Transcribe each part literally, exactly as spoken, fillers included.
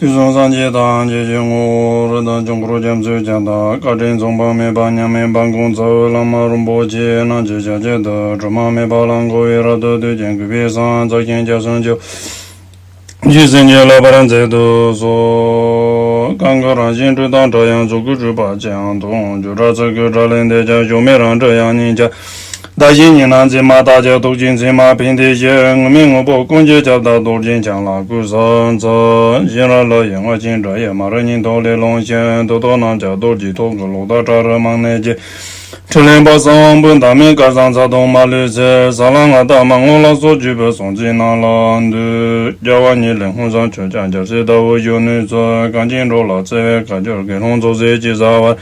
དུས་གསུམ་སངས་རྒྱས་ཐམས་ཅད་ཀྱི་ངོ་བོ་རིགས་དང་ཆོས་འཁོར་རྒྱ་མཚོའི་རྒྱ་མཚོ་བཀའ་དྲིན་མཚུངས་པ་མེད་པ་མཉམ་མེད་པ་ཀུན་རྫོབ་བླ་མ་རིན་པོ་ཆེ་རྣམས་ཀྱི་ཞབས་རྗེས་སུ་སྒྲོལ་མ་མེད་པ་ལ་འགོད་པའི་རབ་ཏུ་བཏུད་ཅིང་གུས་པས་བསང་། རྩ་ཆེན་སྐྱབས་སུ་མཆིའོ། རྗེ་བཙུན་གྱིས་བསླབ་པར་མཛད་དུ་གསོལ། གང་གི་རང་བཞིན་སྤྲོས་དང་བྲལ་ཡང་རྫོགས་སྐུ་སྤྲོས་པ་ཅི་ཡང་སྟོང་། བརྗོད་བྲལ་ཚུལ་ཁྲིམས་ལས་འདས་ཀྱང་། གཞོམ་མེད་རང་གྲོལ་དབྱིངས་ཉིད་ཀྱང་། བདག་གཞན་གཉིས་ན་འཛིན་མ་བརྟགས་ཀྱང་། རྟོག་ཅིང་འཛིན་མ་ཕན་བདེ་ཞི། དངོས་མེད་དངོས་པོ་ཀུན་གྱི་ཁྱབ་བདག་རྡོ་རྗེ་འཆང་ལ་གུས་ཕྱག་འཚལ། གཞན་རབ་ལྷ་ཡི་རྔ་ཆེན་སྒྲ་ཡིས་མ་རིག་སྙིང་ཐོག་ལས་སློང་ཞིང་། དུག་ལྟར་རྣམ་འཇགས་རྡོ་རྗེའི་ཐོག་གི་གློག་ལྟར་ཕྲ་རབ་མང་ནས་སྐྱེས། ཕྲིན་ལས་དཔག་བསམ་དབང་པོའི་འདབ་མའི་དཀར་ཟངས་ཚ་གདུང་མ་ལུས་འཚེར། ས་ལ་ང་བདག་མ་དངོས་ལ་སོགས་བརྗོད་པའི་གསུང་ཚིག་རྣམས་ལ་འདུད། རྒྱལ་བ་ཉིད་ལས་མངོན་སུམ་ཆོས་ཀྱང་རྒྱལ་སྲས་ལྟ་བུ་བཞུགས་ནུས་ཚུལ། གངས་ཅན་འགྲོ་ལ་བརྩེ་བས་བཀའ་བསྒྱུར་དགེ་སློང་ཚོགས་ཟེར་ཅི་ཟ་བར།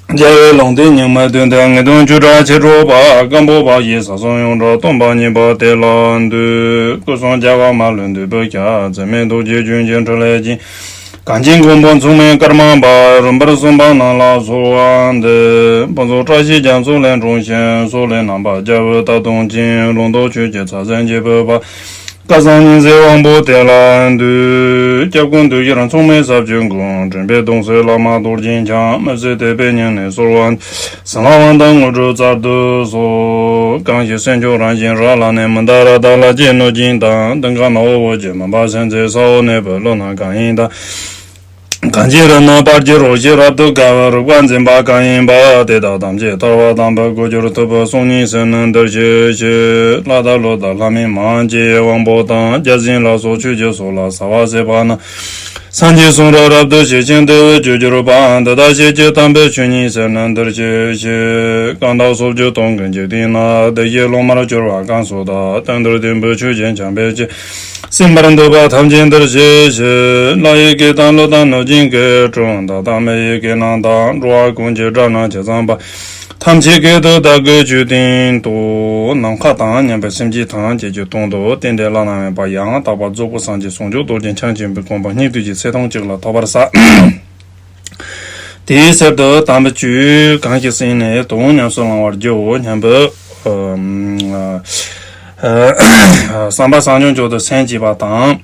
རྒྱལ་བའི་ལུང་བསྟན་རྙིང་མའི་དོན་དེ་ངེས་དོན་བཅུ་ཕྲག་ཕྱིར་སྒྲོག་པ། སྐམ་པོ་བག་ཡིན་ས་གསུམ་ཡོངས་གྲོལ་སྟོན་པ་ཉིད་པ་དེ་ལ་འདུད། སྐུ་གསུམ་རྒྱལ་བ་མ་ལུས་འདུས་པའི་ཞལ། འཛད་མེད་རྡོ་རྗེ་ཆོས་ཀྱི་ཕྲིན་ལས་ཀྱིས། གངས་ཅན་མགོན་པོ་མཚུངས་མེད་ཀརྨ་པ། རིམ་པར་གསུངས་པ་རྣམས་ལ་གསོལ་བ་འདེབས། ཕུན་ཚོགས་བཀྲ་ཤིས་རྒྱ་མཚོ་ལས་འཁྲུངས་ཤིང་། སོག་ལེའི་རྣམ་པར་རྒྱལ་པོའི་ལྟ་སྟོན་ཅིང་། ལུང་རྟོགས་ཆོས་ཀྱི་ཚད་ཟིན་བྱེད་ཕོད་པ། སྐལ་བཟང་ཉི་ཟེར་དབང་པོ་དེ་ལ་འདུད། སྐྱབས་ཀུན་འདུས་ཤར་མཚུངས་མེད་ཟབ་ཆོས་མགོན། འདྲེན་པའི་གདུང་སྲས་བླ་མ་རྡོ་རྗེ་འཆང་། མི་ཟད་དད་པས་སྙིང་ནས་གསོལ་བ། ཟིན་ལྷ་དབང་ཐང་དངོས་གྲུབ་སྩལ་དུ་གསོལ། གང་ཞིག་སྲས་མཆོག་རང་བཞིན་རབ་ལ་གནས། མནྡ་ར་དྭ་ལ་སྐྱེས་གནོད་སྦྱིན་དང་། གདིང་དཀར་ནག་པོ་བོད་ཀྱི་མུན་པ་སེལ་མཛད། ས་འོག་གནས་པའི་ཀླུ་རྣམས་གང་ཡིན་དང་། གངས་ཅན་རི་རྣམས་སྤར་གྱུར་རོ། ཞེས་རབ་ཏུ་དགའ་བའི་རིག་པ་འཛིན་པ་གང་ཡིན་པ། དེ་དག་ཐམས་ཅད་ཐར་པ་དམ་པའི་སྒོ་གྱུར་ཐུབ་པའི་གསུང་སྙིང་གསན་ནས་འདིར་གཤེགས་ཤིག་ལྷ་དང་ཀླུ་དང་ལྷ་མིན་མ་ཡིན་གྱི་དབང་པོ་དང་། བརྒྱ་བྱིན་ལ་སོགས་ཆོས་ཀྱི་ཚོགས་ལ་ཟ་བ་བཟེད་པ་རྣམས། སངས་རྒྱས་གསུང་རབ་རབ་ཏུ་ཞི་ཞིང་བདེ་བའི་རྒྱུར་གྱུར་པ། འདི་དག་ཤེས་བྱའི་དམ་པའི་ཆོས་ཉིད་གསན་ནས་འདིར་གཤེགས་ཤིག་གང་དག་སོ་བརྒྱད་སྟོང་གི་འཇིག་རྟེན་ན། བདེ་གཤེགས་སློབ་མར་གྱུར་པ་གང་སུ་དག་དོན་དེར་བརྟན་པའི་ཆོས་ཀྱི་འཆད་པའི་ཕྱིར། སེམས་པར་འདོད་པ་ཐམས་ཅད་འདིར་གཤེགས་ཤིག་ལྷ་ཡི་སྐད་དང་ཀླུ་དང་གནོད་སྦྱིན་སྐད། གྲུལ་བུམ་དག་དང་མི་ཡི་སྐད་རྣམས་དང་། འགྲོ་བ་ཀུན་གྱི་སྒྲ་རྣམས་ཇི་ཙམ་པ། ཐམས་ཅད་སྐད་དུ་བདག་གིས་ཆོས་བསྟན་ཏོ། ནམ་མཁའ་དང་མཉམ་པའི་སེམས་ཅན་ཐམས་ཅད་ཀྱི་དོན་དུ་རྟེན་འབྲེལ་བླ་ན་མེད་པ་ཡང་དག་པར་རྫོགས་པའི་སངས་རྒྱས་ཟུང་འཇུག་རྡོ་རྗེ་འཆང་ཆེན་པོའི་དགོངས་པ་སྙིང་ཐིག་གི་ཚིག་དོན་གཅིག་ལ་ཐོབ་པར་ཟད། དེའི་ཚུལ་དུ་དམ་པའི་ཆོས་གང་ཞིག་གསན་ནས་དོན་ཉམས་སུ་བླང་བར་བགྱིའོ་སྙམ་པའི་བསམ་པ་བཟང་སྐྱོང་མཆོག་ཏུ་སེམས་བསྐྱེད་པ་དང་།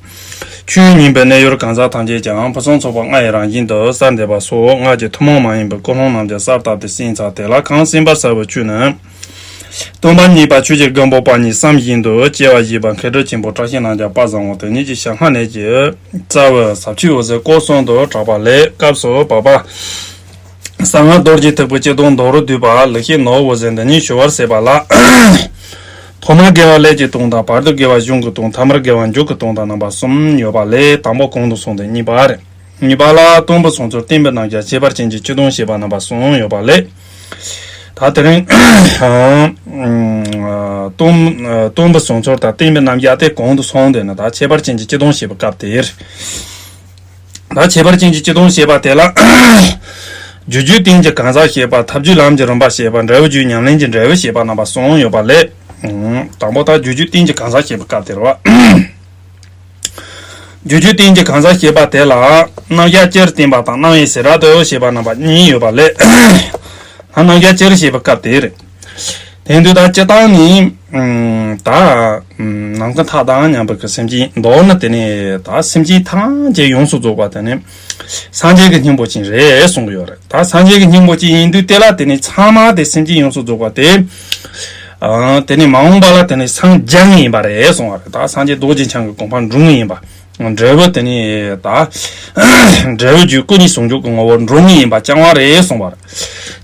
ཆོས་ཉན་པའི་གནས་ཡུལ་གང་ཟག་ཐམས་ཅད་ཀྱང་ཕུན་སུམ་ཚོགས་པ་ལྔ་ཡི་རང་བཞིན་དུ་གསལ་འདེབས་པ་སོགས་སྔགས་ཀྱི་ཐུན་མོང་མ་ཡིན་པའི་ཀུན་སློང་རྣམས་ཀྱང་གསལ་བཏབ་སྟེ་གསན་ཚར། དེ་ལ་གང་གསན་པར་བྱ་བའི་ཆོས་ནི། སྟོན་པ་གཉིས་པ་ཆོས་ཀྱི་མགོན་པོ་པ་ཉིད་བསམ་བཞིན་དུ་སྐྱེ་བ་བཞེས་པ་མཁས་གྲུབ་ཆེན་པོ་བཀྲ་ཤིས་ལྷུན་གྱིས་དཔག་བཟང་པོ་དེ་ཉིད་ཀྱི་ཞལ་སྔ་ནས་ཀྱི་རྩ་བའི་ཟབ་ཆོས་འོད་ཟེར་སྐོར་གསུམ་དུ་གྲགས་པ་ལས། སྐབས་སུ་བབ་པ། གསང་སྔགས་རྡོ་རྗེ་ཐེག་པའི་སྤྱི་དོན་མདོར་བསྡུས་པ་ལེགས་བཤད་ནོར་བུ་འོད་ཟེར་འདི་ཉིད་ཞུ་བར་ཟད་པ་ལ། ཐོག་མར་དགེ་བ་ཀླད་ཀྱི་དོན་དང་། བར་དུ་དགེ་བ་གཞུང་གི་དོན། ཐ་མར་དགེ་བ་མཇུག་གི་དོན་དང་རྣམ་པ་གསུམ་ཡོད་པ་ལས། དང་པོ་གོང་དུ་སོང་སྟེ་གཉིས་པ་རེད། གཉིས་པ་ལ་སྟོན་པའི་གསུང་ཚུལ་བསྟན་པའི་རྣམ་གཞག་ཁྱད་པར་ཅན་གྱི་སྤྱི་དོན་བཤད་པ་རྣམ་པ་གསུམ་ཡོད་པ་ལས། ད་དེ་རིང་སྟོན་སྟོན་པའི་གསུང་ཚུལ་དང་བསྟན་པའི་རྣམ་གཞག་དེ་གོང་དུ་སོང་སྟེ་ནི་ད་ཁྱད་པར་ཅན་གྱི་སྤྱི་དོན་བཤད་པའི་སྐབས་དེར། ད་ཁྱད་པར་ཅན་གྱི་སྤྱི་དོན་བཤད་པ་དེ་ལ། རྒྱུ་རྒྱུད་བསྟན་གྱི་གང་ཟག་བཤད་པ། ཐབས་བརྒྱུད་ལམ་གྱི་རིམ་པ་བཤད་པ། འབྲས་བུ་རྒྱུད་ཉམས་ལེན་གྱི་འབྲས་བུ་བཤད་པ་རྣམ་པ་གསུམ་ཡོད་པ་ལས། དང་པོ་ད་རྒྱུ་རྒྱུད་བསྟན་གྱི་གང་ཟག་བཤད་པའི་སྐབས་དེར་བ། རྒྱུ་རྒྱུད་བསྟན་གྱི་གང་ཟག་བཤད་པ་དེ་ལ། རྣམ་གཞག་སྤྱིར་བསྟན་པ་དང་། རྣམ་དབྱེ་ཟེར་ར་དོ་བཤད་པ་རྣམ་པ་གཉིས་ཡོད་པ་ལས། ད་རྣམ་གཞག་སྤྱིར་བཤད་པའི་སྐབས་དེ་རེད། དེ་དུས་ད་སྤྱིར་བཏང་ནི། ད་ནམ་མཁའ་མཐའ་དང་མཉམ་པའི་གི་སེམས་ཅན་མདོར་ན་དེ་ནི་ད་སེམས་ཅན་ཐམས་ཅད་ཡོངས་སུ་རྫོགས་པ་དེ་ནི་སངས་རྒྱས་ཀྱི་སྙིང་པོ་ཅན་རེད་གསུང་གི་ཡོད་རེད། ད་སངས་རྒྱས་ཀྱི་སྙིང་པོ་ཅན་ཡིན་དུས་དེ་ལ་དེ་ནི་ཚང་མ་དེ་སེམས་ཅན་ཡོངས་སུ་རྫོགས་པ་དེ། དེ་ནི་མ་འོངས་པ་ལ་དེ་ནི་སངས་རྒྱ་ངེས་ཡིན་པ་རེད་གསུང་བ་རེད། ད་སངས་རྒྱས་རྡོ་རྗེ་འཆང་གི་གོ་འཕང་འགྲུབ་ངེས་ཡིན་པ། འབྲས་བུ་དེ་ནི་ད་འབྲས་བུ་རྒྱུད་སྐུ་གཉིས་ཟུང་འཇུག་གི་ངོ་བོར་འགྲོ་ངེས་ཡིན་པ་རྐྱང་བ་རེད་གསུངས་པ་རེད།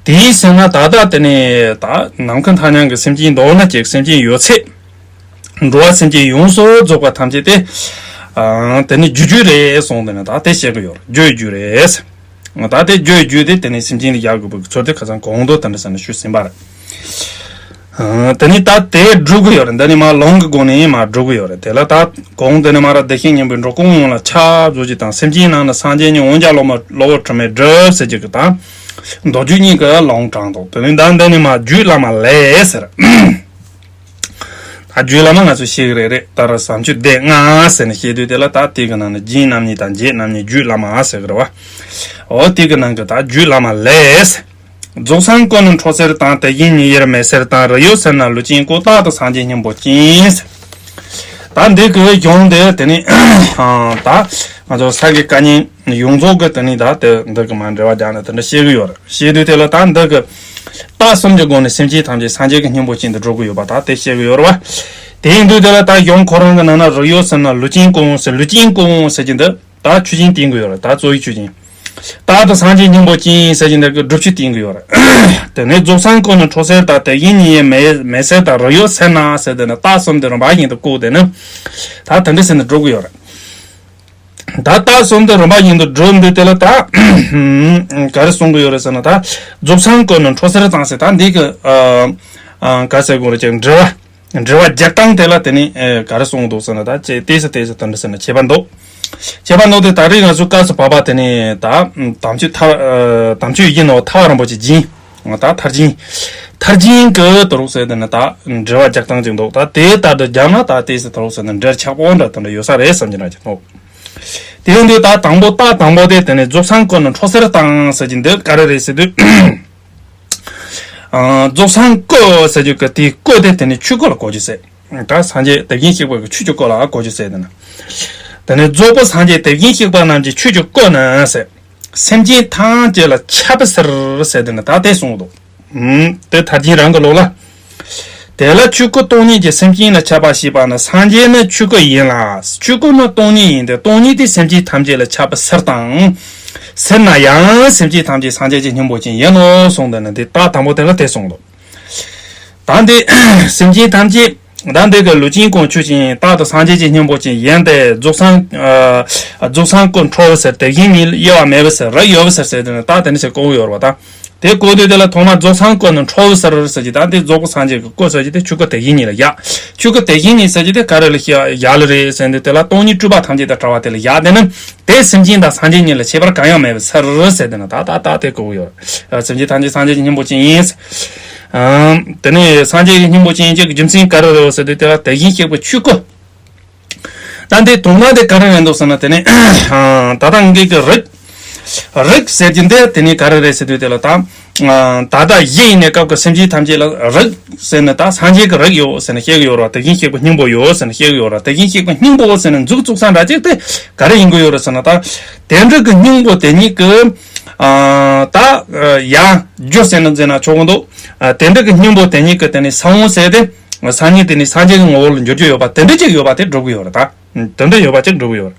དེའི་ཕྱིར་ན་ད་ལྟ་དེ་ནི་ད་ནམ་མཁའ་མཐའ་མཉམ་གྱི་སེམས་ཅན་མདོར་ན་གཅིག་སེམས་ཅན་ཡོད་ཚད། འགྲོ་བ་སེམས་ཅན་ཡོངས་སུ་རྫོགས་པ་ཐམས་ཅད་དེ། དེ་ནི་རྒྱུ་རྒྱུད་རེད་གསུངས་དེ་ནི་ད་དེ་བཤད་གི་ཡོད་རེད། རྒྱུ་ཡི་རྒྱུད་རེད། ད་དེ་རྒྱུ་ཡི་རྒྱུད་དེ་དེ་ནི་སེམས་ཅན་ལ་ཡག་དགོས་པའི་ཚུལ་དེ་ཁ་སང་གོང་དུ་དེ་འདྲ་ཟེར་ནས་ཞུས་ཟིན་པ་རེད། དེ་ནི་ད་དེ་སྒྲུབ་གི་ཡོད་རེད། འདི་ནི་མ་ལུང་གི་སྒོ་ནས་མ་སྒྲུབ་གི་ཡོད་རེད། དེ་ལ་ད་གོང་དེ་ནི་མ་ར་བདེ་གཤེགས་སྙིང་པོའི་འགྲོ་ཀུན་ཡོངས་ལ་ཁྱབ་བཟོ་རྒྱུ་དང་། སེམས་ཅན་ནང་ན་སངས་རྒྱས་ཉིད་འོན་ཀྱང་སློབ་མ་སློབ་དཔོན་དྲི་མེད་སྒྲུབ་ཟེར་རྒྱུ་གི་དང་། མདོ་རྒྱུད་གཉིས་ཀྱི་ལུང་དྲངས་འདུག་དེ་ནི་ད་འདི་ནི་མ་རྒྱུད་བླ་མ་ལས་ཟེར། ད་རྒྱུད་བླ་མ་ང་ཚོས་ཤེས་གི་རེད་རེད། ད་ར་བྱམས་ཆོས་སྡེ་ལྔ་ཟེར་ནས་བཤད་དུས་དེ་ལ་ད་དེ་གི་ནང་ནས་རྒྱན་རྣམ་གཉིས་དང་རྒྱས་རྣམ་གཉིས་རྒྱུད་བླ་མ་ཟེར་གི་རེད་བ། འོ་དེ་གི་ནང་གི་ད་རྒྱུད་བླ་མ་ལས། རྫོགས་སངས་སྐུ་ནི་འཕྲོག་སེལ་དང་། དེ་བཞིན་ཉིད་དབྱེར་མེད་སེལ་དང་། རིགས་ཡོད་སེར་སྣ་ལུས་ཅན་ཀུན། རྟག་ཏུ་སངས་རྒྱས་སྙིང་པོ་ཅན། ད་འདི་གི་གཞུང་དེ་དེ་ནི་ད་ ང་ཚོ་ས་གི་བཀའ་རྙིང་ཡོངས་རྫོགས་ཀྱི་དེ་ནི་ད་དེ་འདི་གི་མ་འབྲེལ་བ་རྒྱག་ནས་དེ་འདྲ་བཤད་གི་ཡོད་རེད། བཤད་དུས་དེ་ལ་ད་འདི་གི་རྟགས་གསུམ་གྱི་སྒོ་ནས་སེམས་ཅན་ཐམས་ཅད་སངས་རྒྱས་ཀྱི་སྙིང་པོ་ཅན་དུ་འགྲོ་གི་ཡོད་པ་ད་དེ་བཤད་གི་ཡོད་རེད་བ། དེ་ཡིན་དུས་དེ་ལ་ད་གཞུང་ཁོ་རང་གི་ནང་ན་རིགས་ཡོད་ཟེར་ན་ལུས་ཅན་ཀུན་ཟེར། ལུས་ཅན་ཀུན་ཟེར་གྱི་འདི་ད་ཆོས་ཅན་བསྟན་གི་ཡོད་རེད། ད་རྩ་བའི་ཆོས་ཅན། རྟག་ཏུ་སངས་རྒྱས་སྙིང་པོ་ཅན་ཟེར་གྱི་འདི་གི་སྒྲུབ་ཆོས་བསྟན་གི་ཡོད་རེད། དེ་ནས་རྫོགས་སངས་ཀུན་ནི་འཕྲོ་ཟེར་དང་དེ་བཞིན་ཉིད་ཡེ་མེད་མེད་ཟེར་དང་རིགས་ཡོད་ཟེར་ན་ཟེར་དེ་ནི་རྟགས་གསུམ་དེ་རིམ་པ་བཞིན་དུ་བཀོད་དེ་ནི་ད་དེ་འདྲ་ཟེར་ནས་སྒྲུབ་གི་ཡོད་རེད། ད་རྟགས་གསུམ་དེ་རིམ་པ་བཞིན་དུ་སྒྲུབ་འདི་དེ་ལ་ད་ག་རེ་གསུང་གི་ཡོད་རེད་ཟེར་ན། ད་རྫོགས་སངས་ཀུན་ནི་འཕྲོ་ཟེར་དང་ཟེར། ད་འདི་གི་ཨ་ཨ་ག་ཟེར་དགོས་རེད་ཅེས་འགྲེལ་བ་འགྲེལ་བ་རྒྱག་སྟངས་དེ་ལ་དེ་ནི་ཨ་ག་རེ་གསུང་འདུག་ཟེར་ན། ད་ཅེས་ཏོག་ཙམ་ཏོག་ཙམ་དེ་འདྲ་ཟེར་ན་ཁྱད་པར་འདུག་ཁྱད་པར་འདུག་སྟེ། ད་རེས་ང་ཚོའི་སྐབས་སུ་བབ་པ་དེ་ནི་ད་དམ་ཆོས་ཐར་ཨ་དམ་ཆོས་ཡིན་ནོ་ཐར་པ་རིན་པོ་ཆེ་སྦྱིན། ད་ཐར་སྦྱིན། ཐར་སྦྱིན་གྱི་དུ་རུག་ཟེར་དེ་ནི་ད་འགྲེལ་བ་རྒྱག་སྟངས་ཅིག་འདུག་ད་དེ་ལྟར་དུ་རྒྱག་ན་ད་ཏོག་ཙམ་དུ་རུག་ཟེར་ན་འགྲེལ་ཆགས་པོ་འདྲ་དེ་འདྲ་ཡོད་ས་རེད་བསམ་གྱི་འདྲ་ཅིག་འདུག་དེ་ཡིན་དུས་ད་དང་པོ་རྟགས་དང་པོ་དེ་དེ་ནི་རྫོགས་སངས་ཀུན་ནི་འཕྲོ་ཟེར་དང་ཟེར་གྱི་འདི་ག་རེ་རེད་ཟེར་དུས། ཨ་རྫོགས་སངས་ཀུན་ཟེར་རྒྱུ་གི་དེའི་ཀུན་དེ་དེ་ནི་ཆོས་སྐུ་ལ་གོ་རྒྱུ་ཟེར། ད་སངས་རྒྱས་དེ་བཞིན་གཤེགས་པ་གི་ཆོས་ཀྱི་སྐུ་ལ་གོ་རྒྱུ་ཟེར་དེ་ནི། དེ་ནི་རྫོགས་པའི་སངས་རྒྱས་དེ་བཞིན་གཤེགས་པ་རྣམས་ཀྱི་ཆོས་ཀྱི་སྐུ་ནི་ཟེར། སེམས་ཅན་ཐམས་ཅད་ལ་ཁྱབ་པའི་ཕྱིར་ཟེར་དེ་ནི་ད་དེ་གསུངས་འདུག་ཨུམ། དེ་ཐར་སྦྱིན་རང་གི་ལུགས་ལ། དེ་ལ་ཆོས་སྐུ་སྟོང་ཉིད་ཀྱིས་སེམས་ཅན་ལ་ཁྱབ་པ་ཞེས་པ་ནི་སངས་རྒྱས་ནི་ཆོས་སྐུ་ཡིན་ལ། ཆོས་སྐུ་ནི་སྟོང་ཉིད་ཡིན་ཏེ་སྟོང་ཉིད་དེ་སེམས་ཅན་ཐམས་ཅད་ལ་ཁྱབ་པའི་ཕྱིར་དང་། ཕྱིར་ན་ཡང་སེམས་ཅན་ཐམས་ཅད་སངས་རྒྱས་ཀྱི་སྙིང་པོ་ཅན་ཡིན་ནོ་གསུངས་དེ་ནི་འདི་རྟགས་དང་པོ་དེ་ལ་དེ་གསུངས་འདུག་ད་འདི་སེམས་ཅན་ཐམས་ཅད་ད་འདི་གི་ལུས་ཅན་ཀུན་ཆོས་ཅན། རྟག་ཏུ་སངས་རྒྱས་ཀྱི་སྙིང་པོ་ཅན་ཡིན་ཏེ། རྫོགས་སངས་ཨ་རྫོགས་སངས་ཀུན་འཕྲོ་བའི་ཕྱིར། དེ་བཞིན་ཉིད་དབྱེ་བ་མེད་པའི་ཕྱིར། རིགས་ཡོད་པའི་ཕྱིར་ཟེར་དེ་ནི་ད་དེ་ནི་ཞེས་གོ་གི་ཡོད་རེད་པ། ད་དེ་གོ་དུས་དེ་ལ་ཐོག་མར་རྫོགས་སངས་ཀུན་ནི་འཕྲོ་བའི་ཕྱིར་ཟེར་གྱི། ད་འདི་རྫོགས་པའི་སངས་རྒྱས་ཀྱི་སྐུ་ཟེར་གྱི་དེ་ཆོས་སྐུ་དེ་བཞིན་ཉིད་ལ་བཞག་ཆོས་སྐུ་དེ་བཞིན་ཉིད་ཟེར་གྱི་དེ་ག་རེ་ལ་བཞག་ལ་རེད་ཟེར་དུས་དེ་ལ་སྟོང་ཉིད་སྤྲོས་པ་ཐམས་ཅད་དང་བྲལ་བ་དེ་ལ་བཞག་དེ་ནི། དེ་སེམས་ཅན་དང་སངས་རྒྱས་གཉིས་ལ་ཁྱད་པར་གང་ཡང་མེད་པའི་ཕྱིར་ཟེར་དེ་ནི་ད་ད་ད་དེ་གོ་གི་ཡོད་རེད། སེམས་ཅན་ཐམས་ཅད་སངས་རྒྱས་ཀྱི་སྙིང་པོ་ཅན་ཡིན། ཨམ། དེ་ནས་སངས་རྒྱས་ཀྱི་སྙིང་པོ་ཅན་གཅིག་གི་རྒྱུ་མཚན་ག་རེ་རེད་ཟེར་དུས་དེ་ལ་དེ་བཞིན་གཤེགས་པའི་ཆོས་སྐུ། ད་འདི་དོན་དག་དེ་ག་རེ་རེད་འདུག་ཟེར་ན། དེ་ནས་ད་ལྟ་ངེད་ཀྱི་རིགས། རིགས་ཟེར་གྱི་འདི་དེ་ནས་ག་རེ་རེད་ཟེར་དུས་དེ་ལ་ད། ད་ལྟ་གཞི་ཡིན་ནས་སྐབས་ཀྱི་སེམས་ཅན་ཐམས་ཅད་ལ་རིགས་ཟེར་ནས་ད་སངས་རྒྱས་ཀྱི་རིགས་ཡོད་ཟེར་ནས་བཤད་གི་ཡོད་རེད་བ། དེ་བཞིན་གཤེགས་པའི་སྙིང་པོ་ཡོད་ཟེར་ནས་བཤད་གི་ཡོད་རེད་བ། དེ་བཞིན་གཤེགས་པའི་སྙིང་པོ་ཟེར་ནས་མཛུབ་བཙུགས་ས་འདྲ་ཅིག་དེ་ག་རེ་ཡིན་གི་ཡོད་རེད་ཟེར་ན། ད་དེ་འདྲ་གི་སྙིང་པོ་དེ་ཉིད་ཀྱི་ད་ཡང་རྒྱུ་ཟེར་ན་ཟེར་ན་ཆོག་གི་འདུག་དེ་འདྲ་གི་སྙིང་པོ་དེ་ཉིད་ཀྱི་དེ་ནས་ས་བོན་ཟེར་ཏེ། སང་ཉིན་དེ་ནི་སངས་རྒྱས་ཀྱི་ངོ་བོ་ལ་འགྱུར་རྒྱུ་ཡོད་པ་དེ་འདྲ་ཅིག་ཡོད་པ་དེ་སྒྲུབ་ཀྱི་ཡོད་རེད་ད། དེ་འདྲ་ཡོད་པ་ཅིག་སྒྲུབ་ཀྱི་ཡོད་རེད།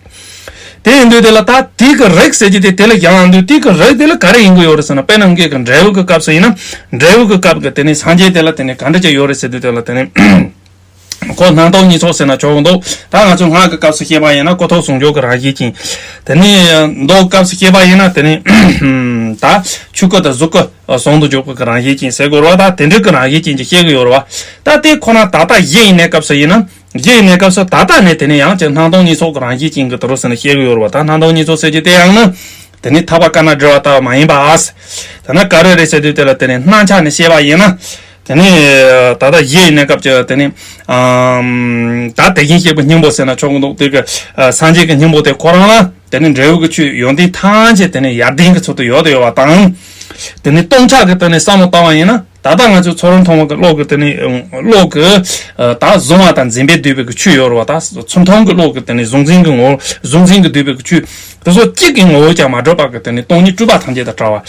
དེ་ཡིན་དུས་དེ་ལ་ད་དེ་གི་རིགས་ཟེར་གྱི་དེ་དེ་ལ་ཡང་དུས་དེ་གི་རིགས་དེ་ལ་ག་རེ་ཡིན་གྱི་ཡོད་རེད་ཟེར་ན། དཔེར་ན་ངེད་ཀྱི་འབྲས་བུ་གི་སྐབས་སུ་ཡིན་ན། འབྲས་བུ་གི་སྐབས་ཀྱི་དེ་ནི་སངས་རྒྱས་དེ་ལ་དེ་ནི་ག་འདྲ་ཅིག་ཡོད་རེད་ཟེར་དུས་དེ་ལ་དེ་ནི། ཁོ་སྣང་སྟོང་གཉིས་ཚོགས་ཟེར་ན་ཆོག་གི་འདུག་ད་ང་ཚོ་སྔགས་ཀྱི་སྐབས་སུ་བཤད་པ་ཡིན་ན་སྐུ་ཐོག་ཟུང་འཇུག་གི་རང་བཞིན་ཅན། དེ་ནི་མདོ་སྐབས་སུ་བཤད་པ་ཡིན་ན་དེ་ནི་ད་ཆོས་སྐུ་དང་གཟུགས་སྐུ་ཟུང་དུ་འཇུག་པ་གི་རང་བཞིན་ཅན་ཟེར་དགོས་རེད་བ། ད་དེ་འདྲ་གི་རང་བཞིན་ཅན་གྱི་བཤད་ཀྱི་ཡོད་རེད་བ། ད་དེ་ཁོ་ན་ད་ལྟ་གཞི་ཡིན་ནའི་སྐབས་སུ་ཡིན་ན། གཞི་ཡིན་ནའི་སྐབས་སུ་ད་ལྟ་ནས་དེ་ནི་ཡང་ཅིག་སྣང་སྟོང་གཉིས་ཚོགས་ཀྱི་རང་བཞིན་ཅན་གྱི་དུ་རུ་ཟེར་ནས་བཤད་ཀྱི་ཡོད་རེད་བ། ད་སྣང་སྟོང་གཉིས་ཚོགས་ཟེར་གྱི་དེ་ཡང་ན། དེ་ནི་ཐར་པ་དཀར་ནག་སྦྲེལ་བ་ལྟ་བུ་མ་ཡིན་པ། ཨ་ཟེར། ད་ན་ག་རེ་རེད་ཟེར་དུས་དེ་ལ་དེ་ནི་སྣང་ཆ་ནས་བཤད་པ་ཡིན་ན། དེ་ནི་ད་ལྟ་གཞི་ཡིན་ནའི་སྐབས་ཀྱི་དེ་ནི་ཨམ། ད་དེ་བཞིན་གཤེགས་པའི་སྙིང་པོ་ཟེར་ན་ཆོག་གི་འདུག་དེ་གི་སངས་རྒྱས་ཀྱི་སྙིང་པོ་དེ་ཁོ་རང་ལ་དེ་ནི་འབྲས་བུ་གི་ཆོས་ཡོན་ཏན་ཐམས་ཅད་དེ་ནི་ཡར་ལྡན་གྱི་ཚུལ་དུ་ཡོད་དུ་ཡོད་པ་དང་། དེ་ནི་སྟོང་ཆ་གི་དེ་ནི་བསམ་བློ་བཏང་བ་ཡིན་ན། ད་ལྟ་ང་ཚོའི་ཚུལ་ཁྲིམས་མཐོང་བ་གི་བློ་གི་དེ་ནི་བློ་གི་ད་གཟུང་བ་དང་འཛིན་པས་བསྡུས་པའི་གི་ཆོས་ཡོད་རེད་བ། ད་ཚུལ་མཐོང་གི་བློ་གི་དེ་ནི་གཟུང་འཛིན་གྱི་ངོ་བོ། གཟུང་འཛིན་གྱིས་བསྡུས་པའི་གི་ཆོས། དེ་ཚོ་གཅིག་གི་ངོ་བོ་ཀྱང་མ་གྲུབ་པ་གི་དེ་ནི་སྟོང་ཉིད་སྤྲོས་པ་ཐམས་ཅད་དང་བྲལ་བ།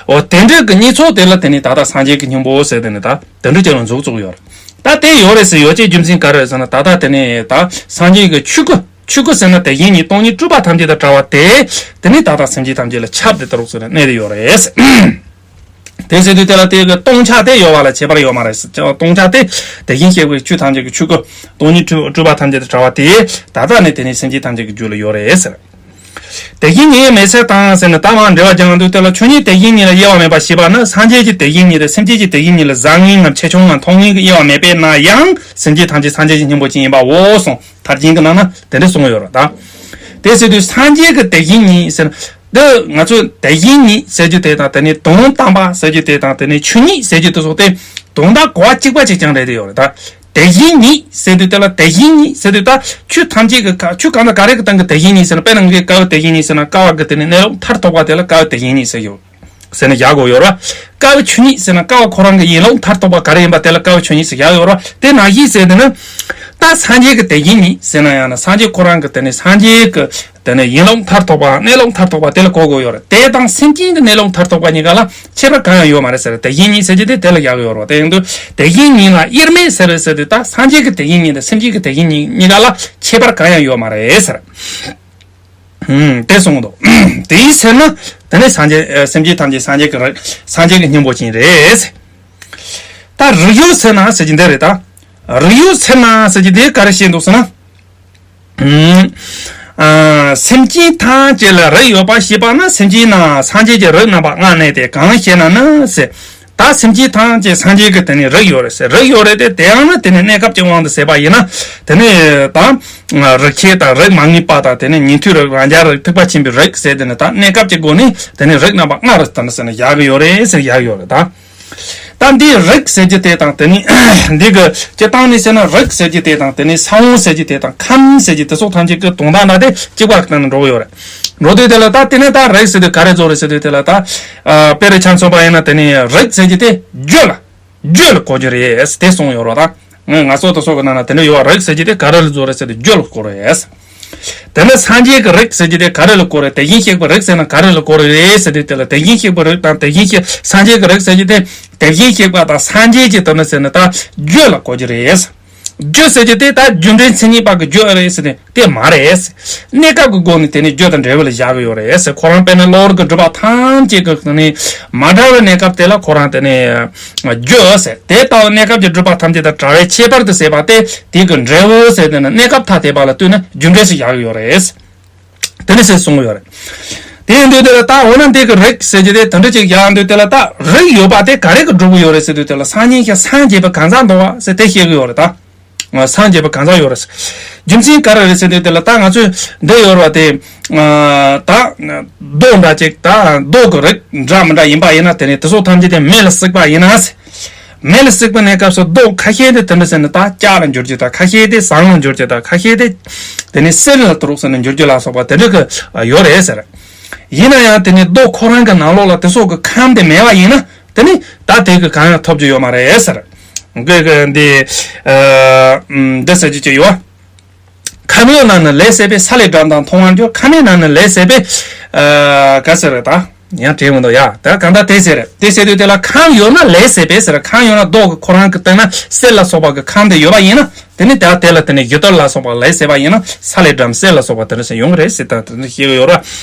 འོ་དེ་འདྲ་གི་གཉིས་ཚོགས་དེ་ལ་དེ་ནི་ད་ལྟ་སངས་རྒྱས་ཀྱི་སྙིང་པོ་ཟེར་དེ་ནི་ད་དེ་འདྲ་ཅིག་ལ་མཛུབ་བཙུགས་ཡོད་རེད། ད་དེ་ཡོད་རེད་ཟེར་ཡོད་ཅེས་རྒྱུ་མཚན་ག་རེ་རེད་ཟེར་ན། ད་ལྟ་དེ་ནི་ད་སངས་རྒྱས་ཀྱི་ཆོས་སྐུ། ཆོས་སྐུ་ཟེར་ན་དེ་བཞིན་ཉིད་སྟོང་ཉིད་སྤྲོས་པ་ཐམས་ཅད་དང་བྲལ་བ་དེ། དེ་ནི་ད་ལྟ་སེམས་ཅན་ཐམས་ཅད་ལ་ཁྱབ་སྟེ་ད་རུང་ཟེར་ནས་གནས་ཏེ་ཡོད་རེད། དེ་ཟེར་དུས་དེ་ལ་དེ་གི་སྟོང་ཆ་དེ་ཡོད་པ་ལ་ཁྱད་པར་ཡོད་མ་རེད་ཟེར། སྟོང་ཆ་དེ་དེ་བཞིན་གཤེགས་པའི་ཆོས་ཐམས་ཅད་ཀྱི་ཆོས་སྐུ་སྟོང་ཉིད་སྤྲོས་པ་ཐམས་ཅད་དང་བྲལ་བ་དེ་ད་ལྟ་ནས་དེ་ནི་སེམས་ཅན་ཐམས་ཅད་ཀྱི་རྒྱུད་ལ་ཡོད་རེད་ཟེར། དེ་བཞིན་ཉིད་ཡེ་མེད་ཚུལ་དང་ཟེར་ནས་ད་མར་འགྲེལ་བ་རྒྱག་དུས་དེ་ལ་ཆོས་ཉིད་དེ་བཞིན་ཉིད་ལ་དབྱེ་བ་མེད་པ་ཞེས་པ་ནི་སངས་རྒྱས་ཀྱི་དེ་བཞིན་ཉིད་དང་སེམས་ཅན་གྱི་དེ་བཞིན་ཉིད་ལ་བཟང་ངན་ངམ་ཆེ་ཆུང་ངམ་མཐོ་དམན་གྱི་དབྱེ་བ་མེད་པས་ན་ཡང་སེམས་ཅན་ཐམས་ཅད་སངས་རྒྱས་ཀྱི་སྙིང་པོ་ཅན་ཡིན་པའོ་གསུངས། ཐར་རྒྱན་གྱི་ནང་ན་དེ་འདྲ་གསུངས་ཡོད་རེད་ད། དེ་ཟེར་དུས་སངས་རྒྱས་ཀྱི་དེ་བཞིན་ཉིད་ཟེར་ན། འདི་ང་ཚོས་དེ་བཞིན་ཉིད་ཟེར་རྒྱུ་དེ་དང་དེ་ནས་དོན་དམ་པ་ཟེར་རྒྱུ་དེ་དང་དེ་ནས་ཆོས་ཉིད་ཟེར་རྒྱུ་དེ་སོགས་དེ་དོན་དག་གོ་བ་གཅིག་པ་གཅིག་རྐྱང་རེད་དེ་ཡོད་རེད་ད། དེ་བཞིན་ཉིད་ཟེར་དུས་དེ་ལ་དེ་བཞིན་ཉིད་ཟེར་དུས་ད་ཆོས་ཐམས་ཅད་ཀྱི་ཁ་ཆོས་གང་དང་ག་རེ་གི་སྟེང་གི་དེ་བཞིན་ཉིད་ཟེར་ན། དཔེར་ན་ངས་ཀ་བ་དེ་བཞིན་ཉིད་ཟེར་ན་ཀ་བ་གི་དེ་ནས་གནས་ལུགས་མཐར་ཐུག་པ་དེ་ལ་ཀ་བ་དེ་བཞིན་ཉིད་ཟེར་ཡོད། ཟེར་ནས་བཞག་དགོས་ཡོད་ར། ཀ་བའི་ཆོས་ཉིད་ཟེར་ན་ཀ་བ་ཁོ་རང་གི་ཡིན་ལུགས་མཐར་ཐུག་པ་ག་རེ་ཡིན་པ་དེ་ལ་ཀ་བའི་ཆོས་ཉིད་ཟེར་བཞག་ཡོད་ར། དེ་ནང་བཞིན་ཟེར་དེ་ནི། ད་སངས་རྒྱས་ཀྱི་དེ་བཞིན་ཉིད་ཟེར་ན་ཡང་ན་སངས་རྒྱས་ཁོ་རང་གི་དེ་ནི་སངས་རྒྱས་ཀྱི་དེ་ནི་ཡིན་ལུགས་མཐར་ཐུག་པའམ་གནས་ལུགས་མཐར་ཐུག་པ་དེ་ལ་གོ་དགོས་ཡོད་རེད། དེ་དང་སེམས་ཅན་གྱི་གནས་ལུགས་མཐར་ཐུག་པ་གཉིས་ཀ་ལ་ཁྱད་པར་གང་ཡང་ཡོད་མ་རེད་ཟེར། དེ་བཞིན་ཉིད་ཟེར་གྱི་དེ་དེ་ལ་བཞག་ཡོད་རེད། དེ་ཡིན་དུས་དེ་བཞིན་ཉིད་ལ་དབྱེར་མེད་ཟེར་བའི་ཟེར་དུས་ད་སངས་རྒྱས་ཀྱི་དེ་བཞིན་ཉིད་དང་སེམས་ཅན་གྱི་དེ་བཞིན་ཉིད་གཉིས་ཀ་ལ་ཁྱད་པར་གང་ཡང་ཡོད་མ་རེད་ཟེར། ཧུམ། དེ་གསུངས་འདུག་དེའི་ཕྱིར་ན་དེ་ནི་སངས་རྒྱས་ཨ་སེམས་ཅན་ཐམས་ཅད་སངས་རྒྱས་ཀྱི་རིགས་སངས་རྒྱས་ཀྱི་སྙིང་པོ་ཅན་རེད། ད་རིགས་ཡོད་ཟེར་ན་ཟེར་གྱི་འདི་རེད་ད། རིགས་ཡོད་ཟེར་ན་ཟེར་གྱི་འདི་ག་རེ་བཤད་འདུག་ཟེར་ན། ཨ་སེམས་ཅན་ཐམས་ཅད་ལ་རིགས་ཡོད་པ་ཞེས་པ་ན་སེམས་ཅན་ན་སངས་རྒྱས་ཀྱི་རིགས་རྣམ་པ་ལྔ་གནས་ཏེ་གང་ཞེ་ན་ནི་ཟེར། ད་སེམས་ཅན་ཐམས་ཅད་སངས་རྒྱས་ཀྱི་དེ་ནི་རིགས་ཡོད་རེད་ཟེར། རིགས་ཡོད་རེད་དེ། དེ་ཡང་ན་དེ་ནི་གནས་སྐབས་ཀྱི་དབང་དུ་བྱས་པ་ཡིན་ན་དེ་ནི་ད་རིགས་ཆད་དང་རིགས་མ་ངེས་པ་དང་དེ་ནི་ཉན་ཐོས་རིགས་རང་རྒྱལ་རིགས་ཐེག་པ་ཆེན་པོའི་རིགས་ཟེར་དེ་ནི་ད་གནས་སྐབས་ཀྱི་སྒོ་ནས་དེ་ནི་རིགས་རྣམ་པ་ལྔ་རུ་དེ་ནི་ཟེར་ནས་བཞག་གི་ཡོད་རེད་ཟེར་བཞག་ཡོད་རེད་ད། ད་འདིའི་རིགས་ཟེར་རྒྱུ་དེ་དང་དེ་ནི་འདི་གི་སྤྱིར་བཏང་ནས་བཤད་ན་རིགས་ཟེར་རྒྱུ་དེ་དང་དེ་ནི་ས་བོན་ཟེར་རྒྱུ་དེ་དང་ཁམས་ཟེར་རྒྱུ་དེ་སོགས་ཐམས་ཅད་ཀྱི་དོན་དག་འདྲ་དེ་གཅིག་པ་གི་སྟེང་ན་འགྲོ་གི་ཡོད་རེད། འགྲོ་དུས་དེ་ལ་ད་དེ་ནི་ད་རིགས་ཟེར་དུས་ག་རེ་བཟོ་རེད་ཟེར་དུས་དེ་ལ་ད་ཨ་དཔེ་རུ་ཆ་མཚོན་པ་ཡིན་ན་དེ་ནི་རིགས་ཟེར་རྒྱུ་དེ་རྒྱུད་ལ་རྒྱུད་ལ་གོ་རྒྱུ་རེད་དེ་གསུངས་ཡོད་རེད་ད། ང་ཚོ་དེ་སོགས་ཀྱི་ནང་ན་དེ་འདྲ་ཡོད་པ། རིགས་ཟེར་རྒྱུ་དེ་ག་རེ་ལ་བཟོ་རེད་ཟེར་དུས་རྒྱུད་ལ་གོ་རེད། དེ་ནས་སངས་རྒྱས་ཀྱི་རིགས་ཟེར་རྒྱུ་དེ་ག་རེ་ལ་གོ་རེད། དེ་བཞིན་གཤེགས་པའི་རིགས་ཟེར་ན་ག་རེ་ལ་གོ་རེད་ཟེར་དུས་དེ་ལ་དེ་བཞིན་གཤེགས་པའི་རིགས་དང་དེ་བཞིན་གཤེགས་སངས་རྒྱས་ཀྱི་རིགས་ཟེར་རྒྱུ་དེ་དེ་བཞིན་གཤེགས་པ་དང་སངས་རྒྱས་ཀྱི་དོན་ནི་ཟེར་ན་ད་རྒྱུད་ལ་གོ་རྒྱུ་རེད། རྒྱུད་ཟེར་རྒྱུ་དེ་ད་རྒྱུ་འབྲས་མཚན་ཉིད་པ་གི་རྒྱུད་རེད་ཟེར་ནས་དེ་མ་རེད། གནས་སྐབས་ཀྱི་སྒོ་ནས་དེ་ནི་རྒྱུ་དང་འབྲས་བུ་ལ་བཞག་གི་ཡོད་རེད་ཟེར། ཁོ་རང་དཔེར་ན་གློ་བུར་གྱི་སྒྲིབ་པ་ཐམས་ཅད་ཀྱི་ནི་མ་བྲལ་བའི་གནས་སྐབས་དེ་ལ་ཁོ་རང་དེ་ནི་རྒྱུ་ཟེར། དེ་ལྟ་བུ་གནས་སྐབས་ཀྱི་སྒྲིབ་པ་ཐམས་ཅད་དང་བྲལ་བའི་ཁྱད་པར་དུ་ཟད་པ་སྟེ་དེ་གི་འབྲས་བུ་ཟེར་དེ་ནི་གནས་སྐབས་ཐ་དད་པ་ལ་ལྟོས་ནས་རྒྱུ་འབྲས་སུ་བཞག་གི་ཡོད་རེད། དེ་ནི་ཟེར་གསུང་གི་ཡོད་རེད། དེ་ཡིན་དུས་དེ་ལ་ད་འོ་ན་འདི་གི་རིགས་ཟེར་རྒྱུ་དེ་དེ་འདྲ་ཅིག་བཞག་དུས་དེ་ལ་ད་རིགས་ཡོད་པ་དེ་ག་རེ་གི་སྒྲུབ་ཀྱི་ཡོད་རེད་ཟེར་དུས་དེ་ལ་སང་ཉིན་ཤ་སངས་རྒྱས་པ་གང་ཟག་འདུག་བ་ཟེར་དེ་བཤད་ཀྱི་ཡོད་རེད་ད། སངས་རྒྱས་པ་གང་ཟག་ཡོད་རེད། རྒྱུ་མཚན་ག་རེ་རེད་ཟེར་དུས་དེ་ལ་ད་ང་ཚོས་འདི་ཡོད་རེད་བ་དེ། ད་རྡོ་འདྲ་ཅིག་ད་རྡོ་གི་རིགས་འདྲ་མི་འདྲ་ཡིན་པ་ཡིན་ན་དེ་ནས་དེ་ཚོ་ཐམས་ཅད་དེ་མེ་ལ་བསྲེགས་པ་ཡིན་ན། མེ་ལ་བསྲེགས་པའི་གནས་སྐབས་སུ་རྡོ་ཁ་ཤས་དེ་དེ་འདྲ་ཟེར་ན་ད་ལྕགས་ལ་འགྱུར་རྒྱུ་དང་ཁ་ཤས་དེ་ཟངས་ལ་འགྱུར་རྒྱུ་དང་ཁ་ཤས་དེ་དེ་ནས་གསེར་ལ་དུ་རུག་ཟེར་ན་འགྱུར་རྒྱུ་ལ་སོགས་པ་དེ་འདྲ་གི་ཡོད་རེད་ཟེར། ཡིན་ན་ཡང་དེ་ནས་རྡོ་ཁོ་རང་གི་ནང་ལོགས་ལ་དེ་སོགས་ཀྱི་ཁམས་དེ་མེད་པ་ཡིན་ན། དེ་ནི་ད་དེ་གི་གང་ཡང་ཐོབ་རྒྱུ་ཡོད་མ་རེད་ཟེར། གི་གི་འདི་ཨ་འདི་ཟེར་རྒྱུ་ཅིག་ཡོད། ཁམས་ཡོད་ན་ནི་ལས་ཟད་པས། ས་ལས་སྒྲ་དང་མཐོང་བར་འགྱུར། ཁམས་མེད་ན་ནི་ལས་ཟད་པས། ཨ་ག་ཟེར་རེད་ད། ཡང་དྲན་མི་འདུག་ཡ། ད་གང་ལྟར་དེ་ཟེར་རེད། དེ་ཟེར་དུས་དེ་ལ་ཁམས་ཡོད་ན་ལས་ཟད་པས་ཟེར། ཁམས་ཡོད་ན་རྡོ་གི་ཁོ་རང་གི་སྟེང་ན་གསེར་ལ་སོགས་པ་གི་ཁམས་དེ་ཡོད་པ་ཡིན་ན། དེ་ནི་ད་དེ་ལ་དེ་ནི་ཡུལ་དུ་ལ་སོགས་པ་ལས་ཟད་པ་ཡིན་ན་ས་ལས་སྒྲ་གསེར་ལ་སོགས་པ་དེ་འདྲ་ཟེར་ཡོང་གི་རེད་ཟེར། ད་དེ་འདྲ་ཤེས་ཀྱི་ཡོད་ར།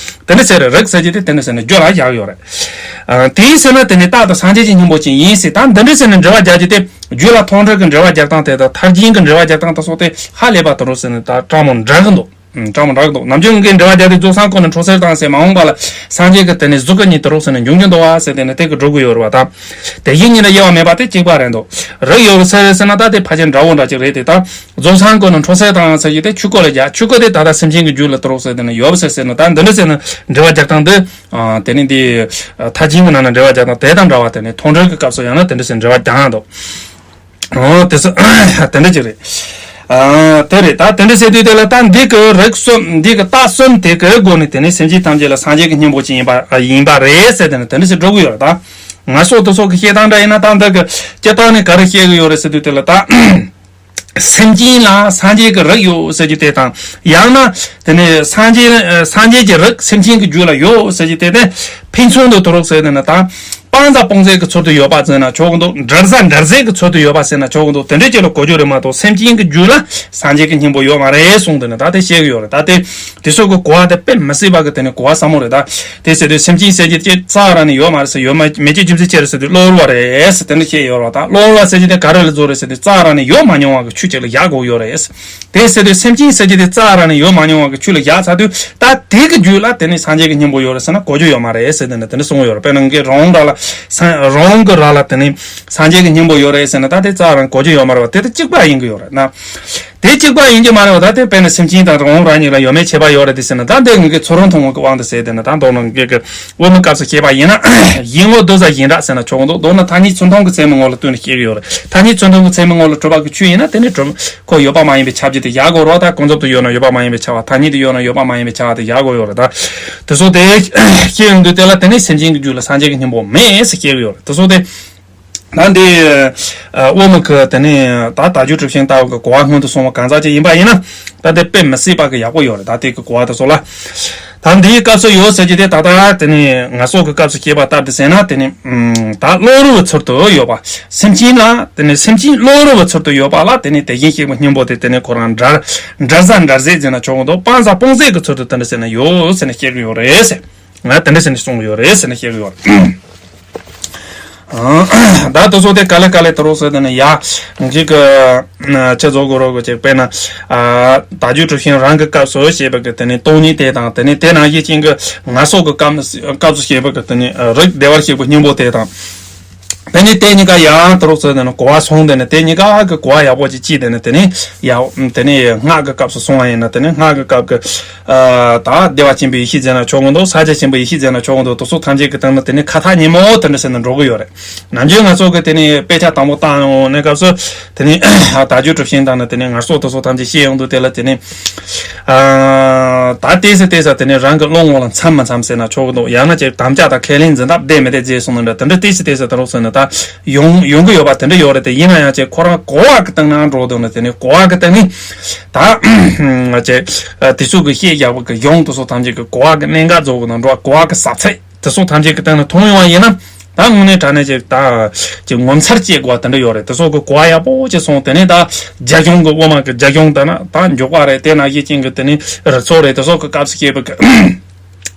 དེ་འདྲ་ཟེར་རེད། རིགས་ཟེར་གྱི་དེ་དེ་འདྲ་ཟེར་ནས་རྒྱུད་ལ་བཞག་ཡོད་རེད། ཨ་དེའི་ཕྱིར་ན་དེ་ནི་རྟག་ཏུ་སངས་རྒྱས་ཀྱི་སྙིང་པོ་ཅན་ཡིན་ཟེར། ད་འདི་འདྲ་ཟེར་ནས་འགྲེལ་བ་རྒྱག་རྒྱུ་དེ་རྒྱུད་ལ་མཐོང་གྲོལ་གྱི་འགྲེལ་བ་རྒྱག་སྟངས་དེ་དང་མཐར་ཕྱིན་གྱི་འགྲེལ་བ་རྒྱག་སྟངས་དེ་སོགས་དེ་ཧ་ལས་པ་དུ་རུ་ཟེར་ནས་ད་སྤྲང་མོ་འདྲ་གི་འདུག་ཨང་། སྤྲང་མོ་འདྲ་གི་འདུག་ནམ་རྒྱུན་ངས་འགྲེལ་བ་རྒྱག་དུས་རྫོགས་སངས་ཁོ་ན་འཕྲོ་སེལ་དང་ཟེར་མ་འོངས་པ་ལ་སངས་རྒྱས་ཀྱི་དེ་ནི་གཟུགས་ཀྱི་གཉིས་དུ་རུ་ཟེར་ནས་འབྱུང་རྒྱུ་འདུག་བ་ཟེར། དེ་ནི་དེ་གི་སྒྲུབ་ཀྱི་ཡོད་རེད་བ་དང་། དེ་བཞིན་ཉིད་ལ་དབྱེ་བ་མེད་པ་དེ་གཅིག་པ་རེད་འདུག་རིགས་ཡོད་ཟེར་ཟེར་ན་ད་དེ་ཕལ་ཆེར་འདྲ་བོ་འདྲ་ཅིག་རེད་དེ། ད་རྫོགས་སངས་ཁོ་ན་འཕྲོ་སེལ་དང་ཟེར་གྱི་དེ་ཆོས་སྐོར་ལ་རྒྱག་ཆོས་སྐོར་དེ་ད་ལྟ་སེམས་ཅན་གྱི་རྒྱུད་ལ་དུ་རུ་ཟེར། དེ་ནི་ཡོད་ཟེར་ཟེར་ན་ད་འདི་འདྲ་ཟེར་ན་འགྲེལ་བ་རྒྱག་སྟངས་འདི། ཨ་དེ་ནི་འདི་ཨ་མཐར་ཕྱིན་གྱི་ནང་ན་འགྲེལ་བ་རྒྱག་སྟངས་དེ་དང་འདྲ་བ། དེ་ནི་མཐོང་གྲོལ་གྱི་སྐབས་སུ་ཡང་ན་དེ་འདྲ་ཟེར་འགྲེལ་བ་རྒྱག་ཡང་འདུག་ཨོ་དེ་ཚོ་དེ་འདྲ་ཅིག་རེད། ཨ་དེ་རེད། ད་དེ་འདྲ་ཟེར་དུས་དེ་ལ་ད་འདི་གི་རིགས་གསུམ་འདི་གི་རྟགས་གསུམ་དེ་གི་སྒོ་ནས་དེ་ནི་སེམས་ཅན་ཐམས་ཅད་ལ་སངས་རྒྱས་ཀྱི་སྙིང་པོ་ཅན་ཡིན་པ་ཡིན་པ་རེད་ཟེར། དེ་ནི་དེ་འདྲ་ཟེར་འགྲོ་གི་ཡོད་རེད། ད་ང་ཚོ་དེ་ཚོ་གི་བཤད་སྟངས་འདྲ་ཡིན་ན་ད་འདི་གི་སྤྱིར་བཏང་ནས་ག་རེ་བཤད་གི་ཡོད་རེད་ཟེར་དུས་དེ་ལ་ད། སེམས་ཅན་ལ་སངས་རྒྱས་ཀྱི་རིགས་ཡོད་ཟེར་རྒྱུ་དེ་དང་། ཡང་ན་དེ་ནས་སངས་རྒྱས་སངས་རྒྱས་ཀྱི་རིགས་སེམས་ཅན་གྱི་རྒྱུད་ལ་ཡོད་ཟེར་རྒྱུ་དེ་དེ་ཕན་ཚུན་དུ་དུ་རུག་ཟེར་ནས་ན་ད་སྤང་བྱ་སྤོང་བྱེད་ཀྱི་ཚུལ་དུ་ཡོད་པ་ཟེར་ན་ཆོག་གི་འདུག་འདྲ་བྱ་འདྲ་བྱེད་ཀྱི་ཚུལ་དུ་ཡོད་པ་ཟེར་ན་ཆོག་གི་འདུག་དེ་འདྲའི་ཅིག་ལ་གོ་རྒྱུ་རེད་མ་གཏོགས་སེམས་ཅན་གྱི་རྒྱུད་ལ་སངས་རྒྱས་ཀྱི་སྙིང་པོ་ཡོད་མ་རེད་གསུངས་དེ་ནས་ད་དེ་བཤད་གི་ཡོད་རེད། ད་དེ་དེ་ཚོ་གི་གོ་བ་དེ་དཔེ་མི་སྲིད་པ་གི་དེ་ནས་གོ་བ་ཟབ་མོ་རེད་ད། དེ་ཟེར་དུས་སེམས་ཅན་ཟེར་རྒྱུ་ཅིག་རྩ་བ་རང་ནས་ཡོད་མ་རེད་ཟེར། ཡོད་མ་མེད་ཀྱི་རྒྱུ་མཚན་ཅི་རེད་ཟེར་དུས་གློ་བུར་བ་རེད་ཟེར་དེ་འདྲ་བཤད་ཡོད་རེད་ད། གློ་བུར་བ་ཟེར་རྒྱུ་དེ་ག་རེ་ལ་བཟོ་རེད་ཟེར་དུས་རྩ་བ་རང་ནས་ཡོད་མ་མྱོང་བ་གི་ཆོས་ཅིག་ལ་བཞག་དགོས་ཡོད་རེད། དེ་ཟེར་དུས་སེམས་ཅན་ཟེར་རྒྱུ་དེ་རྩ་བ་རང་ནས་ཡོད་མ་མྱོང་བ་གི་ཆོས་ལ་བཞག་ཚར་དུས་ད་དེ་གི་རྒྱུད་ལ་དེ་ནས་སངས་རྒྱས་ཀྱི་སྙིང་པོ་ཡོད་རེད་ཟེར་ན་གོ་རྒྱུ་ཡོད་མ་རེད་ཟེར་དེ་ནས་དེ་འདྲ་གསུངས་ཡོད་རེད། དཔེར་ན་ངས་རང་རང་ར་ལ་སངས་རང་གི་ར་ལ་དེ་ནས་སངས་རྒྱས་ཀྱི་སྙིང་པོ་ཡོད་རེད་ཟེར་ན་ད་དེ་རྩ་བ་རང་གོ་རྒྱུ་ཡོད་མ་རེད་བ། དེ་དེ་གཅིག་པ་ཡིན་གི་ཡོད་རེད་ན། དེ་གཅིག་པ་ཡིན་གྱི་མ་རེད་བ། ད་དེ་དཔེར་ན་སེམས་ཅན་དང་རང་རང་གཉིས་ལ་ཡོད་མེད་ཁྱད་པར་ཡོད་རེད་དེ་ཟེར་ན་ད་འདི་ངེད་ཀྱི་ཚུལ་ཁྲིམས་མཐོང་བ་གི་དབང་དུ་བྱས་དེ་ན་ད་མདོར་ན་ངེད་ཀྱི་དབུ་མའི་སྐབས་སུ་བཤད་པ་ཡིན་ན་ཡིད་ངོ་བདུད་བྱ་བཞིན་སྒྲ་ཟེར་ན་ཆོག་གི་འདུག་མདོར་ན་མཐའ་གཉིས་ཚུལ་ཁྲིམས་ཀྱི་ཚད་མའི་ངོ་ལ་ལྟོས་ནས་བཤད་ཀྱི་ཡོད་རེད། མཐའ་གཉིས་ཚུལ་ཁྲིམས་ཀྱི་ཚད་མའི་ངོ་ལ་གྲུབ་པ་གི་ཆོས་ཡིན་ན་དེ་ནི་གྲུབ་ཁོ་ཡོད་པ་མ་ཡིན་པའི་ཁྱབ་བྱེད་དེ་བཞག་དགོས་རེད་བ། ད་ཀུན་རྫོབ་ཏུ་ཡོད་ན་ཡོད་པ་མ་ཡིན་པའི་ཁྱབ་པ་དང་ཡོད་ན་ཡོད་པ་མ་ཡིན་པའི་ཁྱབ་པ་དེ་བཞག་དགོས་ཡོད་རེད། ད་དེ་ཚོ་དེ་བཤད་ཡོང་དུས་དེ་ལ་དེ་ནི་སེམས་ཅན་གྱི་རྒྱུད་ལ་སངས་རྒྱས་ཀྱི་སྙིང་པོ་མེད་ཟེར་བཤད་ཀྱི་ཡོད་རེད། དེ་ཚོ་དེ། ད་འདི་དབུ་མ་གི་དེ་ནས་ད་དལ་འབྱོར་གྲུབ་ཆེན་ལྟ་བུ་གི་གོ་བ་སྔོན་དུ་སོང་བ་གང་ཟག་ཅིག་ཡིན་པ་ཡིན་ན། ད་དེ་དཔེ་མི་སྲིད་པ་གི་ཡག་པོ་ཡོད་རེད། ད་དེ་གི་གོ་བ་དེ་ཚོ་ལ། ད་འདིའི་སྐབས་སུ་ཡོད་ཟེར་གྱི་དེ་ད་ལྟ་དེ་ནས་ངལ་གསོ་གི་སྐབས་སུ་བཤད་པ་ལྟར་དུ་ཟེར་ན། དེ་ནས་ད་གློ་བུར་བའི་ཚུལ་དུ་ཡོད་པ། སེམས་ཅན་ལ་དེ་ནས་སེམས་ཅན་གློ་བུར་བའི་ཚུལ་དུ་ཡོད་པ་ལ་དེ་ནས་དེ་བཞིན་གཤེགས་པའི་སྙིང་པོ་དེ་དེ་ནས་ཁོ་རང་འདྲར་འདྲར་ཟ་འདྲར་ཟད་ཟེར་ན་ཆོག་གི་འདུག་སྤང་ཟ་སྤོང་ཟད་ཀྱི་ཚུལ་དུ་དེ་འདྲ་ཟེར་ན་ཡོད་ཟེར་ནས་བཤད་གི་ཡོད་རེད་ཟེར། ང་དེ་འདྲ་ཟེར་ནས་གསུང་གི་ཡོད་རེད་ཟེར་ནས་བཤད་གི་ཡོད་རེད། ད་དེ་ཚོ་དེ་ག་ལེ་ག་ལེ་དེ་རོགས་ཟེར་དེ་ནས་ཡ། ཅིག་གི་ཅི་བཟོ་དགོས་རོགས་གི་ཅིག་དཔེར་ན། དལ་འབྱོར་གྲུབ་ཆེན་རང་གི་སྐབས་སུ་བཤད་པ་གི་དེ་ནས་སྟོང་ཉིད་དེ་དང་། དེ་ནས་དེ་ནང་བཞིན་ཅན་གི་ངལ་གསོ་གི་སྐབས་སྐབས་སུ་བཤད་པ་གི་དེ་ནས་རིགས་བདེ་བར་གཤེགས་པའི་སྙིང་པོ་དེ་དང་། དེ་ནས་དེ་གཉིས་ཀ་ཡང་དེ་རོགས་ཟེར་དེ་ནས་གོ་བ་སོང་། དེ་ནས་དེ་གཉིས་ཀ་གི་གོ་བ་ཡག་པོ་ཅིག་ཅིག་དེ་ནས་དེ་ནས་ཡང་དེ་ནས་སྔགས་གི་སྐབས་སུ་སོང་བ་ཡིན་ན། དེ་ནས་སྔགས་གི་སྐབས་གི་ད་བདེ་བ་ཆེན་པོའི་ཡེ་ཤེས་ཟེར་ན་ཆོག་གི་འདུག་ས་རྒྱ་ཆེན་པོའི་ཡེ་ཤེས་ཟེར་ན་ཆོག་གི་འདུག་དེ་ཚོ་ཐམས་ཅད་ཀྱི་སྟེང་ན་དེ་ནས་ཁ་ཐག་ཉེ་མོ་དེ་འདྲ་ཟེར་ན་འགྲོ་གི་ཡོད་རེད། ནམ་རྒྱུན་ང་ཚོ་གི་དེ་ནས་དཔེ་ཆ་དང་པོ་བཏང་ཡོང་ནས་སྐབས་སུ་དེ་ནས་དལ་འབྱོར་གྲུབ་ཆེན་དང་ནི་དེ་ནས་ངལ་གསོ་དེ་ཚོ་ཐམས་ཅད་བཤད་ཡོང་དུས། དེ་ལ་དེ་ནས་ད་ལྟས་སུ་ལྟས་ས་དེ་ནས་རང་གི་བློ་ངོ་ལ་འཚམ་མི་འཚམ་ཟེར་ན་ཆོག་གི་འདུག་ཡང་ན་ཅིག་དམ་བཅའ་དང་ཁས་ལེན་འཛིན་སྟངས་བདེ་མི་བདེ་བརྗེད་སོང་ན་འདྲ། དེ་འདྲ་ལྟས་སུ་ལྟས་ས་དེ་རོགས་ཟེར་ན་ད་ཡོང་ཡོང་གི་ཡོད་པ་དེ་འདྲ་ཡོད་རེད། དེ་ཡིན་ན་ཡང་ཅིག་ཁོ་རང་གོ་བ་གི་སྟེང་ན་འགྲོ་འདུག་ན། དེ་ནས་གོ་བ་གི་སྟེང་ནས་ད་ཅིག་དེ་ཚོ་གི་བཤད་བཞག་པ་གི་གཞུང་དེ་ཚོ་ཐམས་ཅད་གི་གོ་བ་གི་གནད་འགག་རྫོགས་གི་ན་འགྲོ་བ། གོ་བ་གི་ཟབ་ཚད་དེ་ཚོ་ཐམས་ཅད་ཀྱི་སྟེང་ནས་མཐོང་ཡོང་བ་ཡིན་ན། ད་དངོས་གནས་དྲང་གནས་ཅིག་ད་ཅིག་ངོ་མཚར་སྐྱེ་དགོས་པ་དེ་འདྲ་ཡོད་རེད། དེ་ཚོ་གི་གོ་བ་ཡག་པོ་ཅིག་སོང་། དེ་ནས་ད་རྒྱ་གཞུང་གི་དབུ་མ་གི་རྒྱ་གཞུང་ལྟར་ན་ད་འཇུག་པ་རེད། དེ་ནང་བཞིན་ཅན་གི་དེ་ནས་རིགས་ཚོགས་རེད། དེ་ཚོ་གི་སྐབས་སུ་བཤད་པ་གི་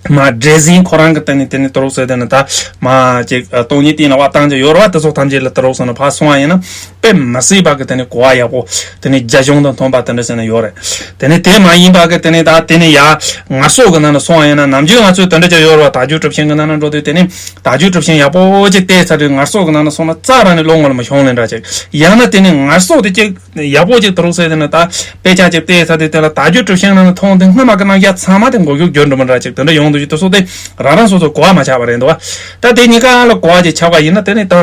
མ་འདྲེ་ཟིན་ཁོ་རང་གི་སྟེང་ནས་དེ་ནས་དེ་རོགས་ཟེར། དེ་ནས་ད་མ་ཅིག་སྟོང་ཉིད་སྟེང་ལ་བ་བཏང་ཅིག་ཡོད་རེད་བ། དེ་ཚོ་ཐམས་ཅད་ལ་དེ་རོགས་ཟེར་ན་ཕར་སོང་བ་ཡིན་ན། དཔེ་མི་སྲིད་པ་གི་དེ་ནས་གོ་བ་ཡག་པོ། དེ་ནས་རྒྱ་གཞུང་དང་མཐུན་པ་དེ་འདྲ་ཟེར་ན་ཡོད་རེད། དེ་ནས་དེ་མ་ཡིན་པ་གི་དེ་ནས་ད་དེ་ནས་ཡ་ངལ་གསོ་གི་ནང་ན་སོང་བ་ཡིན་ན། ནམ་རྒྱུན་ང་ཚོས་དེ་འདྲ་ཅིག་ཡོད་རེད་བ། དལ་འབྱོར་གྲུབ་ཆེན་གི་ནང་ན་འགྲོ་དུས་དེ་ནས་དལ་འབྱོར་གྲུབ་ཆེན་ཡག་པོ་ཅིག་བལྟས་ཚར་དུས་ངལ་གསོ་གི་ནང་ན་སོང་ན་རྩ་ར་ནས་བློ་ངོར་མི་ཤོང་ལེ་འདྲ་ཅིག་ཡང་ན་དེ་ནས་ངལ་གསོ་དེ་ཅིག་ཡག་པོ་ཅིག་དེ་རོགས་ཟེར། དེ་ནས་ད་དཔེ་ཆ་ཅིག་བལྟས་ཚར་དུས་དེ་ལ་དལ་འབྱོར་གྲུབ་ཆེན་ནང་ན་མཐོང་དུས་སྔ་མ་གི་རྣམ་གཞག་ཚང་མ་དེ་མགོ་གཡུག་གྱུར་འགྲོ་མི་འདྲ་ཅིག་དེ་འདྲ་ཡོང་དུས་དེ་ཚོ་དེ་རང་རང་སོ་སོ་གོ་བ་མ་ཆགས་པ་རེད་འདུག་བ། ད་དེ་གཉིས་ཀ་ལ་གོ་བ་ཅིག་ཆགས་པ་ཡིན་ན། དེ་ནས་ད་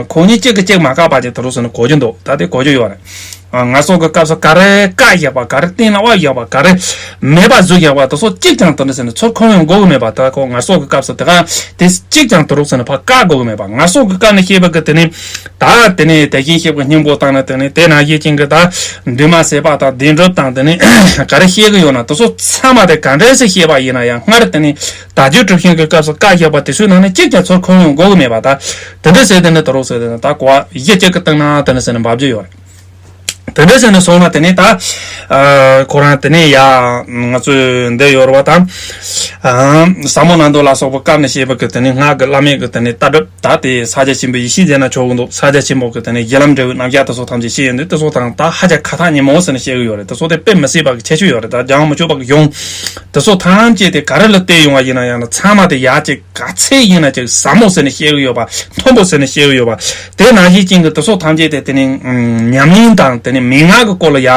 ཁོ་གཉིས་གཅིག་གིས་གཅིག་མ་བཀག་པ་ཅིག་དེ་རོགས་ཟེར་ན་གོ་རྒྱུ་འདུག་ད་དེ་གོ་རྒྱུ་ཡོད་རེད། ངལ་གསོ་གི་སྐབས་སུ་ག་རེ་བཀག་བཞག་པ། ག་རེ་གཏན་ལ་དབབ་བཞག་པ། ག་རེ་མེད་པ་བཟོས་བཞག་པ་དེ་ཚོ་གཅིག་ཀྱང་དེ་འདྲ་ཟེར་ནས་ཚུར་འཁོར་ཡོང་དགོས་གི་མེད་པ། ད་ཁོ་ངལ་གསོ་གི་སྐབས་སུ་དེ་ག་དེ་གཅིག་ཀྱང་དེ་རོགས་ཟེར་ནས་ཕར་བཀག་དགོས་གི་མེད་པ། ངལ་གསོ་གི་སྐབས་ནས་བཤད་པ་གི་དེ་ནས་ད་དེ་ནས་དེ་བཞིན་གཤེགས་པའི་སྙིང་པོ་དང་ནི་དེ་ནས་དེ་ནང་བཞིན་ཅན་གི་ད་འདུས་མ་བྱས་པ་དང་བདེན་གྲུབ་དང་དེ་ནས་ག་རེ་བཤད་གི་ཡོད་ན་དེ་ཚོ་ཚང་མ་དེ་ག་འདྲ་སེ་བཤད་པ་ཡིན་ན་ཡང་སྔར་དེ་ནས་དལ་འབྱོར་གྲུབ་ཆེན་གི་སྐབས་སུ་བཀག་བཞག་པ་དེ་ཚོའི་ནང་ནས་གཅིག་ཀྱང་ཚུར་འཁོར་ཡོང་དགོས་གི་མེད་པ། ད་དེ་འདྲ་ཟེར་དེ་ནས་དེ་རོགས་ཟེར་དེ་ནས་ད་གོ་བ་གཞི་གཅིག་གི་སྟེང་ན་དེ་འདྲ་ཟེར་ནས་འབབ་རྒྱུ་ཡོད་རེད། དེ་འདྲ་ཟེར་ནས་སོང་ན་དེ་ནས་ད་ཁོ་རང་དེ་ནས་ཡ་ང་ཚོས་འདི་ཡོད་རེད་བ། ད་ཟབ་མོ་ནང་དུ་ལ་སོགས་པ་སྐབས་ནས་བཤད་པ་གི་དེ་ནས་སྔགས་ཀྱི་བླ་མེད་ཀྱི་དེ་ནས་ལྟ་གྲུབ། ད་དེ་ས་སྐྱ་ཆེན་པོའི་ཡེ་ཤེས་ཟེར་ན་ཆོག་གི་འདུག་ས་སྐྱ་ཆེན་པོ་གི་དེ་ནས་གཞི་ལམ་འབྲས་བུའི་རྣམ་གཞག་དེ་ཚོ་ཐམས་ཅད་བཤད་ཡོང་དུས་དེ་ཚོ་དང་ད་ཧ་ཅང་ཁ་ཐག་ཉེ་མོ་ཟེར་ནས་བཤད་གི་ཡོད་རེད། དེ་ཚོ་དེ་དཔེ་མི་སྲིད་པ་གི་ཁྱད་ཆོས་ཡོད་རེད། ད་རྒྱལ་བ་མི་བསྐྱོད་པ་གི་གཞུང་དེ་ཚོ་ཐམས་ཅད་དེ་ག་རེ་ལ་བལྟས་ཡོང་བ་ཡིན་ན་ཡང་ན་ཚང་མ་དེ་ཡ་གཅིག་ག་ཚད་ཡིན་ན་ཅིག་ཟབ་མོ་ཟེར་ནས་བཤད་གི་ཡོད་པ། མཐོན་པོ་ཟེར་ནས་བཤད་གི་ཡོད་པ། དེ་ནང་བཞིན་ཅན་གྱི་དེ་ཚོ་ཐམས་ཅད་དེ་དེ་ནི་ཉམས་ལེན་དང་དེ་ནི་མན་ངག་གི་སྐོར་ལ་ཡ་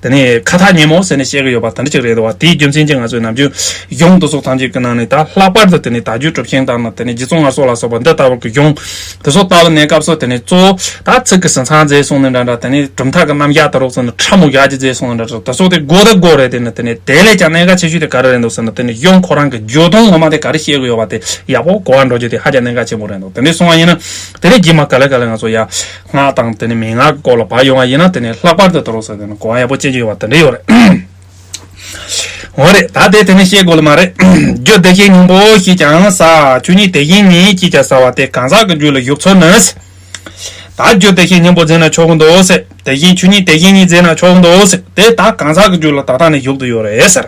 དེ་ནི་ཁ་ཐག་ཉེ་མོ་ཟེར་ནས་བཤད་གི་ཡོད་པ་དེ་འདྲ་ཅིག་རེད་འདུག་བ། དེའི་རྒྱུ་མཚན་གྱིས་ང་ཚོས་ནམ་རྒྱུན་གཞུང་དེ་ཚོ་ཐམས་ཅད་ཀྱི་ནང་ནས་ད་ལྷག་པར་དུ་དེ་ནི་དལ་འབྱོར་གྲུབ་ཆེན་དང་ནི་དེ་ནི་རྗེ་བཙུན་ངལ་གསོ་ལ་སོགས་པ་འདི་ལྟ་བུ་གི་གཞུང་དེ་ཚོ་ལྟ་བུ་གནས་སྐབས་སུ་དེ་ནི་གཙོ་བོ་ད་ཚིག་གི་ཟིན་ཚང་མཛད་སོང་ནི་འདྲ་འདྲ། དེ་ནི་གྲུབ་མཐའ་གི་རྣམ་གཞག་དེ་རོགས་སོང་ནི་ཕྲ་མོ་ཡར་གྱི་མཛད་སོང་ནི་འདྲ་འདྲ། དེ་ཚོ་དེ་དགོས་ད་དགོས་རེད། དེ་ནི་དེ་ནི་དེ་ལས་ཀྱང་གནད་འགག་ཆེ་ཤོས་དེ་ག་རེ་རེད་འདུག་ཟེར་ན་དེ་ནི་གཞུང་ཁོ་རང་གི་བརྗོད་དོན་ངོ་མ་དེ་ག་རེ་བཤད་གི་ཡོད་པ་དེ་ཡག་པོ་གོ་བ་འགྲོ་རྒྱུ་དེ་ཧ་ཅང་གནད་འགག་ཆེན་པོ་རེད་འདུག་དེ་འདྲ་སོང་བ་ཡིན་ན་དེ་ནི་རྗེས་མ་ག་ལེ་ག་ལེ་ང་ཚོ་ཡ་སྔགས་དང་དེ་ནི་མན་ངག་གི་སྐོར་ལ་བབས་ཡོང་བ་ཡིན་ན་དེ་ནི་ལྷག་པར་དུ་དེ་རོགས་ཟེར་དེ་ནི་གོ་བ་ཡག་པོ་ཅན་ཅིག་ཡོད་པ་དེ་འདྲ་ཡོད་རེད། འོ་རེད། ད་དེ་དེ་ནི་བཤད་དགོས་ལ་མ་རེད། རྒྱུ་དེ་བཞིན་སྙིང་པོ་ཞེས་ཀྱང་ཟེར། ཆོས་ཉིད་དེ་བཞིན་ཉིད་ཅེས་ཀྱང་ཟེར་བ་དེ་གང་ཟག་གི་རྒྱུད་ལ་ཞུགས་ཚུལ་ནི། ད་རྒྱུ་དེ་བཞིན་སྙིང་པོ་ཟེར་ན་ཆོག་གི་འདུག་ཟེར། དེ་བཞིན་ཆོས་ཉིད་དེ་བཞིན་ཉིད་ཟེར་ན་ཆོག་གི་འདུག་ཟེར། དེ་ད་གང་ཟག་གི་རྒྱུད་ལ་ད་ལྟ་ནས་ཞུགས་ཏུ་ཡོད་རེད་ཟེར།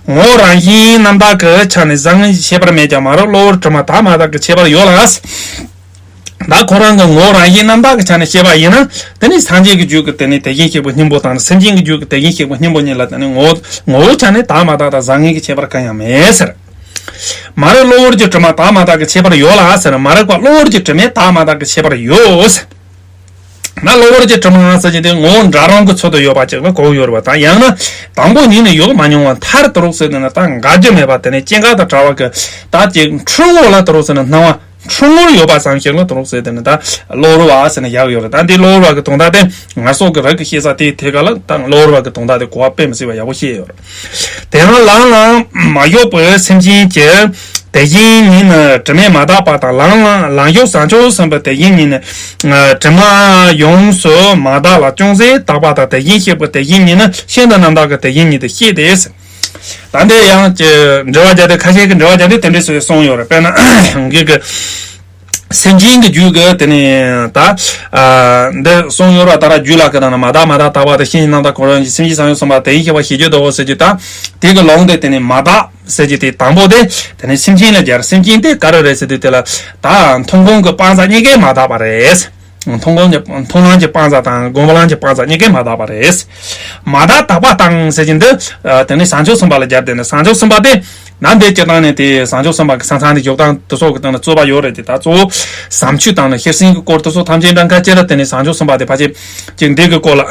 ངོ་བོ་རང་བཞིན་རྣམ་དག་གི་ཆ་ནས་བཟང་ངན་གྱི་ཁྱད་པར་མེད་ཀྱང་མ་རིག་གློ་བུར་དྲི་མ་དག་མ་དག་གི་ཁྱད་པར་ཡོད་ལ། ད་ཁོ་རང་གི་ངོ་བོ་རང་བཞིན་རྣམ་དག་གི་ཆ་ནས་བཤད་པ་ཡིན་ན། དེ་ནི་སངས་རྒྱས་ཀྱི་རྒྱུད་ཀྱི་དེ་ནི་དེ་བཞིན་གཤེགས་པའི་སྙིང་པོ་དང་ནི་སེམས་ཅན་གྱི་རྒྱུད་ཀྱི་དེ་བཞིན་གཤེགས་པའི་སྙིང་པོ་གཉིས་ལ་དེ་ནི་ངོ་བོ་ངོ་བོའི་ཆ་ནས་དག་མ་དག་དང་བཟང་ངན་གྱི་ཁྱད་པར་གང་ཡང་མེད་ཟེར། མ་རིག་གློ་བུར་གྱི་དྲི་མ་དག་མ་དག་གི་ཁྱད་པར་ཡོད་ལ་ཟེར། མ་རིག་པ་གློ་བུར་གྱི་དྲི་མས་དག་མ་དག་གི་ཁྱད་པར་ཡོད་ཟེར། ན་གློ་བུར་གྱི་དྲི་མ་ཟེར་གྱི་དེ་ངོ་བོ་འདྲ་རང་གི་ཚུལ་དུ་ཡོད་པ་ཅིག་ལ་གོ་ཡོད་རེད་པ་དང་། ཡང་ན་དང་པོ་ཉིད་ནས་ཡོད་མ་མྱོང་བ་མཐར་དུ་རོགས་ཟེར་དེ་ན་ད་འགག་རྒྱུ་མེད་པ་དེ་ནི་སྐྱེ་འགག་དང་བྲལ་བ་གི་ད་ཅིག་འཁྲུལ་ངོ་ལ་དུ་རོགས་ཟེར་ན་སྣང་བ། འཁྲུལ་ངོར་ཡོད་པ་ཙམ་ཞིག་ལ་དུ་རོགས་ཟེར་དེ་ནི་ད་གློ་བུར་བ་ཟེར་ནས་བཞག་ཡོད་རེད། ད་འདི་གློ་བུར་བ་གི་དོན་དག་དེ་ངལ་གསོ་གི་རིགས་ཀྱི་ཤེས་ས་དེའི་ཐད་ཀ་ལ་ད་གློ་བུར་བ་གི་དོན་དག་དེ་གོ་བ་དཔེ་མི་སྲིད་པ་ཡག་པོ་ཤེས་ཡོད་རེད། དེ་ཡང་ལའང་ལའང་མ་གཞོག་པའི་སེམས་ཅན་གྱི་ དེ་བཞིན་ཉིད་ནི་དྲི་མས་མ་དག་པ་དང་། ལམ་ལམ་ལམ་ཞུགས་བྱང་ཆུབ་སེམས་དཔའི་དེ་བཞིན་ཉིད་ནི། ཨ། དྲི་མ་ཡོངས་སུ་མ་དག་ལ་ཅུང་ཟད་དག་པ་དང་། དེ་བཞིན་གཤེགས་པའི་དེ་བཞིན་ཉིད་ནི་ཤིན་ཏུ་རྣམ་དག་གི་དེ་བཞིན་ཉིད་དུ་ཤེས་ཏེ། ད་འདི་ཡང་ཅི་འགྲེལ་བ་བརྒྱབ་སྟེ། ཁ་ཤས་ཀྱིས་འགྲེལ་བ་བརྒྱབ་སྟེ་དེ་འདྲ་ཞིག་གསུངས་ཡོད་རེད། དཔེར་ན་གི་གི་སེམས་ཅན་གྱི་རྒྱུད་ཀྱི་དེ་ནས་ད། ཨ། འདི་གསུངས་ཡོད་རེད། ད་ར་རྒྱུད་ལ་གི་ད་ནི་མ་དག་མ་དག་དག་པ་དང་། ཤིན་ཏུ་རྣམ་དག་གོ་རིམ་གྱིས། སེམས་ཅན་བྱང་ཆུབ་སེམས་དཔའ་དེ་བཞིན་གཤེགས་པ་ཞེས་བརྗོད་དོ་ཟེར་གྱི། ད་དེ་གི་ལུང་དེ་དེ་ནས་མ་དག་ཟེར་གྱི་དེ་དང་པོ་དེ། དེ་ནས་སེམས་ཅན་ལ་སྦྱར། སེམས་ཅན་དེ་ག་རེ་རེད་ཟེར་དུས། དེ་ལ་ད་མཐོང་སྒོམ་གྱི་སྤང་བྱ་གཉིས་ཀས་མ་དག་པ་རེད། མཐོང་སྒོམ་གྱི། མཐོང་ལམ་གྱི་སྤང་བྱ་དང་སྒོམ་ལམ་གྱི་སྤང་བྱ་གཉིས་ཀས་མ་དག་པ་རེད། མ་དག་དག་པ་དང་ཟེར་གྱི་འདི། ཨ། དེ་ནས་བྱང་ཆུབ་སེམས་དཔའ་ལ་སྦྱར། དེ་ནས་བྱང་ཆུབ་སེམས་དཔའ་དེ་ནམ་འདི་སྤྱིར་བཏང་ནས་དེ་བྱང་ཆུབ་སེམས་དཔའ་གི་ས་མཚམས་དེ་འཇོག་སྟངས་དེ་ཚོ་གི་སྟེང་ལ་རྩོད་པ་ཡོད་རེད་དེ། ད་གཙོ་བོ་བྱང་ཆུབ་དང་ནི་ཤེར་ཕྱིན་གྱི་སྐོར་དེ་ཚོ་ཐམས་ཅད་འདྲ་ཁ་ཅིག་ལ། དེ་ནས་བྱང་ཆུབ་སེམས་དཔའ་དེ་ཕལ་ཆེར་ཅིག་འདི་གི་སྐོར་ལ་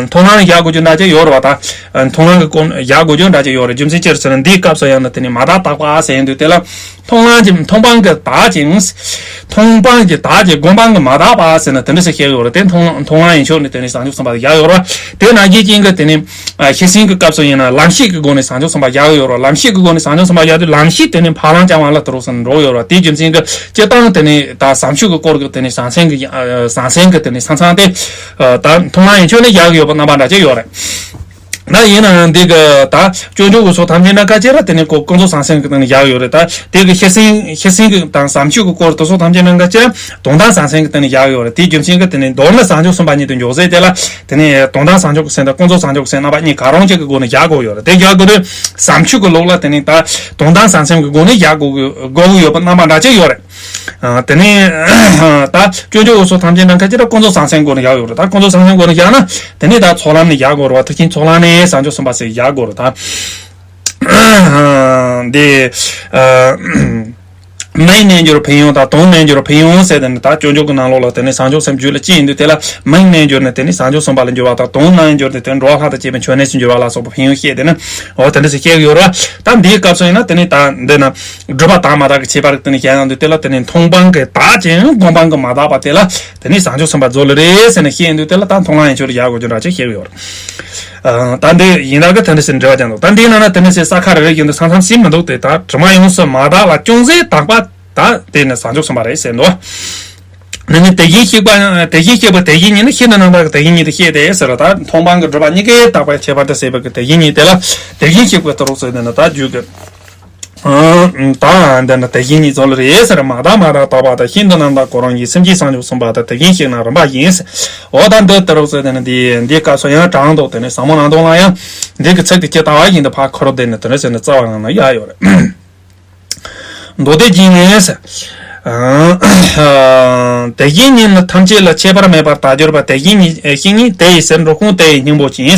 མཐོང་ལམ་བཞག་དགོས་རྒྱུ་འདྲ་ཅིག་ཡོད་རེད་བ། ད་མཐོང་ལམ་གྱི་སྐོར་བཞག་དགོས་རྒྱུ་འདྲ་ཅིག་ཡོད་རེད། རྒྱུ་མཚན་ཅི་རེད་ཟེར་ན། འདིའི་སྐབས་སུ་ཡང་ན་དེ་ནས་མ་དག་དག་པ་ཟེར་ཡོང་དུས། དེ་ལ་མཐོང་ལམ་གྱི་མཐོང་སྤང་གི་དག་ཅིང་། མཐོང་སྤང་གི་དག་ཅིང་སྒོམ་སྤང་གི་མ་དག་པ་ཟེར་ནས་དེ་འདྲ་ཞིག་བཤད་ཡོད་རེད། དེ་མཐོང་མཐོང་ལམ་ཡན་ཆོད་ནས་དེ་ནས་བྱང་ཆུབ་སེམས་དཔའ་ལ་བཞག་ཡོད་རེད། དེ་ནང་བཞིན་ཅན་གྱི་དེ་ནས། ཨ། ཤེར་ཕྱིན་གྱི་སྐབས་སུ་ཡིན་ན་ལམ་ཤེས་ཀྱི་སྒོ་ནས་བྱང་ཆུབ་སེམས་དཔའ་བཞག་ཡོད་རེད། ལམ་ཤེས་ཀྱི་སྒོ་ནས་བྱང་ཆུབ་སེམས་དཔའ་བཞག་དུས། ལམ་ཤེས་དེ་ནས་འཕགས་ལམ་བྱང་བ་ལ་དེ་རོགས་སུ་འགྲོ་ཡོད་རེད། དེའི་རྒྱུ་མཚན་གྱིས་སྤྱིར་བཏང་དེ་ནས་ད་བྱང་ཆུབ་ཀྱི་སྐོར་གྱི་དེ་ནས་བྱང་སེམས་ཀྱི། ཨ། བྱང་སེམས་ཀྱི་དེ་ནས་ས་མཚམས་དེ། ཨ། ད་མཐོང་ལམ་ཡན་ཆོད་ནས་བཞག་ཡོད་པ་རྣམ་པ་འདྲ་ཅིག་ཡོད་རེད། ད་ཡིན་ནའང་འདི་གི་ད་སྤྱོད་འཇུག་གི་ཚོགས་ཐམས་ཅད་ན་ཁ་ཅིག་ལ་དེ་ནས་ཀུན་ཀུན་རྫོབ་བྱང་སེམས་ཀྱི་སྟེང་ནས་བཞག་ཡོད་རེད། ད་དེ་གི་ཤེར་ཕྱིན་ཤེར་ཕྱིན་གྱི་དང་བྱང་ཆུབ་ཀྱི་སྐོར་དེ་ཚོ་ཐམས་ཅད་ན་ཁ་ཅིག་དོན་དམ་བྱང་སེམས་ཀྱི་སྟེང་ནས་བཞག་ཡོད་རེད། དེའི་རྒྱུ་མཚན་གྱིས་དེ་ནས་མདོར་ན་བྱང་ཆུབ་སེམས་དཔའ་ཉིད་དུ་འཇོག་ཟེར། དེ་ལ་དེ་ནས་དོན་དམ་བྱང་ཆུབ་ཀྱི་སེམས་དང་ཀུན་རྫོབ་བྱང་ཆུབ་ཀྱི་སེམས་རྣམ་པ་གཉིས་གང་རུང་གཅིག་གི་སྒོ་ནས་བཞག་དགོས་ཡོད་རེད། དེ་བཞག་དགོས་དུས་བྱང་ཆུབ་ཀྱི་ལུགས་ལ་དེ་ནས་ད་དོན་དམ་བྱང་སེམས་ཀྱི་སྒོ་ནས་བཞག་དགོས་དགོས་ཀྱི་ཡོད་པ་རྣམ་པ་འདྲ་ཅིག་ཡོད་རེད། ཨ། དེ་ནས་ད་སྤྱོད་འཇུག་གི་ཚོགས་ཐམས་ཅད་ན་ཁ་ཅིག་ལ་ཀུན་རྫོབ་བྱང་སེམས་སྒོ་ནས་བཞག་ཡོད་རེད། ད་ཀུན་རྫོབ་བྱང་སེམས་སྒོ་ནས་བཞག་ན་དེ་ནས་ད་ཚོགས་ལམ་ནས་བཞག་དགོས་རེད་བ། ཐེག་ཆེན་ཚོགས་ལམ་ནས་བྱང་ཆུབ་སེམས་དཔའ་ཟེར་བཞག་དགོས་རེད། ད་འདི། ཨ། མིང་རྣལ་འབྱོར་ཕན་ཡོན་དང་དོན་རྣལ་འབྱོར་ཕན་ཡོན་ཟེར། དེ་ནི་ད་སྤྱོད་འཇུག་གི་ནང་ལོགས་ལ་དེ་ནི་བྱང་ཆུབ་སེམས་རྒྱུད་ལ་སྐྱེས་ཡིན་དུས། དེ་ལ་མིང་རྣལ་འབྱོར་ནི་དེ་ནི་བྱང་ཆུབ་སེམས་དཔའ་ལ་འགྱུར་བ་དང་། དོན་རྣལ་འབྱོར་ནི་དེ་ནི་འགྲོ་བ་ལྷ་དང་བཅས་པའི་མཆོད་གནས་སུ་འགྱུར་བ་ལ་སོགས་པའི་ཕན་ཡོན་བཤད། དེ་ནི་འོ་དེ་འདྲ་ཞིག་བཤད་ཀྱི་ཡོད་རེད། ད་འདིའི་སྐབས་སུ་ཡིན་ན་དེ་ནི་ད་འདི་ན་སྒྲུབ་པ་དག་མ་དག་གི་ཁྱད་པར་དེ་ནི་བཤད་ཡོང་དུས། དེ་ལ་དེ་ནི་མཐོང་སྤང་གི་དག་ཅིང་སྒོམ་སྤང་གི་མ་དག་པ་དེ་ལ་དེ་ནི་བྱང་ཆུབ་སེམས་དཔའ་མཛོད་ལ་རེད་ཟེར་ནས་བཤད་ཡོང་དུས། དེ་ལ་ད་མཐོང་ལམ་ཡན་ཆོད་ལ་བཞག་དགོས་རྒྱུ་འདྲ་ཅིག་བཤད་ཀྱི་ཡོད་རེད། ཨ། ད་འདི་ཡིན་ན་གི་དེ་འདྲ་ཞིག་འགྲེལ་བ་ཀྱང་འདུག་ད་འདིའི་ནང་ན་དེ་ནི་ཞེ་ས་ཁ་རེ་རེ་བཞིན་དུ་ས་མཚམས་ཞིག་མི་འདུག་སྟེ། ད་དྲི་མ་ཡོངས་སུ་མ་དག་ལ་ཅུང་ཟད་དག་པ། ད་དེ་ནི་བྱང་ཆུབ་སེམས་དཔའ་རེད་ཟེར་འདུག་ནི་ནི་དེ་བཞིན་གཤེགས་པ། དེ་བཞིན་གཤེགས་པ་དེ་བཞིན་ཉིད་ནི་ཤིན་ཏུ་རྣམ་དག་གི་དེ་བཞིན་ཉིད་དུ་ཤེས་ཏེ་ཟེར་བ། ད་མཐོང་སྤང་གི་སྒྲུབ་པ་གཉིས་ཀའི་དག་པའི་ཁྱད་པར་དུ་ཟད་པའི་གི་དེ་བཞིན་ཉིད་དེ་ལ་དེ་བཞིན་གཤེགས་པའི་ཏུ་རུ་ཟེར་ནས་ནི་ད་རྒྱུད་ཀྱི། ཨ། ད་འདི་ནི་དེ་བཞིན་ཉིད་ཚོ་ལ་རེད་ཟེར། མ་དག་མ་དག་དག་པ་དང་། ཤིན་ཏུ་རྣམ་དག་གོ་རིམ་གྱིས། སེམས་ཅན་བྱང་ཆུབ་སེམས་དཔའ་དང་། དེ་བཞིན་གཤེགས་རྣམས་རིམ་པ་བཞིན་ཟེར། འོ་ད་འདི་ཏུ་རུ་ཟེར་དེ་ནི་འདི་འདིའི་སྐབས་སུ་ཡང་དྲང་འདུག་དེ་ནི་ཟབ་མོ་སྣང་སྟོང་ལ་ཡང་འདི་གི་ཚིག་དེ་ཇི་ལྟ་བ་བཞིན་དུ་ཕར་འཁོར། དེ་ནི་དེ་ནི་ཟེར་ནས་རྩ་བ་རང་ན་ཡ་ཡོད་རེད། མདོ་སྡེ་རྒྱན་ནས། ཨ། དེ་བཞིན་ཉིད་ནི་ཐམས་ཅད་ལ་ཁྱད་པར་མེད་པར་དག་གྱུར་པ། དེ་བཞིན་ཉིད་བཞིན་ཉིད་དེ་ཡི་ཕྱིར། འགྲོ་ཀུན་དེ་ཡི་སྙིང་པོ་ཅན།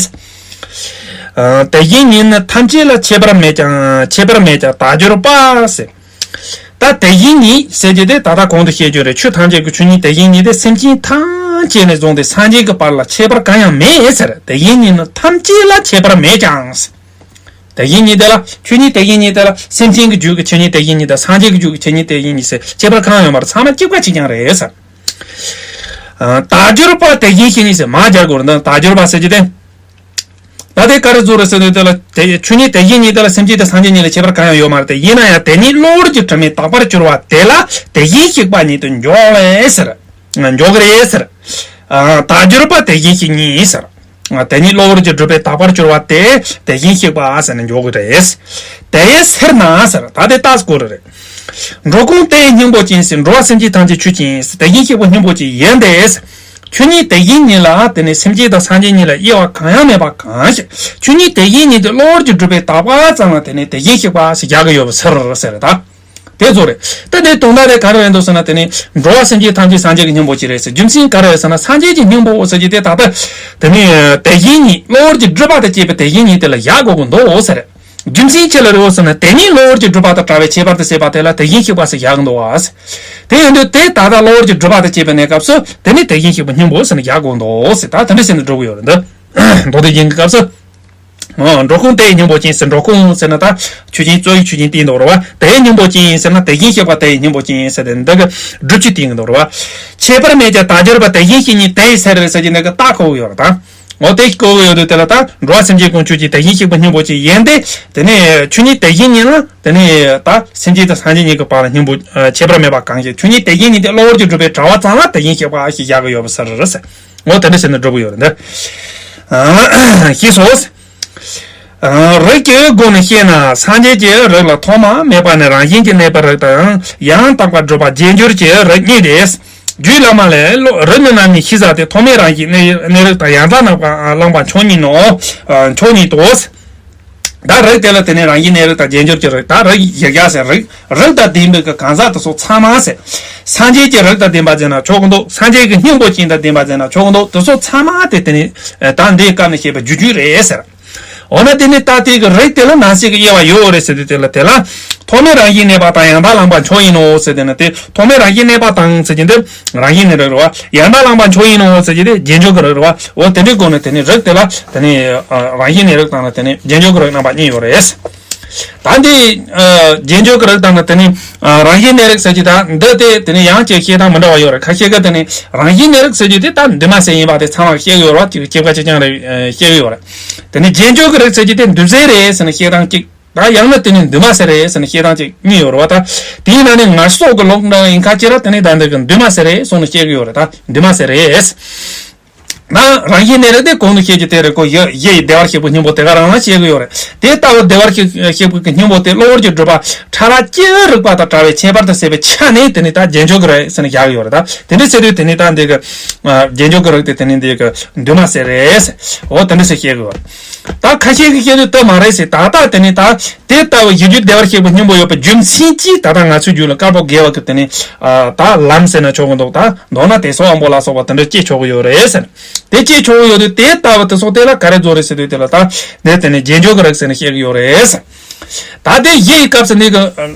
ཨ། དེ་བཞིན་ཉིད་ནི་ཐམས་ཅད་ལ་ཁྱད་པར་མེད་ཀྱང་། ཁྱད་པར་མེད་ཀྱང་དག་གྱུར་པ་ཟེར། ད་དེ་བཞིན་ཉིད་ཟེར་རྒྱུ་དེ་ད་ལྟ་གོང་དུ་བཤད་རྒྱུ་རེད། ཆོས་ཐམས་ཅད་ཀྱི་ཆོས་ཉིད་དེ་བཞིན་ཉིད་དེ་སེམས་ཅན་ཐམས་ཅད་ནས་བཟུང་སྟེ་སངས་རྒྱས་ཀྱི་བར་ལ་ཁྱད་པར་གང་ཡང་མེད་ཟེར། དེ་བཞིན་ཉིད་ནི་ཐམས་ཅད་ལ་ཁྱད་པར་མེད་ཀྱང་། དེ་བཞིན་ཉིད་དེ་ལ། ཆོས་ཉིད་དེ་བཞིན་ཉིད་དེ་ལ། སེམས་ཅན་གྱི་རྒྱུད་ཀྱི་ཆོས་ཉིད་དེ་བཞིན་ཉིད་དང་། སངས་རྒྱས་ཀྱི་རྒྱུད་ཀྱི་ཆོས་ཉིད་དེ་བཞིན་ཉིད་ཟེར་ཁྱད་པར་གང་ཡང་ཡོད་མ་རེད། ཚང་མ་གཅིག་པ་གཅིག་རྐྱང་རེད་ཟེར། ཨ། དག་གྱུར་པ་དེ་བཞིན་གཤེགས་ཉིད་ཟེར། མ་རྒྱག་དགོས་རེད། འདི་དག་གྱུར་པ་ཟེར་རྒྱུ་དེ། ད་དེ་ག་རེ་བཟོ་རེད་ཟེར་དུས། དེ་ལ་དེ་ཆོས་ཉིད་དེ་བཞིན་ཉིད་དེ་ལ་སེམས་ཅན་དང་སངས་རྒྱས་གཉིས་ལ་ཁྱད་པར་གང་ཡང་ཡོད་མ་རེད་དེ། ཡིན་ན་ཡང་དེ་ཉིད་གློ་བུར་གྱི་དྲི་མས་དག་པར་གྱུར་པ་དེ་ལ་དེ་བཞིན་གཤེགས་པ་ཉིད་དུ་འཇོག་ལེ་ཟེར། འཇོག་གི་རེད་ཟེར། ཨ། དག་གྱུར་པ་དེ་བཞིན་གཤེགས་ཉིད་ཟེར། དེ་ཉིད་གློ་བུར་གྱི་སྒྲུབ་པས་དག་པར་གྱུར་པ་དེ་དེ་བཞིན་གཤེགས་པ་ཟེར་ནས་འཇོག་གི་རེད། དེའི་ཕྱིར་ན་ཟེར། ད་དེ་ལྟ་དགོས་རེད། འགྲོ་ཀུན་དེ་ཡི་སྙིང་པོ་ཅན་ཟེར། འགྲོ་བ་སེམས་ཅན་ཐམས་ཅད་ཆོས་ཅན་ཟེར། དེ་བཞིན་གཤེགས་པའི་སྙིང་པོ་ཅན་ཡིན་ཏེ། ཆོས་ཉིད་དེ་བཞིན་ཉིད་ལ་དེ་ནི་སེམས་ཅན་དང་སངས་རྒྱས་གཉིས་ལ་དབྱེ་བ་གང་ཡང་མེད་པ་གང་ཞིག་ཆོས་ཉིད་དེ་བཞིན་ཉིད་དེ་གློ་བུར་གྱི་སྒྲུབ་པས་དག་པ་ཙམ་ལ་དེ་ནི་དེ་བཞིན་གཤེགས་པ་ཞེས་བྱ་གི་ཡོད་པའི་ཕྱིར་ཟེར་ད། དེ་ཚོ་རེད། ད་དེ་དོན་དག་དེ་ག་རེ་རེད་འདུག་ཟེར་ན། དེ་ནི་འགྲོ་བ་སེམས་ཅན་ཐམས་ཅད་སངས་རྒྱས་ཀྱི་སྙིང་པོ་ཅན་རེད་ཟེར། རྒྱུ་མཚན་ག་རེ་རེད་ཟེར་ན། སངས་རྒྱས་ཀྱི་སྙིང་པོ་ཟེར་རྒྱུ་དེ་ད་ལྟ་དེ་ནི་དེ་བཞིན་ཉིད། གློ་བུར་གྱི་སྒྲུབ་པ་དང་བཅས་པའི་དེ་བཞིན་ཉིད་དེ་ལ་བཞག་དགོས་ཀྱི་འདུག་ཟེར། རྒྱུ་མཚན་ཅི་ལ་རེད་ཟེར་ན། དེ་ཉིད་གློ་བུར་གྱི་སྒྲུབ་པ་དང་བྲལ་བའི་ཁྱད་པར་དུ་བྱས་པ་དེ་ལ་དེ་བཞིན་གཤེགས་པ་ཟེར་བཞག་གི་འདུག་བ། དེ་ཡིན་དུས་དེ་ད་ལྟ་གློ་བུར་གྱི་སྒྲུབ་པ་དང་བཅས་པའི་གནས་སྐབས་སུ་དེ་ནི་དེ་བཞིན་གཤེགས་པའི་སྙིང་པོ་ཟེར་ནས་བཞག་དགོས་འདུག་ཟེར། ད་དེ་འདྲ་ཟེར་ནས་འགྲོ་གི་ཡོད་རེད། འདི་མདོ་སྡེ་རྒྱན་གྱི་སྐབས་སུ། འོ། འགྲོ་ཀུན་དེ་ཡི་སྙིང་པོ་ཅན་ཟེར། འགྲོ་ཀུན་ཟེར་ན་ད་ཆོས་ཅན། རྩོད་ཡི་ཆོས་ཅན་དེ་འདུག་རེད་བ། དེ་ཡི་སྙིང་པོ་ཅན་ཟེར་ན་དེ་བཞིན་གཤེགས་པ་དེ་ཡི་སྙིང་པོ་ཅན་ཟེར་ཏེ་འདི་གི་སྒྲུབ་བྱེད་དེ་ཡིན་འདུག་རེད་བ། ཁྱད་པར་མེད་ཀྱང་དག་གྱུར་པ་དེ་བཞིན་གཤེགས་ཉིད་དེ་ཡི་ཕྱིར་ཟེར་གྱི་འདི་གི་རྟགས་ཁོ་བོ་ཡོད་རེད་ད། འོ་དེ་གོ་གི་ཡོད་དུས་དེ་ལ་ད་འགྲོ་བ་སེམས་ཅན་ཀུན་ཆོས་ཀྱི་དེ་བཞིན་གཤེགས་པའི་སྙིང་པོ་ཅིག་ཡིན་ཏེ། དེ་ནས་ཆོས་ཉིད་དེ་བཞིན་ཉིད་ལ་དེ་ནས་ད་སེམས་ཅན་དང་སངས་རྒྱས་གཉིས་ཀྱི་བར་ལ་སྙིང་པོ་ཁྱད་པར་མེད་པ་གང་ཞིག་ཆོས་ཉིད་དེ་བཞིན་ཉིད་དེ་གློ་བུར་གྱི་སྒྲུབ་པའི་དྲ་བ་ཙམ་ལ་དེ་བཞིན་གཤེགས་པ་ཞེས་བྱ་གི་ཡོད་པ་ཟེར་རེད། འོ་དེ་འདྲ་བྱས་ནས་སྒྲུབ་གི་ཡོད་རེད་འདི། ཤེས་སོ། རིགས་ཀྱི་སྒོ་ནས་བཤད་ན་སངས་རྒྱས་ཀྱི་རིགས་ལ་ཐོག་མ་མེད་པ་ནས་རང་བཞིན་གྱིས་གནས་པའི་རིགས་དང་ཡང་དག་པར་སྒྲུབ་པ་རྗེས་འཇུག་གི་རིགས་གཉིས་ཏེ། རྒྱུད་བླ་མ་ལས། རིགས་ནི་རྣམ་གཉིས་ཤེས་བྱ་སྟེ། ཐོག་མའི་རང་བཞིན་གནས་རིགས་དང་ཡང་དག་རྣམ་པར་བླངས་པ་མཆོག་ཉིད་ནོ། མཆོག་ཉིད་དོ། ད་རིགས་དེ་ལ་དེ་ནས་རང་བཞིན་གནས་རིགས་དང་རྗེས་འཇུག་གི་རིགས། ད་རིགས་ཡི་གེ་ཟེར་རིགས། རིགས་དང་ལྡན་པའི་གི་གང་ཟག་དེ་ཚོ་ཚང་མ་ཟེར། སངས་རྒྱས་ཀྱི་རིགས་དང་ལྡན་པ་ཟེར་ན་ཆོག་གི་འདུག་སངས་རྒྱས་ཀྱི་སྙིང་པོ་ཅན་དང་ལྡན་པ་ཟེར་ན་ཆོག་གི་འདུག་དེ་ཚོ་ཚང་མ་དེ་དེ་ནས་ད་འདིའི་སྐབས་ནས་བཤད་པའི་རྒྱུ་རྒྱུད་རེད་ཟེར། འོ་ན་དེ་ནི་ད་དེ་གི་རིགས་དེ་ལ་ནང་གསེས་ཀྱི་དབྱེ་བ་ཡོད་རེད་ཟེར་དུས་དེ་ལ་དེ་ལ། ཐོག་མའི་རང་བཞིན་གནས་པ་དང་ཡང་དག་བླངས་པ་མཆོག་ཡིན་ནོ་ཟེར་དེ་ནི་དེ་ཐོག་མའི་རང་བཞིན་གནས་པ་དང་ཟེར་གྱི་འདི་རང་བཞིན་གནས་རིགས་རེད་བ། ཡང་དག་བླངས་པ་མཆོག་ཡིན་ནོ་ཟེར་གྱི་དེ་རྗེས་འཇུག་གི་རིགས་རེད་བ། འོ་དེ་འདྲའི་སྒོ་ནས་དེ་ནི་རིགས་དེ་ལ་དེ་ནི་རང་བཞིན་གནས་རིགས་དང་ནི་དེ་ནི་རྗེས་འཇུག་གི་རིགས་རྣམ་པ་གཉིས་ཡོད་རེད། ད་འདི་རྗེས་འཇུག་གི་རིགས་དང་ནི་དེ་ནི་རང་བཞིན་གནས་རིགས་ཟེར་གྱི་ད་འདི་དེ་དེ་ནི་ཡང་ཅིག་བཤད་སྟངས་མི་འདྲ་བ་ཡོད་རེད། ཁ་ཤས་ཀྱིས་དེ་ནི་རང་བཞིན་གནས་རིགས་ཟེར་གྱི་དེ་ད་འདུས་མ་བྱས་ཡིན་པ་དེ་ཚང་མ་བཤད་གི་ཡོད་རེད་བ། ཅིག་སྐྱེ་བ་གཅིག་རྐྱང་རེད་བཤད་གི་ཡོད་རེད། དེ་ནི་རྗེས་འཇུག་གི་རིགས་ཟེར་གྱི་དེ་འདུས་བྱས་རེད་ཟེར་ནས་བཤད་སྟངས་གཅིག་ད་ཡང་ན་དེ་ནི་འདུས་མ་བྱས་རེད་ཟེར་ནས་བཤད་སྟངས་གཅིག་གཉིས་ཡོད་རེད་བ། ད་དེའི་ནང་ནས་ངར་སོགས་ཀྱི་ལུགས་འདྲ་ཡིན་ཁ་ཅིག་ར་དེ་ནི་ད་འདི་གི་འདུས་མ་བྱས་རེད་གསུངས་ནས་བཤད་གི་ཡོད་རེད། ད་འདུས་མ་བྱས་རེད། ད་རང་བཞིན་གནས་རིགས་དེ་གོང་དུ་བཤད་ཀྱི་དེ་རེད་ཀོ། ཡེ་ཡེ་བདེ་བར་གཤེགས་པའི་སྙིང་པོ་དེ་ག་རང་ལ་བཤད་གི་ཡོད་རེད། དེ་ལྟ་བུ་བདེ་བར་གཤེགས་པའི་སྙིང་པོ་དེ་གློ་བུར་གྱི་སྒྲུབ་པ་ཕྲ་རགས་ཀྱི་རིགས་པ་དང་བྲལ་བའི་ཁྱད་པར་དུ་ཟད་པའི་ཆ་ནས་དེ་ནི་ད་རྗེས་འཇུག་གི་རེད་ཟེར་ནས་བཞག་གི་ཡོད་རེད། ད་དེ་འདྲ་བྱས་དུས་དེ་ནི་ད་འདི་གི་རྗེས་འཇུག་གི་རིགས་དེ་དེ་ནི་འདི་གི་འདུས་མ་བྱས་རེད། འོ་དེ་འདྲ་ཞིག་བཤད་དགོས། ད་ཁ་ཤས་ཀྱིས་བཤད་དུས་དེ་མ་རེད་ཟེར། ད་ལྟ་དེ་ནི་ད་དེ་ལྟ་བུ་གཞི་རྒྱུད་བདེ་བར་གཤེགས་པའི་སྙིང་པོ་ཡོད་པའི་རྒྱུ་མཚན་གྱིས་ད་ལྟ་ང་ཚོའི་རྒྱུད་ལ་དཀར་པོ་དགེ་བ་གི་དེ་ནི་ད་ལམ་ཟེར་ན་ཆོག་གི་འདུག་ད་མདོར་ན་དེ་སོགས་དབང་པོ་ལ་སོགས་པ་དེ་འདྲ་སྐྱེ་ཆོག་གི་ཡོད་རེད་ཟེར། དེ་སྐྱེ་ཆོག་གི་ཡོད་དུས་དེ་ལྟ་བུ་དེ་སོགས་དེ་ལ་ག་རེ་རྫོགས་རེད་ཟེར་དུས་དེ་ལ་ད་དེ་དེ་ནི་རྗེས་འཇུག་གི་རིགས་ཟེར་ནས་བཤད་གི་ཡོད་རེད་ཟེར། ད་དེ་གཞི་ཡི་སྐབས་སུ་ནི་གི་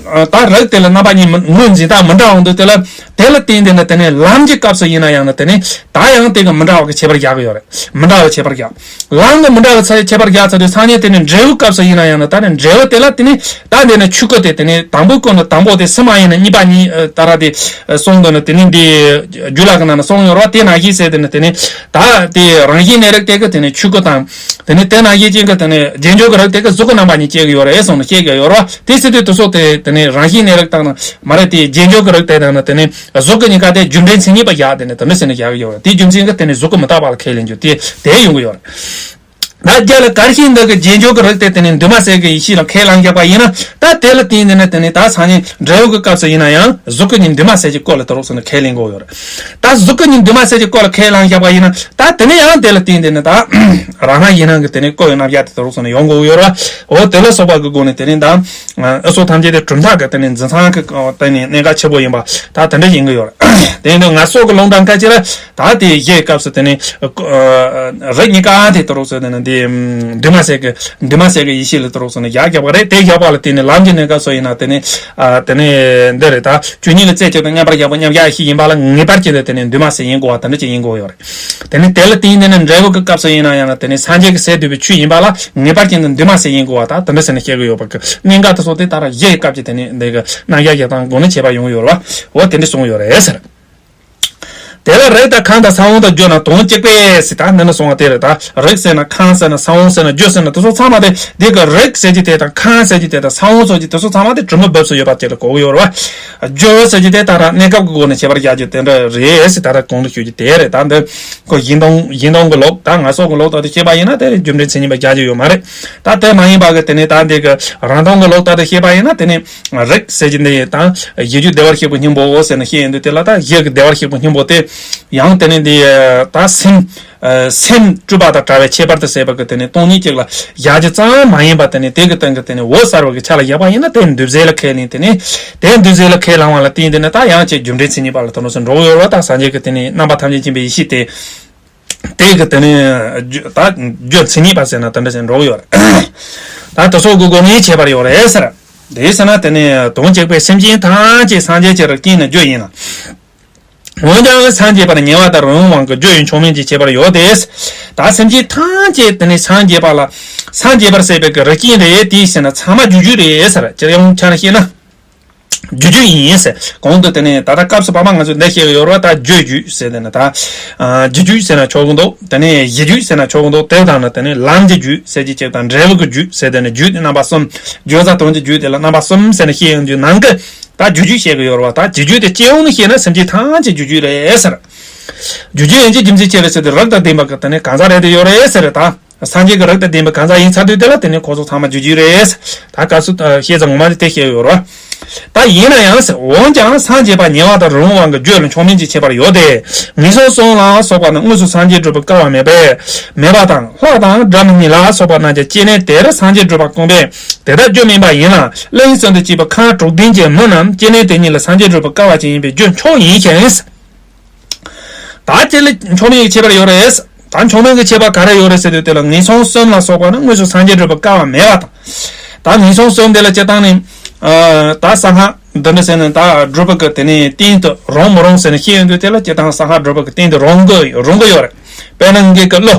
ད་རིགས་དེ་ལ་རྣམ་པ་གཉིས་མི་ངོས་འཛིན་སྟངས་མི་འདྲ་བ་འདུག་དེ་ལ་དེ་ལ་བརྟེན་ཏེ་ནི་དེ་ནི་ལམ་གྱི་སྐབས་སུ་ཡིན་ན་ཡང་ནི་དེ་ནི་ད་ཡང་དེ་གི་མི་འདྲ་བ་གི་ཁྱད་པར་རྒྱག་གི་ཡོད་རེད། མི་འདྲ་བའི་ཁྱད་པར་རྒྱག་ལམ་གྱི་མི་འདྲ་བའི་ཚ་ཁྱད་པར་རྒྱག་ཚར་དུས་སང་ཉིན་དེ་ནི་འབྲས་བུའི་སྐབས་སུ་ཡིན་ན་ཡང་ན་ད་ནི་འབྲས་བུ་དེ་ལ་དེ་ནི་ད་འདི་ནི་ཆོས་སྐུ་དེ་དེ་ནི་དང་པོའི་སྐུ་ནི་དང་པོ་དེ་སུ་མ་ཡིན་ན་གཉིས་པ་གཉིས་ད་ར་དེ་གསུང་དོན་ནི་དེ་ནི་འདི་རྒྱུད་ལ་གི་ནང་ན་གསུང་ཡོད་ར། དེ་ནང་བཞིན་ཟེར་དེ་ནི་དེ་ནི་ད་དེ་རང་བཞིན་གནས་རིགས་དེ་གི་དེ་ནི་ཆོས་སྐུ་དང་དེ་ནི་དེ་ནང་བཞིན་ཅན་གི་དེ་ནི་རྗེས་འཇུག་གི་རིགས་དེ་གི་གཟུགས་ཀྱི་རྣམ་པ་གཉིས་སྐྱེ་གི་ཡོད་རེད་གསུངས་ནི་སྐྱེ་གི་ཡོད་ར། དེ་ཟེར་དུས་དེ་ཚོ་དེ་དེ་ནི་རང་བཞིན་གནས་རིགས་དང་ནི་མ་རེད། དེ་རྗེས་འཇུག་གི་རིགས་དེ་དང་ནི་དེ་ནི་གཟུགས་ཀྱི་གཉིས་ཀ་དེ་རྒྱུ་འབྲས་མཚན་ཉིད་པ་བཞག་དེ་ནི་དེ་འདྲ་ཟེར་ནས་བཞག་གི་ཡོད་རེད། དེའི་རྒྱུ་མཚན་གྱིས་དེ་ནི་གཟུགས་ཀྱི་མི་རྟག་པ་ལ་ཁས་ལེན་རྒྱུ་དེ་དེ་ཡོང་གི་ཡོད་རེད། ད་རྒྱ་ལ་གར་ཤིང་འདི་གི་རྗེས་འཇུག་གི་རིགས་དེ་དེ་ནི་འདུས་མ་བྱས་ཀྱི་ཡེ་ཤེས་ལ་ཁས་བླངས་བཞག་པ་ཡིན་ན་ད་དེ་ལ་བརྟེན་ཏེ་ནི་དེ་ནི་ད་སང་ཉིན་འབྲས་བུ་གི་སྐབས་སུ་ཡིན་ན་ཡང་གཟུགས་ཀྱི་གཉིས་འདུས་མ་བྱས་ཀྱི་སྐོར་ལ་དེ་རོགས་སུ་ནི་ཁས་ལེན་དགོས་ཡོད་རེད། ད་གཟུགས་ཀྱི་གཉིས་འདུས་མ་བྱས་ཀྱི་སྐོར་ལ་ཁས་བླངས་བཞག་པ་ཡིན་ན་ད་དེ་ནི་ཡང་དེ་ལ་བརྟེན་ཏེ་ནི་ད་རང་སྣང་ཡིན་སྣང་གི་དེ་ནི་སྐུ་ཡི་རྣམ་གཞག་དེ་དེ་རོགས་སུ་ནི་ཡོང་དགོས་ཡོད་རེད། འོ་དེ་ལ་སོགས་པ་གི་སྒོ་ནས་དེ་ནི་ད་ཨ་སོགས་ཐམས་ཅད་དེ་གྲུབ་མཐའ་གི་དེ་ནི་འཛིན་སྟངས་གི་དེ་ནི་གནད་འགག་ཆེ་པོ་ཡིན་པ་ད་དེ་འདྲ་ཡིན་གི་ཡོད་རེད། དེ་ཡིན་དུས་ང་སོགས་ཀྱི་ལུང་དྲངས་སྐད་ཆ་ལ་ད་དེ་གཞིའི་སྐབས་སུ་དེ་ནི་རིགས་གཉིས་ཀ་དེ་དེ་རོགས་སུ་དེ་ནི་འདི་འདུས་མ་བྱས་ཀྱི་འདུས་མ་བྱས་ཀྱི་ཡེ་ཤེས་ལ་དེ་རོགས་སུ་ནི་ཡར་བཞག་པ་རེད། དེ་བཞག་པ་ལ་བརྟེན་ནས་ལམ་གྱི་གནས་སྐབས་སུ་ཡིན་ན་དེ་ནི་དེ་ནི་འདི་རེད། ད་ཆོས་ཉིད་ལ་རྩད་གཅོད་དང་མཉམ་པར་བཞག་པ་མཉམ་གཞག་ཡེ་ཤེས་ཡིན་པ་ལ་ངེས་པར་ཅན་དུ་དེ་ནི་འདུས་མ་བྱས་ཡིན་དགོས་པ་དེ་འདྲ་ཅིག་ཡིན་དགོས་ཡོད་རེད། དེ་ནི་དེ་ལ་བརྟེན་ནས་ནི་འབྲས་བུ་གི་སྐབས་སུ་ཡིན་ན་ཡང་ན་དེ་ནི་སངས་རྒྱས་ཀྱི་སས་བསྡུས་པའི་ཆོས་ཡིན་པ་ལ་ངེས་པར་ཅན་དུ་འདུས་མ་བྱས་ཡིན་དགོས་པ་དང་དེ་འདྲ་ཟེར་ནས་བཤད་ཀྱི་ཡོད་པ་གི་གནད་འགག་དེ་ཚོ་དེ་ལྟར་གཞིའི་སྐབས་ཀྱི་དེ་ནི་འདི་གི་རྣམ་གཞག་བཤད་སྟངས་སྒོ་ནས་ཁྱད་པར་ཡོང་གི་ཡོད་རེད་བ། འོ་དེ་འདྲ་གསུངས་ཡོད་རེད་ཟེར། དེ་ལ་རིགས་དང་ཁམས་དང་ས་བོན་དུ་བརྗོད་ན་དོན་གཅིག་པས་ཟེར། ད་འདི་ནི་གསུངས་པ་དེ་རེད། ད་རིགས་ཟེར་ན་ཁམས་ཟེར་ན་ས་བོན་ཟེར་ན་རྒྱུ་ཟེར་ན་དེ་ཚོ་ཚང་མ་དེ་འདི་གི་རིགས་ཟེར་གྱི་དེ་དང་ཁམས་ཟེར་གྱི་དེ་དང་ས་བོན་ཟེར་གྱི་དེ་ཚོ་ཚང་མ་དེ་གྲུབ་མཐའ་འབབ་སུ་ཡོད་པ་ཅིག་ལ་གོ་གི་ཡོད་རེད་བ། རྒྱུ་ཟེར་གྱི་དེ་ད་ར་གནས་སྐབས་ཀྱི་སྒོ་ནས་ཁྱད་པར་བཞག་རྒྱུ་དེ་འདྲ་རེད་ཟེར། ད་ར་གོང་དུ་ཞུ་རྒྱུ་དེ་རེད། ད་འདི་ཁོ་བཞིན་གཏོང་བཞིན་གཏོང་གི་ལུགས་ད་ང་སོགས་ཀྱི་ལུགས་ད་དེ་བཤད་པ་ཡིན་ན་དེ་རྒྱུ་འབྲས་མཚན་ཉིད་པ་བཞག་རྒྱུ་ཡོད་མ་རེད། ད་དེ་མ་ཡིན་པ་གི་དེ་ནས་ད་འདི་གི་རང་སྟོང་གི་ལུགས་ད་དེ་བཤད་པ་ཡིན་ན་དེ་ནས་རིགས་ཟེར་གྱི་འདི་ཡིན་ད་གཞི་རྒྱུད་བདེ་བར་གཤེགས་པའི་སྙིང་པོའོ་ཟེར་ནས་བཤད་ཡོང་དུས་དེ་ལ་ད་གཞི་གི་བདེ་བར་གཤེགས་པའི་སྙིང་པོ་དེ་ཡང་དེ་ནས་འདི་ད་སེམས། ཨ་སེམས་སྤྲོས་པ་དང་བྲལ་བའི་ཁྱད་པར་དུ་ཟད་པ་གི་དེ་ནས་སྟོང་ཉིད་ཅིག་ལ་བཞག་རྒྱུ་ཙམ་མ་ཡིན་པ་དེ་ནས་དེ་གི་སྟེང་གི་དེ་ནས་འོད་གསལ་བ་གི་ཆ་ལ་བཞག་པ་ཡིན་ན་དེ་འདུས་བྱས་ལ་ཁས་ལེན། དེ་ནས་དེ་འདུས་བྱས་ལ་ཁས་བླངས་པ་ལ་བརྟེན་དེ་ནས་ད་ཡང་ཅིག་རྒྱུ་འབྲས་མཚན་ཉིད་པ་ལ་དོན་དུ་འགྲོ་གི་ཡོད་རེད་བ། ད་སངས་རྒྱས་ཀྱི་དེ་ནས་རྣམ་པ་ཐམས་ཅད་མཁྱེན་པའི་ཡེ་ཤེས་དེ་དེ་གི་དེ་ནས་རྒྱུ་ད་རྒྱུ་མཚན་ཉིད་པ་ཟེར་ན་དེ་འདྲ་ཟེར་འགྲོ་གི་ཡོད་རེད། ད་དེ་ཚོ་གི་སྒོ་ནས་ཁྱད་པར་ཡོད་རེད་ཟེར། དེ་ཟེར་ན་དེ་ནས་དོན་གཅིག་པའི་སེམས་ཅན་ཐམས་ཅད་སངས་རྒྱས་ཀྱི་རིགས་ཀྱི་ནི་རྒྱུ་ཡིན་ལ། འོན་ཀྱང་སངས་རྒྱས་པར་ཉེ་བ་དང་རིང་བའི་དབང་གིས་རྒྱུ་ཡི་མཆོག་དམན་གྱི་ཁྱད་པར་ཡོད་དེ། ད་སེམས་ཅན་ཐམས་ཅད་དེ་ནི་སངས་རྒྱས་པ་ལ་སངས་རྒྱས་པར་བྱེད་པའི་གི་རིགས་ཅན་རེད་དེ་ཟེར་ན་ཚང་མ་རྒྱུ་རྒྱུ་རེད་ཟེར། སྤྱིར་ཡང་ཆ་ནས་བཤད་ན། རྒྱུ་རྒྱུད་ཡིན་ཟེར། གོང་དུ་དེ་ནས་ད་ལྟ་སྐབས་སུ་བབ་པ་ང་ཚོས་འདི་བཤད་ཀྱི་ཡོད་རེད་བ། ད་རྒྱུ་རྒྱུད་ཟེར་དེ་ནི་ད། ཨ། རྒྱུ་རྒྱུད་ཟེར་ན་ཆོག་གི་འདུག་དེ་ནས་གཞི་རྒྱུད་ཟེར་ན་ཆོག་གི་འདུག་དེ་དང་ནི་དེ་ནས་ལམ་གྱི་རྒྱུད་ཟེར་གྱི་གཅིག་དང་། འབྲས་བུ་གི་རྒྱུད་ཟེར་དེ་ནི་རྒྱུད་དེ་རྣམ་པ་གསུམ། བརྗོད་བྱ་དོན་གྱི་རྒྱུད་དེ་ལ་རྣམ་པ་གསུམ་ཟེར་ནས་བཤད་ཡོང་རྒྱུ་ནང་གི། ད་རྒྱུ་རྒྱུད་བཤད་ཀྱི་ཡོད་རེད་བ། ད་རྒྱུ་རྒྱུད་དེ་སྤྱི་ཡོངས་ནས་བཤད་ན་སེམས་ཅན་ཐམས་ཅད་རྒྱུ་རྒྱུད་རེད་ཟེར། རྒྱུ་རྒྱུད་ཡིན་གྱི་རྒྱུ་མཚན་ཅི་རེད་ཟེར་དུས་རིགས་དང་ལྡན་པ་གི་དེ་ནས་གང་ཟག་རེད་དེ་ཡོད་རེད་ཟེར་རེད་ད། སངས་རྒྱས་ཀྱི་རིགས་དང་ལྡན་པའི་གང་ཟག་ཡིན་ཚར་དུས་དེ་ལ་དེ་ནི་ཁོ་ཚོ་ཚང་མ་རྒྱུ་རྒྱུད་རེད། ད་སྐབས་སུ་ཨ་བཤད་ཙང་ངོ་མ་དེ་དེ་བཤད་ཡོད་རེད། ད་ཡིན་ན་ཡང་ཟེར། འོན་ཀྱང་སངས་རྒྱས་པ་ཉེ་བ་དང་རིང་བ་གི་རྒྱུད་ལ་མཆོག་དམན་གྱི་ཁྱད་པར་ཡོད་དེ། ངན་སོང་གསུམ་ལ་སོགས་པ་ན་དངོས་སུ་སངས་རྒྱས་སྒྲུབ་པའི་སྐལ་བ་མེད་པས་མེད་པ་དང་། ལྷ་དང་སྒྲ་མི་སྙན་ལ་སོགས་པ་རྣམས་ཀྱང་སྐྱེ་གནས་དེར་སངས་རྒྱས་སྒྲུབ་པ་དཀོན་པས་དེ་ལྟར་རྒྱུ་མིན་པ་ཡིན་ལ། གླིང་གསུམ་དུ་སྐྱེས་པའི་ཁམས་དྲུག་ལྡན་གྱི་མི་རྣམས་སྐྱེ་གནས་དེ་ཉིད་ལ་སངས་རྒྱས་སྒྲུབ་པའི་སྐལ་བ་ཅན་ཡིན་པས་རྒྱུ་མཆོག་ཡིན་ཞིང་། ད་སྤྱིར་ལ་མཆོག་དམན་གྱི་ཁྱད་པར་ཡོད་རེད། ད་མཆོག་དམན་གྱི་ཁྱད་པར་ག་རེ་ཡོད་རེད་ཟེར་དུས་དེ་ལ་ངན་སོང་གསུམ་ལ་སོགས་པ་ནི་དངོས་སུ་སངས་རྒྱས་སྒྲུབ་པའི་སྐལ་བ་མེད་པ་དང་། ད་ངན་སོང་གསུམ་དེ་ལ་སྤྱིར་བཏང་ནས། ཨ། ད་གསང་སྔགས་འདི་འདྲ་ཟེར་ནས་ད་སྒྲུབ་པ་གི་དེ་ནས་རྟེན་དུ་རུང་མི་རུང་ཟེར་ནས་བཤད་ཡོང་དུས་དེ་ལ་སྤྱིར་བཏང་གསང་སྔགས་སྒྲུབ་པ་གི་རྟེན་དུ་རུང་གི་རུང་གི་ཡོད་རེད། དཔེར་ན་ངེད་ཀྱི་གླུ།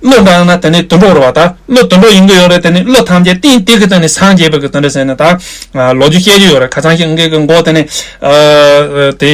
གླུ་འདྲ་ན་དེ་ནས་དུད་འགྲོ་རེད་བ། ད་གླུ་དུད་འགྲོ་ཡིན་གི་ཡོད་རེད། དེ་ནས་གླུ་ཐམས་ཅད་རྟེན་དེ་གི་སྟེང་ནས་སངས་རྒྱས་པ་གི་དེ་འདྲ་ཟེར་ནས་ད་ལོ་རྒྱུས་བཤད་ཀྱི་ཡོད་རེད། ཁ་སང་ཞིག་ངེད་ཀྱི་མགོ་དེ་ནས། ཨ། དེ།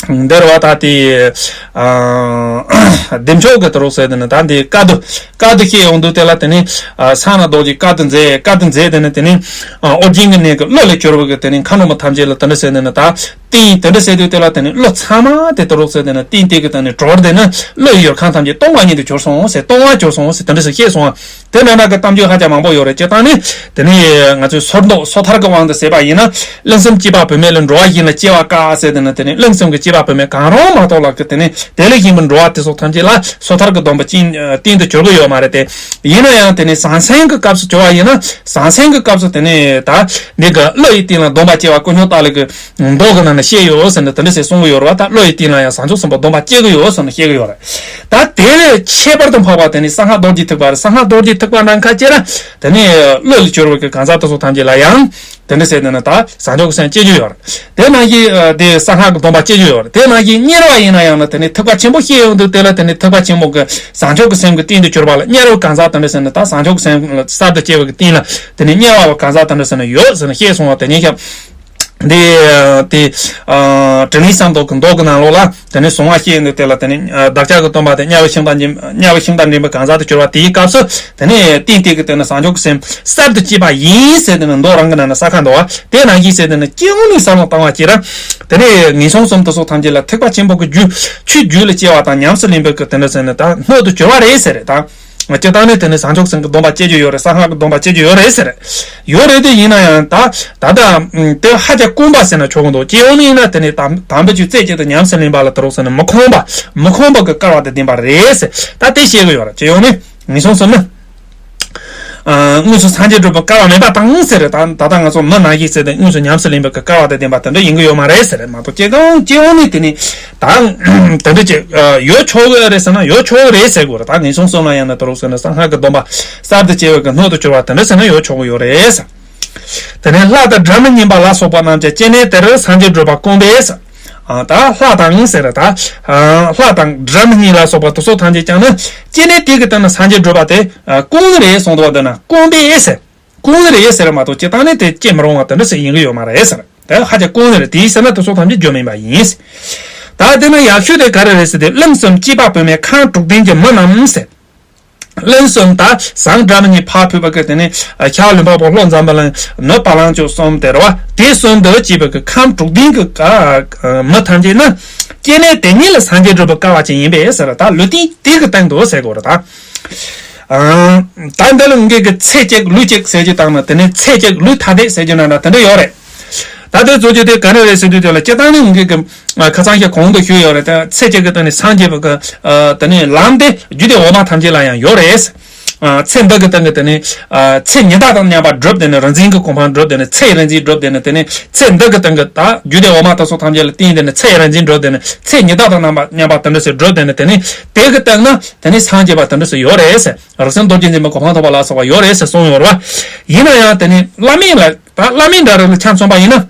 འདིར་བ་ད་དེ། ཨ། བདེ་མཆོག་གི་དུ་རུ་ཟེར་དེ་ནི་ད་འདི་བཀའ་བསྡུ། བཀའ་བསྡུ་བཤད་ཡོང་དུས་དེ་ལ་དེ་ནི། ཨ། ས་ན་རྡོ་རྗེ་བཀའ་བསྡུ་མཛད། བཀའ་བསྡུ་མཛད་དེ་ནི་དེ་ནི། ཨ། ཨོ་རྒྱན་གྱི་གནས་ཀྱི་གླུ་ལས་གྱུར་པ་གི་དེ་ནི་མཁའ་འགྲོ་མ་ཐམས་ཅད་ལ་དེ་འདྲ་ཟེར་དེ་ནི་ད། རྟེན་དེ་འདྲ་ཟེར་དུས་དེ་ལ་དེ་ནི་གླུ་ཚང་མ་དེ་དུ་རུ་ཟེར་དེ་ནི་རྟེན་དེ་གི་དེ་ནི་གྲོལ་དེ་ནི་གླུ་ཡི་ཡུལ་ཁམས་ཐམས་ཅད་སྟོང་པ་ཉིད་དུ་གྱུར་སོང་ཟེར། སྟོང་པ་གྱུར་སོང་ཟེར་དེ་འདྲ་ཟེར་བཤད་སོང་བ། དེ་འདྲ་འདྲ་གི་གཏམ་རྒྱུད་ཧ་ཅང་མང་པོ་ཡོད་རེད། སྤྱིར་བཏང་ནི། དེ་ནི་ང་ཚོའི་སོར་མདོ་སོ་ཐར་གྱི་དབང་དུ་ཟེར་བ་ཡིན་ན། གླིང་གསུམ་སྐྱེས་པ་བུད་མེད་ལ་འགྲོ་བ་གཞན་ལ་སྐྱེ་བ་དཀའ་ཟེར་དེ་ནི་དེ་ནི་གླིང་གསུམ་གྱི་སྐྱེས་པ་བུད་མེད་གང་རུང་མ་གཏོགས་ལ་གི་དེ་ནི་དེ་ལས་གཞན་པའི་འགྲོ་བ་དེ་སོགས་ཐམས་ཅད་ལ་སོ་ཐར་གྱི་སྡོམ་པ་ཅན་རྟེན་དུ་གྱུར་གྱི་ཡོད་མ་རེད་དེ། ཡིན་ན་ཡང་དེ་ནི་ཟང་ཟིང་གི་སྐབས་སུ་གྱུར་བ་ཡིན་ན། ཟང་ཟིང་གི་སྐབས་སུ་དེ་ནི་ད་འདི་གི་གླུ་ཡི་རྟེན་ལ་སྡོམ་པ་བཅས་པ་དཀོན་མཆོག་ཏཱ་ལའི་གི་མདོ་གི་ནང་ན་བཤད་ཡོད་ཟེར་ནས་དེ་འདྲ་ཟེར་གསུང་གི་ཡོད་རེད་བ། ད་གླུ་ཡི་རྟེན་ལ་ཡང་བྱང་ཆུབ་སེམས་དཔའི་སྡོམ་པ་བཅས་ཀྱི་ཡོད་ཟེར་ནས་བཤད་ཀྱི་ཡོད་རེད། ད་དེ་ལས་ཁྱད་པར་དུ་འཕགས་པ་དེ་ནི་གསང་སྔགས་རྡོ་རྗེ་ཐེག་པ་རེད། གསང་སྔགས་རྡོ་རྗེ་ཐེག་པ་ནང་ཁ་ཅིག་ལ་དེ་ནི་གླུ་ལས་གྱུར་པའི་གི་གང་ཟག་དེ་ཚོ་ཐམས་ཅད་ལ་ཡང་དེ་འདྲ་ཟེར་དེ་ནི་ད་བྱང་ཆུབ་ཀྱི་སེམས་སྐྱེ་རྒྱུ་ཡོད་རེད། དེ་ནང་བཞིན་དེ་གསང་སྔགས་ཀྱི་སྡོམ་པ་སྐྱེ་རྒྱུ་ཡོད་རེད། དེ་ནང་བཞིན་དམྱལ་བ་ཡིན་ན་ཡང་ན་དེ་ནི་ཐེག་པ་ཆེན་པོ་བཤད་ཡོང་དུས་དེ་ལ་དེ་ནི་ཐེག་པ་ཆེན་པོ་གི་བྱང་ཆུབ་ཀྱི་སེམས་ཀྱི་རྟེན་དུ་གྱུར་པ་ལ་དམྱལ་བའི་གང་ཟག་དེ་འདྲ་ཟེར་ནི་ད་བྱང་ཆུབ་ཀྱི་སེམས་གསར་དུ་སྐྱེ་བའི་གི་རྟེན་ལ་དེ་ནི་དམྱལ་བ་བའི་གང་ཟག་དེ་འདྲ་ཟེར་ནི་ཡོད་ཟེར་ནི་བཤད་སོང་བ་དེ་ཉིད་ཀྱང་། འདི། དེ། ཨ། དྲི་མེད་གསང་མདོག་གི་མདོ་གི་ནང་ལོགས་ལ་དེ་ནས་གསང་སྔགས་བཤད་ཡོང་དུས་དེ་ལ་དེ་ནས་བདག་ཅག་གི་སྟོན་པ་དེ་དམྱལ་བའི་ཤིང་རྟ་འདྲེན། དམྱལ་བའི་ཤིང་རྟ་འདྲེན་པའི་གང་ཟག་ཏུ་གྱུར་པ་དེའི་སྐབས་སུ་དེ་ནས་རྟེན་དེ་གི་དེ་ནས་བྱང་ཆུབ་ཀྱི་སེམས་གསར་དུ་སྐྱེས་པ་ཡིན་ཟེར་དེ་ནས་མདོ་རང་གི་ནང་ན་ས་ཁ་འདུག་བ། དེ་ནང་བཞིན་ཟེར་དེ་ནས་སྤྱི་ཡོངས་ནས་བསམ་བློ་བཏང་བ་ཅིག་ར། དེ་ནས་ངན་སོང་གསུམ་དེ་སོགས་ཐམས་ཅད་ལ་ཐེག་པ་ཆེན་པོ་གི་རྒྱུ་ཆོས་རྒྱུད་ལ་སྐྱེ་བ་དང་ཉམས་སུ་ལེན་པའི་གི་དེ་འདྲ་ཟེར་ནས་ད་སྣོད་དུ་གྱུར་པ་རེད་ཟེར་རེད་ད། སྤྱིར་བཏང་ནི་དེ་ནི་བྱང་ཆུབ་སེམས་ཀྱི་སྡོམ་པ་བཅད་རྒྱུ་ཡོད་རེད། གསང་སྔགས་ཀྱི་སྡོམ་པ་བཅད་རྒྱུ་ཡོད་རེད་ཟེར། ཡོད་རེད་དེ་ཡིན་ན་ཡང་ད་ད་ལྟ་དེ་ཧ་ཅང་དཀོན་པ་ཟེར་ན་ཆོག་གི་འདུག་སྤྱི་ཡོངས་ནས་ཡིན་ན་དེ་ནི་དམ་དམ་པའི་ཆོས་རྩེ་གཅིག་ཏུ་ཉམས་སུ་ལེན་པ་ལ་དུ་རུག་ཟེར་ནས་མི་ཁོམ་པ་མི་ཁོམ་པ་གི་སྐལ་བ་དང་ལྡན་པ་རེད་ཟེར་ད་དེ་བཤད་གི་ཡོད་རེད། སྤྱི་ཡོངས་ནས་ངན་སོང་གསུམ་ནི། དངོས་སུ་སངས་རྒྱས་སྒྲུབ་པའི་སྐལ་བ་མེད་པ་དང་ཟེར། ད་ད་ལྟ་ང་ཚོ་མི་ནང་བཞིན་ཟེར་ཏེ་དངོས་སུ་ཉམས་སུ་ལེན་པའི་སྐལ་བ་དང་ལྡན་པ་དེ་འདྲ་ཡིན་གྱི་ཡོད་མ་རེད་ཟེར། མ་གཏོགས་སྤྱིར་བཏང་སྤྱི་ཡོངས་ནས་དེ་ནི་ད་དེ་འདྲ་ཅིག་ཡོད་ཆོག་གི་རེད་ཟེར་ན་ཡོད་ཆོག་གི་རེད་ཟེར་དགོས་རེད། ད་ངན་སོང་གསུམ་ལ་ཡང་ན་དུ་རུག་ཟེར་ན་གསང་སྔགས་ཀྱི་སྡོམ་པ་གསར་དུ་སྐྱེ་བའི་གི་སྣོད་དུ་གྱུར་པ་དེ་འདྲ་ཟེར་ན་ཡོད་ཆོག་གི་ཡོད་རེད་ཟེར། དེ་ནས་ལྷ་དང་སྒྲ་མི་སྙན་པ་ལ་སོགས་པ་རྣམས་ཀྱང་སྐྱེ་གནས་དེར་སངས་རྒྱས་སྒྲུབ་པ་དཀོན་པས་ཟེར། ད་ལྷ་དང་ཟེར་ད། ལྷ་དང་སྒྲ་མི་སྙན་ལ་སོགས་པ་དེ་ཚོ་ཐམས་ཅད་ཀྱང་ནི་སྐྱེ་གནས་དེ་གི་སྟེང་ན་སངས་རྒྱས་སྒྲུབ་པ་དེ་དཀོན་གི་རེད་གསུངས་འདུག་བ། འདི་ན་དཀོན་པས་ཟེར། དཀོན་གི་རེད་ཟེར་མ་གཏོགས་སྤྱིར་བཏང་ནི་དེ་སྐྱེ་མི་རུང་བ་དེ་འདྲ་ཟེར་ཡིན་གི་ཡོད་མ་རེད་ཟེར། དེ་ཧ་ཅང་དཀོན་གི་རེད། དེའི་ཕྱིར་ན་དེ་ཚོ་ཐམས་ཅད་རྒྱུ་མིན་པ་ཡིན་ཟེར། ད་དེ་ན་ཡག་ཤོས་དེ་ག་རེ་རེད་ཟེར་དུས་གླིང་གསུམ་སྐྱེས་པ་བུད་མེད་ཁམས་དྲུག་ལྡན་གྱི་མི་རྣམས་ཟེར། གླིང་གསུམ་ད་ཟངས་སྒྲ་མི་སྙན་ཕར་ཕུད་པ་གི་དེ་ནས་ཤར་ལུས་འཕགས་པོ་ལྷོ་འཛམ་བུ་གླིང་ནུབ་བ་ལང་སྤྱོད་གསུམ་དེ་རེད་བ། དེ་གསུམ་དུ་སྐྱེས་པའི་གི་ཁམས་དྲུག་ལྡན་གྱི་མི་ཐམས་ཅད་ནི་སྐྱེ་གནས་དེ་ཉིད་ལ་སངས་རྒྱས་སྒྲུབ་པའི་སྐལ་བ་ཅན་ཡིན་པས་ཟེར། ད་ལུས་རྟེན་དེ་གི་སྟེང་དུ་ཟེར་དགོས་རེད་ད། ད་འདི་ལ་ངེད་ཀྱི་ཚེ་གཅིག་ལུས་གཅིག་ཟེར་རྒྱུ་དང་ནི་དེ་ནས་ཚེ་གཅིག་ལུས་ཐ་དད་ཟེར་རྒྱུ་ན་འདྲ་དེ་འདྲ་ཡོད་རེད། ད་ལྟའི་བཟོ་རྒྱུ་དེ་ག་རེ་རེད་ཟེར་དུས་དེ་ལ་སྤྱིར་བཏང་ནི་ངེད་ཀྱི་ཁ་སང་ཞིག་གོང་དུ་ཞུས་ཡོད་རེད། ད་ཚེ་གཅིག་གི་སྟེང་ནས་སངས་རྒྱས་པའི་གི་དེ་ནས་ལམ་དེ་རྒྱུད་སྡེ་འོག་མ་ཐམས་ཅད་ལ་ཡང་ཡོད་རེད། ཚེ་འདི་གི་སྟེང་གི་དེ་ནས་ཚེ་ཉི་ཟླ་དང་མཉམ་པར་སྒྲུབ་དེ་ནས་རིག་འཛིན་གྱི་གོ་འཕང་སྒྲུབ་དེ་ནས་ཚེ་རིག་འཛིན་སྒྲུབ་དེ་ནས་དེ་ནས་ཚེ་འདི་གི་སྟེང་གི་ད་རྒྱུད་སྡེ་འོག་མ་དེ་ཚོ་ཐམས་ཅད་ལ་བརྟེན་དེ་ནས་ཚེ་རིག་འཛིན་སྒྲུབ་དེ་ནས་ཚེ་ཉི་ཟླ་དང་རྣམ་པ་མཉམ་པ་དེ་འདྲ་ཞིག་སྒྲུབ་དེ་ནས་དེ་ནས་དེ་གི་སྟེང་ན་དེ་ནས་སངས་རྒྱས་པ་དེ་འདྲ་ཞིག་ཡོད་རེད་ཟེར། རིགས་ཤིང་རྡོ་རྗེ་འཛིན་པའི་གོ་འཕང་ཐོབ་པ་ལ་སོགས་པ་ཡོད་རེད་ཟེར་གསུངས་ཡོད་རེད་བ། ཡིན་ན་ཡང་དེ་ནས་བླ་མེད་ལ་ད་བླ་མེད་འདྲ་རེད་ལ་ཆ་མཚོན་པ་ཡིན་ན།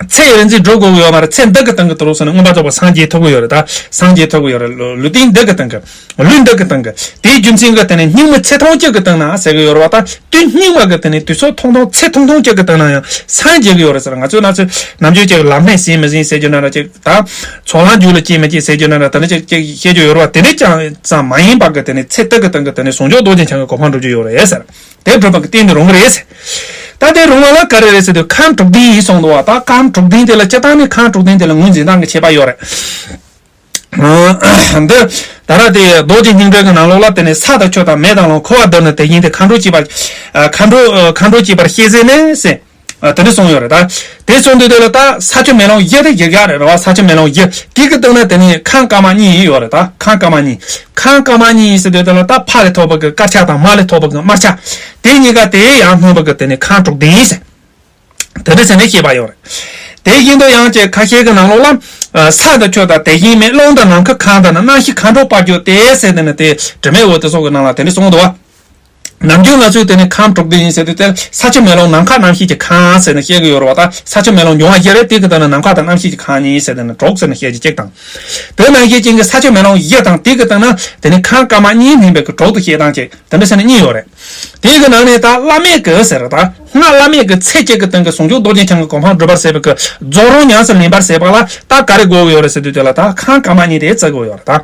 ཚེ་ཡི་རིག་འཛིན་སྒྲུབ་དགོས་ཀྱི་ཡོད་མ་རེད། ཚེ་འདི་གི་སྟེང་གི་དུ་རུ་སོང་ནས་མངོན་པར་རྫོགས་པར་སངས་རྒྱས་ཐུབ་ཀྱི་ཡོད་རེད། ད་སངས་རྒྱས་ཐུབ་ཀྱི་ཡོད་རེད། ལུས་རྟེན་འདི་གི་སྟེང་གི་ལུས་འདི་གི་སྟེང་གི་དེའི་རྒྱུ་མཚན་གྱིས་དེ་ནས་སྙིགས་མའི་ཚེ་ཐུང་གཅིག་གི་སྟེང་ན་ཟེར་གྱི་ཡོད་རེད་བ། ད་དུས་སྙིགས་མ་གི་དེ་ནས་དུས་ཚོད་ཐུང་ཐུང་ཚེ་ཐུང་ཐུང་གཅིག་གི་སྟེང་ན་ཡང་སངས་རྒྱས་ཀྱི་ཡོད་རེད་ཟེར། ང་ཚོས་ན་ཚོད་ནམ་རྒྱུན་གཅིག་ལམ་སྣེ་ཟིན་མི་ཟིན་ཟེར་རྒྱུ་ན་འདྲ། གཅིག་ད་ཚོགས་ལམ་རྒྱུད་ལ་སྐྱེས་མི་སྐྱེས་ཟེར་རྒྱུ་ན་འདྲ། དེ་ནི་གཅིག་གཅིག་བཤད་རྒྱུ་ཡོད་རེད་བ། དེ་ནི་ཅང་ཙམ་མ་ཡིན་པ་གི་དེ་ནས་ཚེ་འདི་གི་སྟེང་གི་དེ་ནས་ཟུང་འཇུག་རྡོ་རྗེ་འཆང་གི་གོ་འཕང་འགྲུབ་རྒྱུ་ཡོད་རེད་ཟེར། དེ་སྒྲུབ་པ་གི་རྟེན་དུ་རུང་གི་རེད་ཟེར། ད་དེ་རུང་བ་ལ་ག་རེ་རེད་ཟེར་དུས་ཁམས་དྲུག་ལྡན་ཡིན་གསུངས་འདུག་བ། ད་ཁམས་དྲུག་ལྡན་དེ་ལ་སྤྱིར་བཏང་ནས་ཁམས་དྲུག་ལྡན་དེ་ལ་ངོས་འཛིན་སྟངས་ཀྱི་ཁྱད་པར་ཡོད་རེད། འདི་ད་ར་དེ་རྡོ་རྗེ་སྙིང་པོའི་གི་ནང་ལོགས་ལ་དེ་ནས་ས་དང་ཆུ་དང་མེ་དང་རླུང་འཁོར་བ་འདི་ནི་དེ་བཞིན་ཏེ། མཁའ་འགྲོ་གཅིག་པ། མཁའ་འགྲོ་མཁའ་འགྲོ་གཅིག་པར་སྐྱེས་ཟེར་ནས་ཟེར། དེ་འདྲ་གསུངས་ཡོད་རེད། ད་དེ་གསུངས་དུས་དེ་ལ་ད་ས་ཆུ་མེ་རླུང་ཡི་དེ་ཡི་གེ་རེད་རེད་བ། ས་ཆུ་མེ་རླུང་ཡི་དེ་གི་སྟེང་ན་དེ་ནས་ཁམས་དཀར་དམར་གཉིས་ཡོད་རེད། ད་ཁམས་དཀར་དམར་གཉིས། ཁམས་དཀར་དམར་གཉིས་ཟེར་དུས་དེ་ལ་ད་ཕ་ལས་ཐོགས་པ་གི་དཀར་ཆ་དང་མ་ལས་ཐོགས་པ་གི་དམར་ཆ། དེ་གཉིས་ཀ་དེ་ཡང་སྣོན་པ་གི་དེ་ནས་ཁམས་དྲུག་ལྡན་ཟེར། དེ་འདྲ་ཟེར་ནས་བཤད་པ་ཡོད་རེད། དེ་བཞིན་དུ་ཡང་ཅིག་ཁ་ཤས་ཀྱི་ནང་ལོགས་ལ། ས་དང་ཆུ་དང་དེ་བཞིན་མེ། རླུང་དང་ནམ་མཁའ་གང་དག་ན། རྣམ་ཤེས་མཁའ་འགྲོ་དཔལ་གྱུར་ཏེ་ཟེར་དེ་ནི་དེ་དྲི་མེད་འོད་དེ་སོགས་ཀྱི་ནང་ལ་དེ་འདྲ་གསུངས་འདུག་བ། ནམ་རྒྱུན་ང་ཚོས་དེ་ནི་ཁམས་དྲུག་ལྡན་ཡིན་ཟེར་དུས་དེ་ས་ཆུ་མེ་རླུང་ནམ་མཁའ་རྣམ་ཤེས་ཀྱི་ཁམས་ཟེར་ནས་བཤད་ཀྱི་ཡོད་རེད་བ། ད་ས་ཆུ་མེ་རླུང་འབྱུང་བ་བཞི་རེད། དེ་གི་སྟེང་ན་ནམ་མཁའ་དང་རྣམ་ཤེས་ཀྱི་ཁམས་གཉིས་ཟེར་དེ་ནི་དྲུག་ཟེར་ནས་བཤད་རྒྱུ་གཅིག་དང་། དེ་ནང་བཞིན་ཅན་གྱི་ས་ཆུ་མེ་རླུང་བཞི་དང་དེ་གི་སྟེང་ན་དེ་ནི་ཁམས་དཀར་དམར་གཉིས་སྨིན་པའི་གི་དྲུག་ཏུ་བཤད་སྟངས་ཅིག་དེ་འདྲ་ཟེར་ནས་གཉིས་ཡོད་རེད། དེ་གི་ནང་ནས་ད་བླ་མེད་ཀྱི་ཟེར་ད་སྔགས་བླ་མེད་ཀྱི་ཚེ་གཅིག་གི་སྟེང་གི་ཟུང་འཇུག་རྡོ་རྗེ་འཆང་གི་གོ་འཕང་སྒྲུབ་པར་ཟེར་བའི་གི་རྫོགས་རིམ་ཉམས་སུ་ལེན་པར་ཟེར་བ་ལ་ད་ག་རེ་དགོས་ཀྱི་ཡོད་རེད་ཟེར་དུས་དེ་ལ་ད་ཁམས་དཀར་དམར་གཉིས་དེ་བརྩི་དགོས་ཡོད་རེད་ད།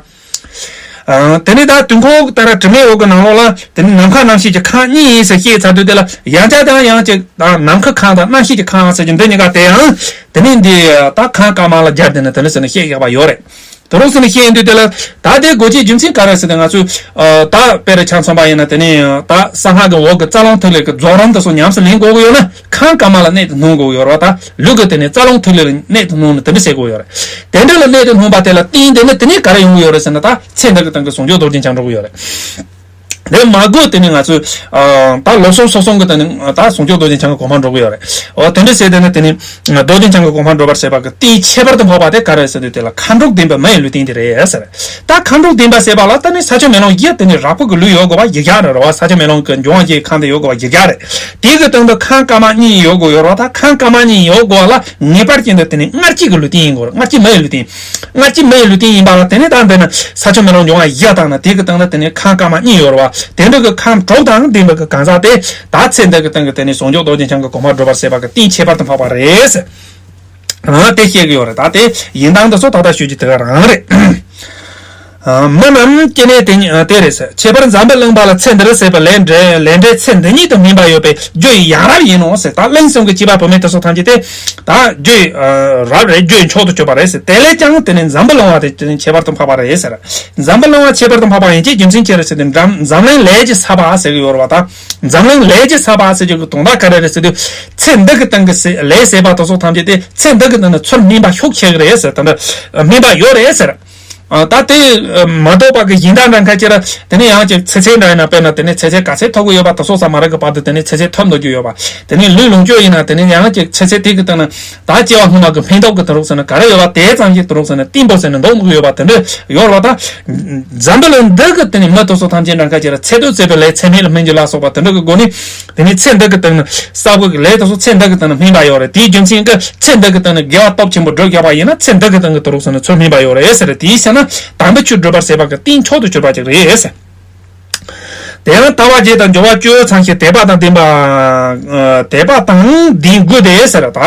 ཨང་། དེ་ནས་ད་དུས་འཁོར་ལྟར་དྲི་མེད་འོད་ཀྱི་ནང་ལོགས་ལ་དེ་ནས་ནམ་མཁའ་རྣམ་ཤེས་ཀྱི་ཁམས་གཉིས་ཟེར་བཤད་ཚར་དུས་དེ་ལ་ཡང་བསྐྱར་དང་ཡང་གཅིག་ད་ནམ་མཁའ་ཁམས་དང་རྣམ་ཤེས་ཀྱི་ཁམས་ཟེར་གྱི་འདི་གཉིས་ཀ་དེ་ཡང་དེ་ནས་འདི་ད་ཁམས་དཀར་དམར་ལ་སྦྱར་དེ་ནས་དེ་འདྲ་ཟེར་ནས་བཤད་ཡག་པ་ཡོད་རེད། དེ་རུ་ཟེར་ནས་བཤད་ཡིན་དུས་དེ་ལ་ད་དེ་དགོས་ཆེད་རྒྱུ་མཚན་ག་རེ་ཟེར་ཏེ་ང་ཚོས་ད་དཔེར་ཆ་མཚོན་པ་ཡིན་ན་དེ་ནས་ད་གསང་སྔགས་ཀྱི་འོག་གི་རྩ་རླུང་ཐིག་ལེ་གི་རྫོགས་རིམ་དེ་ཚོ་ཉམས་སུ་ལེན་དགོས་ཀྱི་ཡོད་ན། ཁམས་དཀར་དམར་ལ་གནད་དུ་སྣུན་དགོས་ཡོད་རེད་བ། ད་ལུས་ཀྱི་དེ་ནས་རྩ་རླུང་ཐིག་ལེ་ལ་གནད་དུ་སྣུན་ནས་དེ་འདྲ་བྱེད་དགོས་ཡོད་རེད། དེ་འདྲ་ལ་གནད་དུ་སྣུན་པ་དེ་ལ་བརྟེན་དེ་ནི་དེ་ནས་ག་རེ་ཡོང་གི་ཡོད་རེད་ཟེར་ན། ད་ཚེ་འདི་གི་སྟེང་གི་ཟུང་འཇུག་རྡོ་རྗེ་འཆང་འགྲོ་གི་ཡོད་རེད། དེ་མ་དགོས་དེ་ནི་ང་ཚོས་ད་ལོ་གསུམ་སོ་གསུམ་གི་དེ་ནི་ད་ཟུང་འཇུག་རྡོ་རྗེ་འཆང་གི་གོ་འཕང་འགྲོ་གི་ཡོད་རེད། འོ་དེ་འདྲ་བྱས་དེ་ནི་དེ་ནི་རྡོ་རྗེ་འཆང་གི་གོ་འཕང་འགྲོ་བར་བྱེད་པ་གི་རྟེན་ཁྱད་པར་དུ་འཕགས་པ་དེ་ག་རེ་ཟེར་དུས་དེ་ལ་མཁའ་འགྲོ་ལྡན་པའི་མི་ཡི་ལུས་རྟེན་དེ་རེད་ཟེར། ད་མཁའ་འགྲོ་ལྡན་པ་ཟེར་བ་ལ་ད་ནི་ས་ཆུ་མེ་རླུང་ཡི་དེ་ནི་རགས་པ་གི་ལུས་ཡོད་དགོས་པ་ཡི་གེ་རེད་རེད་བ། ས་ཆུ་མེ་རླུང་གི་འབྱུང་བ་བཞིའི་ཁམས་དེ་ཡོད་དགོས་པ་ཡི་གེ་རེད། དེ་གི་སྟེང་དུ་ཁམས་དཀར་དམར་གཉིས་ཡོད་དགོས་ཡོད་རེད་བ། ད་ཁམས་དཀར་དམར་གཉིས་ཡོད་དགོས་པ་ལ་ངེས་པར་ཅན་དུ་དེ་ནི་སྔར་གྱི་གི་ལུས་རྟེན་ཡིན་དགོས་རེད། སྔར་གྱི་མི་ཡི་ལུས་རྟེན། སྔར་གྱི་མི་ཡི་ལུས་རྟེན་ཡིན་པ་ལ་དེ་ནི་ད་འདི་ནི་ས་ཆུ་མེ་རླུང་འབྱུང་བ་བཞི་དང་ནི་དེ་གི་སྟེང་དུ་དེ་ནི་ཁམས་དཀར་དམར་གཉིས་ཡོད་རེད་བ། དེ་འདྲ་གི་ཁམས་དྲུག་དང་ལྡན་པའི་གི་གང་ཟག་དེ་ད་ཚེ་འདི་གི་སྟེང་གི་དེ་ནི་ཟུང་འཇུག་རྡོ་རྗེ་འཆང་གི་གོ་འཕང་སྒྲུབ་པར་བྱེད་པ་གི་རྟེན་ཁྱད་པར་དུ་འཕགས་པ་རེད། ཨ་དེ་བཤད་ཀྱི་ཡོད་རེད། ད་དེ་ཡིན་སྟངས་འདི་ཚོ་ད་ལྟ་ཞུ་རྒྱུ་དེ་ག་རང་རེད། ཨ་མི་རྣམས་སྐྱེ་གནས་དེ་ཉིད་དེ་རེད་ཟེར། ཁྱད་པར་འཛམ་བུ་གླིང་པ་ལ་ཚེ་འདིར་ཟད་པའི་ལས་འབྲས་ལས་འབྲས་ཚེ་འདི་ཉིད་དུ་སྨིན་པ་ཡོད་པས་རྒྱུ་ཡི་ཡང་རབས་ཡིན་ནོ་ཟེར། ད་གླིང་གསུམ་གྱི་སྐྱེས་པ་བུད་མེད་དེ་ཚོ་ཐམས་ཅད་དེ་ད་རྒྱུ་ཡི་རབས་རེད། རྒྱུ་ཡི་མཆོག་ཏུ་གྱུར་པ་རེད་ཟེར། དེ་ལས་ཀྱང་དེ་ནི་འཛམ་བུ་གླིང་པ་དེ་དེ་ནི་ཁྱད་པར་དུ་འཕགས་པ་རེད་ཟེར། འཛམ་བུ་གླིང་པ་ཁྱད་པར་དུ་འཕགས་པ་ཡིན་གྱི་རྒྱུ་མཚན་ཅི་རེད་ཟེར་ཏེ་འཛམ་འཛམ་གླིང་ལས་ཀྱི་ས་པ་ཟེར་གྱི་ཡོད་རེད་བ། ད་འཛམ་གླིང་ལས་ཀྱི་ས་པ་ཟེར་གྱི་གི་དོན་དག་ག་རེ་རེད་ཟེར་དུས་ཚེ་འདི་གི་སྟེང་གི་ལས་ཟད་པ་དེ་ཚོ་ཐམས་ཅད་དེ་ཚེ་འདི་གི་སྟེང་ནས་ཚུར་སྨིན་པ་ཤུགས་ཆེ་གི་རེད་ཟེར། ད་འདི་སྨིན་པ་ཡོད་རེད་ཟེར། ཨ་ད་དེ་མ་གཏོགས་པ་གི་གཞན་དག་འདྲ་ཁ་ཅིག་ལ་དེ་ནས་ཡང་ཅིག་ཚེ་ཚད་འདྲ་ཡིན་ན། དཔེར་ན་དེ་ནས་ཚེ་ཚད་ག་ཚད་ཐོབ་གི་ཡོད་པ་དེ་སོགས་ཙམ་མ་རག་གི་བར་དུ་དེ་ནས་ཚེ་ཚད་ཐོབ་འདུག་རྒྱུ་ཡོད་པ། དེ་ནས་ལུས་ལོངས་སྤྱོད་ཡིན་ན་དེ་ནས་ཡང་ཅིག་ཚེ་ཚད་དེ་གི་སྟེང་ན་ད་སྐྱེ་བ་སྔོན་མ་གི་སྨིན་སྟོབས་ཀྱི་དུ་རུག་ཟེར་ན་ག་རེ་ཡོད་པ་དེ་ཙམ་གྱིས་དུ་རུག་ཟེར་ན་བརྟན་པོ་ཟེར་ན་འདུག་མི་གི་ཡོད་པ་དེ་འདྲ་ཡོད་རེད་བ། ད་འཛམ་བུ་གླིང་འདི་གི་དེ་ནས་མི་དེ་ཚོ་ཐམས་ཅད་འདྲ་ཁ་ཅིག་ལ་ཚེ་སྟོད་བཙས་པའི་ལས་ཚད་མེད་ལ་སྨིན་རྒྱུ་ལ་སོགས་པ་དེ་འདྲ་གི་སྒོ་ནས་དེ་ནས་ཚེ་འདི་གི་སྟེང་ན་བསགས་པའི་ལས་དེ་ཚོ་ཚེ་འདི་གི་སྟེང་ན་སྨིན་པ་ཡོད་རེད། དེའི་རྒྱུ་མཚན་གྱིས་ཚེ་འདི་གི་སྟེང་ན་དགེ་བ་སྟོབས་ཆེན་པོ་བསྒྲུབས་བཞག་པ་ཡིན་ན་ཚེ་འདི་གི་སྟེང་གི་དུ་རུག་ཟེར་ན་ཚུར་སྨིན་པ་ཡོད་རེད་ཟེར། དེའི་ཕྱིར་ན་དམ་པའི་ཆོས་སྒྲུབ་པར་བྱེད་པ་གི་རྟེན་མཆོག་ཏུ་གྱུར་པ་ཅིག་རེད་ཟེར། དེ་ཡང་ལྟ་བ་བརྒྱད་དང་འབྱོར་བ་བཅུ་ཚང་ཞིང་དད་པ་དང་ལྡན་པ། ཨ་དད་པ་དང་ལྡན་དགོས་ཏེ་ཟེར། ད་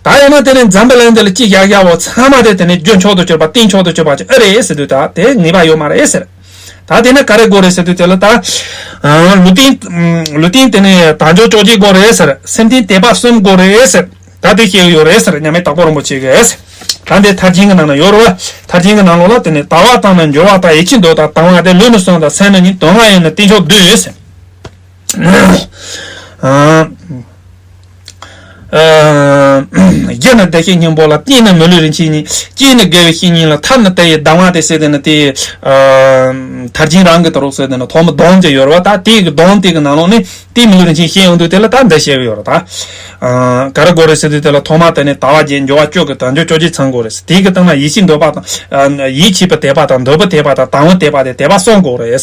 ད་ཡང་ན་དེ་ནས་འཛམ་བུ་གླིང་འདི་ལ་སྐྱེས་བཞག་བཞག་པ་ཚང་མ་དེ་དེ་ནས་རྒྱུ་མཆོག་ཏུ་གྱུར་པ་རྟེན་མཆོག་ཏུ་གྱུར་པ་ཅིག་ཨེ་རེད་ཟེར་དུས་ད་དེ་ངེས་པ་ཡོད་མ་རེད་ཟེར། ད་དེ་ནས་ག་རེ་དགོས་རེད་ཟེར་དུས་དེ་ལ་ད་ཨ་ལུས་རྟེན་ལུས་རྟེན་དེ་ནས་དལ་འབྱོར་བཅོ་བརྒྱད་དགོས་རེད་ཟེར། སེམས་རྟེན་དད་པ་གསུམ་དགོས་རེད་ཟེར། ད་དེ་བཤད་ཀྱི་ཡོད་རེད་ཟེར། མཉམ་མེད་དྭགས་པོ་རིན་པོ་ཆེ་གིས། ད་འདི་ཐར་རྒྱན་གྱི་ནང་ན་ཡོད་རེད་བ། ཐར་རྒྱན་གྱི་ནང་ལོགས་ལ་དེ་ནས་ལྟ་བ་དང་ནི་འབྱོར་བ་དང་ཡིད་ཆེས་འདོད་དང་དང་བ་སྟེ། ལུས་ནི་གསུམ་དང་སེམས་ནི་གཉིས། དོན་ལྔ་ཡང་ནི་རྟེན་མཆོག་བསྡུས་ཟེར། ཨ་རྒྱུ་ནི་བདེ་གཤེགས་སྙིང་པོ་ལ། རྟེན་ནི་མི་ལུས་རིན་ཆེན་གཉིས། སྐྱེས་ནི་དགེ་བའི་བཤེས་གཉེན་ལ། ཐབས་ནི་དེ་ཡི་གདམས་ངག་སྟེ་ཟེར། དེ་ནི་དེ་ཨ་ཐར་རྒྱན་རང་གི་དུ་རུག་ཟེར། དེ་ནི་ཐོག་མ་སྡོམ་གྱི་ཡོད་རེད་བ། ད་དེ་གི་སྡོམ་དེ་གི་ནང་ལོགས་ནས་དེ་མི་ལུས་རིན་ཆེན་བཤད་ཡོང་དུས་དེ་ལ་ད་འདི་བཤད་གི་ཡོད་རེད། ད་ཨ་ག་རེ་དགོས་རེད་ཟེར་དུས་དེ་ལ་ཐོག་མ་དེ་ནས་ལྟ་བ་བརྒྱད། འབྱོར་བ་བཅུ་གི་དལ་འབྱོར་བཅོ་བརྒྱད་ཚང་དགོས་རེད། དེ་གི་སྟེང་ན་ཡིད་ཆེས་འདོད་པ་དང་ཡིད་ཆེས་པའི་དད་པ་དང་འདོད་པའི་དད་པ་དང་དང་བའི་དད་པ་དེ་དད་པ་གསུམ་དགོས་རེད།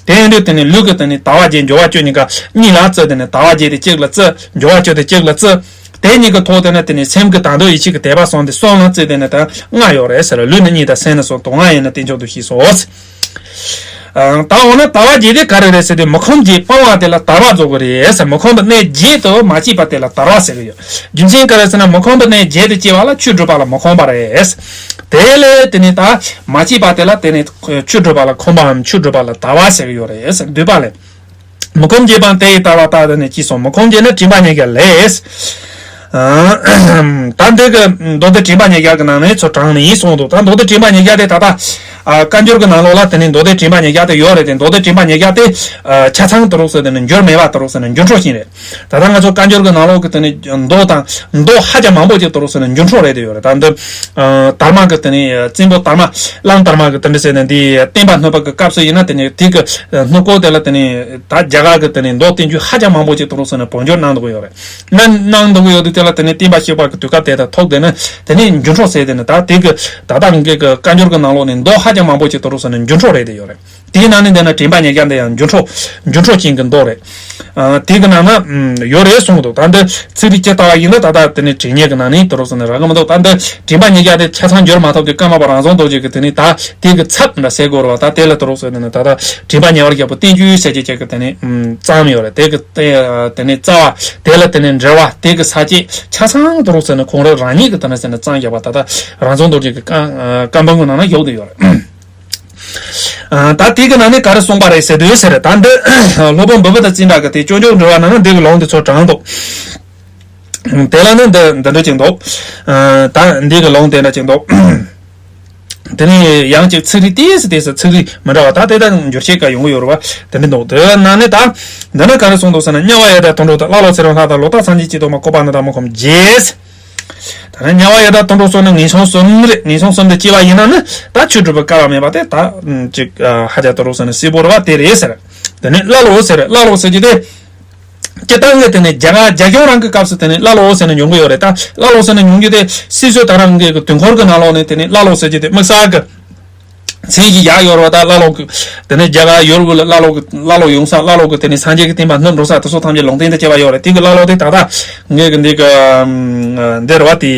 དེ་ཡིན་དུས་དེ་ནས་ལུས་ཀྱི་དེ་ནས་ལྟ་བ་བརྒྱད། འབྱོར་བ་བཅུ་གཉིས་ཀ་གཉིས་ལ་བརྩི། དེ་ནས་ལྟ་བ་བརྒྱད་དེ་གཅིག་ལ་བརྩི། འབྱོར་བ་བཅུ་དེ་གཅིག་ལ་བརྩི། དེ་གཉིས་ཀྱི་ཐོག་དེ་ན་དེ་ནི་སེམས་ཀྱི་དང་དོད་ཡིད་ཆེས་ཀྱི་དད་པ་གསུམ་དེ་གསུམ་ལ་བརྩིས་དེ་ནི་ད་ལྔ་ཡོད་རེད་ཟེར། ལུས་ནི་གཉིས་དང་སེམས་ནི་གསུམ། དོན་ལྔ་ཡིན་ན་རྟེན་འབྱུང་དུ་ཤེས་སོ། ཨ། ད་འོ་ན་ལྟ་བ་བརྒྱད་དེ་ག་རེ་རེད་ཟེར་དུས། མི་ཁོམ་བརྒྱད་སྤང་བ་དེ་ལ་དལ་བ་རྫོགས་ཀྱི་རེད་ཟེར། མི་ཁོམ་པའི་གནས་བརྒྱད་དུ་མ་སྐྱེས་པ་དེ་ལ་དལ་བ་ཟེར་གྱི་ཡོད། རྒྱུ་མཚན་ག་རེ་ཟེར་ན། མི་ཁོམ་པའི་གནས་བརྒྱད་དུ་སྐྱེ་བ་ལ་ཆོས་སྒྲུབ་པ་ལ་མི་ཁོམ་པ་རེད། དེ་ལས་དེ་ནི་ད་མ་སྐྱེས་པ་དེ་ལ་དེ་ནི་ཆོས་སྒྲུབ་པ་ལ་ཁོམ་པའམ་ཆོས་སྒྲུབ་པ་ལ་དལ་བ་ཟེར་གྱི་ཡོད་རེད་ཟེར། བསྡུས་པ་ལས། མི་ཁོམ་བརྒྱད་སྤངས་དེ་ཡི་དལ་བ་དག་དེ་ནི་ཅི་གསུངས། མི་ཁོམ་བརྒྱད་ནི་དྲན་པ་ཉེར་བརྒྱད་ལས། ཨ། ད་འདི་གི་མདོ་སྡེ་དྲན་པ་ཉེར་བརྒྱད་ཀྱི་ནང་ནས་ཚུར་དྲངས་ནས་གསུངས་འདུག། ད་མདོ་སྡེ་དྲན་པ་ཉེར་བརྒྱད་དེ་ད་ལྟ། ཨ། བཀའ་འགྱུར་གྱི་ནང་ལོགས་ལ་དེ་ནི་མདོ་སྡེ་དྲན་པ་ཉེར་བརྒྱད་དེ་ཡོད་རེད་དེ། མདོ་སྡེ་དྲན་པ་ཉེར་བརྒྱད་དེ། ཨ། ཆ་ཚང་དུ་རུག་ཟེར་དེ་ནི་འགྱུར་མེད་པ་དུ་རུག་ཟེར་ནས་འགྱུར་འཕྲོད་ཅན་རེད། ད་ལྟ་ང་ཚོ་བཀའ་འགྱུར་གྱི་ནང་ལོགས་ཀྱི་དེ་ནི་མདོ་དང་མདོ་ཧ་ཅང་མང་པོ་ཅིག་དུ་རུག་ཟེར་ནས་འགྱུར་འཕྲོད་རེད་དེ་ཡོད་རེད། ད་འདི། ཨ། དར་མ་གི་དེ་ནི་བཙན་པོ་དར་མ། གླང་དར་མ་གི་དེ་འདྲ་ཟེར་ནས་འདི་བསྟན་པ་སྣོད་པ་གི་སྐབས་སུ་ཡིན་ན་དེ་ནི་དེ་གི་སྣོད་སྐོར་དེ་ལ་དེ་ནི་ད་རྒྱ་གར་གྱི་དེ་ནི་མདོ་བསྟན་བཅོས་ཧ་ཅང་མང་པོ་ཅིག་དུ་རུག་ཟེར་ནས་བོད་འགྱུར་གནང་འདུག་ཡོད་རེད། ན་གནང་འདུག་ཡོད་དུས་དེ་ལ་དེ་ནི་བསྟན་པ་གཤེགས་པ་གི་དུས་སྐབས་དེ་དང་ཐོག་དེ་ནི་དེ་ནི་འགྱུར་འཕྲོད་ཟེར་དེ་ནི་ད་དེ་གི་ད་ལྟ་ངེད་ཀྱི་བཀའ་འགྱུར་གྱི་ནང་ལོགས་ནས་མདོ་ཧ་ཅང་མང་པོ་ཅིག་དུ་རུག་ཟེར་ནས་འགྱུར་འཕྲོད་རེད་དེ་ཡོད་རེད། དེའི་ནང་ནས་བསྡད་ན་དྲན་པ་ཉེར་བརྒྱད་འདི་ཡང་འགྱུར་འཕྲོད་འགྱུར་འཕྲོད་ཅན་གྱི་མདོ་རེད། ཨ། དེ་གི་ནང་ན་ཡོད་རེད་གསུངས་འདུག། ད་འདི་ཚིག་རིས་ཅི་ལྟ་བ་ཡིན་ན་ད་ལྟ་དེ་ནི་དྲན་ཉེར་གྱི་ནང་ནས་དུ་རུག་ཟེར་ནས་རག་གི་མི་འདུག། ད་འདི་དྲན་པ་ཉེར་བརྒྱད་དེ་ཆ་ཚང་འགྱུར་མ་ཐུབ་དུས་ཀརྨ་པ་རང་བྱུང་རྡོ་རྗེ་གི་དེ་ནི་ད་དེ་གི་ཚབ་འདྲ་ཟེར་དགོས་རེད་བ། ད་དེ་ལ་དུ་རུག་ཟེར་ནས་ད་ལྟ་དྲན་པ་ཉེ་བར་རྒྱལ་པོ་བསྟན་བཅོས་ཟེར་གྱི་ཅིག་གི་དེ་ནི་བརྩམས་ཡོད་རེད། དེ་གི་དེ་ནི་རྩ་བ་དེ་ལ་དེ་ནི་འགྲེལ་བ་དེ་གི་ས་བཅད་ཆ་ཚང་དུ་རུག་ཟེར་ནས་ཁོང་རང་རང་ཉིད་ཀྱི་དེ་ནི་ཟེར་ནས་བརྩམས་བཞག་པ་ད་ལྟ་རང་བྱུང་རྡོ་རྗེ་གི་བཀའ་བཀའ་འབུམ་གི་ནང་ན་ཡོད་དེ་ཡོད་རེད། ཨ། ད་དེ་གི་ནང་ནས་ག་རེ་གསུངས་པ་རེད་ཟེར་དུས་ཟེར། ད་འདི་སློབ་དཔོན་བོད་པ་དང་ཙི་འདྲ་གི་དེ་སྐྱོན་བརྗོད་འགྲེལ་བ་ནང་ན་འདི་གི་ལུང་དེ་ཚོ་དྲངས་འདུག། དེ་ལ་ནི་འདི་འདི་འདྲ་ཅིག་འདུག། ཨ། ད་འདི་གི་ལུང་དེ་འདྲ་ཅིག་འདུག། དེ་ནས་ཡང་ཅིག་ཚིག་རིས་ཏོག་ཙམ་ཏོག་ཙམ་ཚིག་རིས་མི་འདྲ་བ་ད་དེ་དག་འགྱུར་བྱེད་ཀ་ཡོང་གི་ཡོད་རེད་བ། དེ་འདྲ་འདུག། དེ་ནང་ནས་ད་འདི་ན་ག་རེ་གསུངས་འདུག་ཟེར་ན། དམྱལ་བ་ཡི་དྭགས་དུད་འགྲོ་དང་། ཀླ་ཀློ་ཚེ་རིང་ལྷ་དང་། ལོག་ལྟ་སངས་རྒྱས་ཀྱི་སྟོན་པ། བཀོད་པ་འདི་དག་མི་ཁོམ་བརྒྱད། ད་ནི་དམྱལ་བ་ཡི་དྭགས་དུད་འགྲོ་སོགས་ནི་ངན་སོང་གསུམ་རེད། ངན་སོང་གསུམ་དུ་སྐྱེ་བ་ཡིན་ན་ནི་ད་ཆོས་སྒྲུབ་པའི་སྐལ་བ་མེད་པ་དེ་ད་ཅིག་ཧ་ཅང་དུ་རུག་ཟེར་ནས་སྲིད་པོ་རེད་བ། དེ་རེད་ཟེར། དེ་ནས་ཀླ་ཀློ་ཟེར། ཀླ་ཀློ་ཟེར་གྱི་དེ། སྤྱིར་བཏང་གི་དེ་ནས་རྒྱ་གར་རྒྱ་གཞུང་རང་གི་སྐབས་སུ་དེ་ནས་ཀླ་ཀློ་ཟེར་ནས་ཡོང་གི་ཡོད་རེད། ད་ཀླ་ཀློ་ཟེར་ནས་ཡོང་རྒྱུ་དེ་སྲིད་སྲོལ་ད་རང་གི་དུས་འཁོར་གྱི་ནང་ལོགས་ནས་དེ་ནས་ཀླ་ཀློ་ཟེར་གྱི་དེ་དམིགས་བསལ་གྱི་མཚན་གཞི་བཞག་ཡོད་རེད་བ། ད་ཀླ་ཀློ་གི་དེ་ནས་རྒྱ་གར་ཡུལ་དབུས་ལ་ཀླ་ཀློ་གི་ཀླ་ཀློ་ཡོང་ས། ཀླ་ཀློ་གི་དེ་ནས་སངས་རྒྱས་ཀྱི་བསྟན་པ་བསྣུབས་འགྲོ་ས་དེ་ཚོ་ཐམས་ཅད་ལུང་བསྟན་དུ་བྱས་པ་ཡོད་རེད། དེ་གི་ཀླ་ཀློ་དེ་ད་ལྟ་ངེད་ཀྱི་འདི་གི་འདི་རེད་བ། དེ་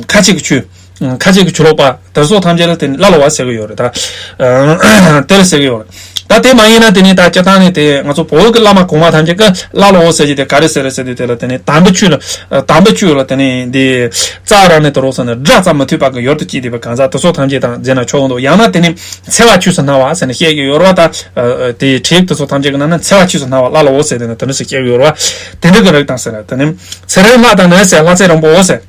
ཁ་ཆེ་གི་ཆོས། ཁ་ཆེ་གི་ཆོས་ལུགས་པ་དེ་ཚོ་ཐམས་ཅད་ལ་དེ་ནི་ཀླ་ཀློ་བ་ཟེར་གི་ཡོད་རེད། ད་དེ་ལ་ཟེར་གི་ཡོད་རེད། ད་དེ་མ་ཡིན་ན་དེ་ནི་ད་སྤྱིར་བཏང་ནས་དེ་ང་ཚོ་བོད་ཀྱི་བླ་མ་གོང་མ་ཐམས་ཅད་ཀྱིས་ཀླ་ཀློ་བ་ཟེར་གྱི་དེ་ག་རེ་ཟེར་རེད་ཟེར་དུས། དེ་ལ་དེ་ནི་དམ་པའི་ཆོས་ལ་དམ་པའི་ཆོས་ལ་དེ་ནི་འདི་རྩ་རང་ནས་དུ་རུག་ཟེར་ནས་སྒྲ་ཙམ་མི་ཐོས་པ་གི་ཡུལ་དུ་སྐྱེས་བསྡད་པའི་གང་ཟག་དེ་ཚོ་ཐམས་ཅད་དང་ཟེར་ན་ཆོག་འདུག། ཡང་ན་དེ་ནི་འཚེ་བ་ཆོས་སུ་སྣང་བ་ཟེར་ནས་བཤད་ཀྱི་ཡོད་རེད་བ། ད་དེ་བྲིས་དེ་ཚོ་ཐམས་ཅད་ཀྱི་ནང་ན་འཚེ་བ་ཆོས་སུ་སྣང་བ་ཀླ་ཀློ་བ་ཟེར་དེ་ནི་དེ་འདྲ་ཞིག་བཤད་ཀྱི་ཡོད་རེད་བ། དེ་འདྲ་གི་རིགས་དང་ཟེར་ན་དེ་ནི་ཚེ་རིང་ལྷ་དང་ནི་ཟེར། ལྷ་ཚེ་རིང་པོ་ཟེར།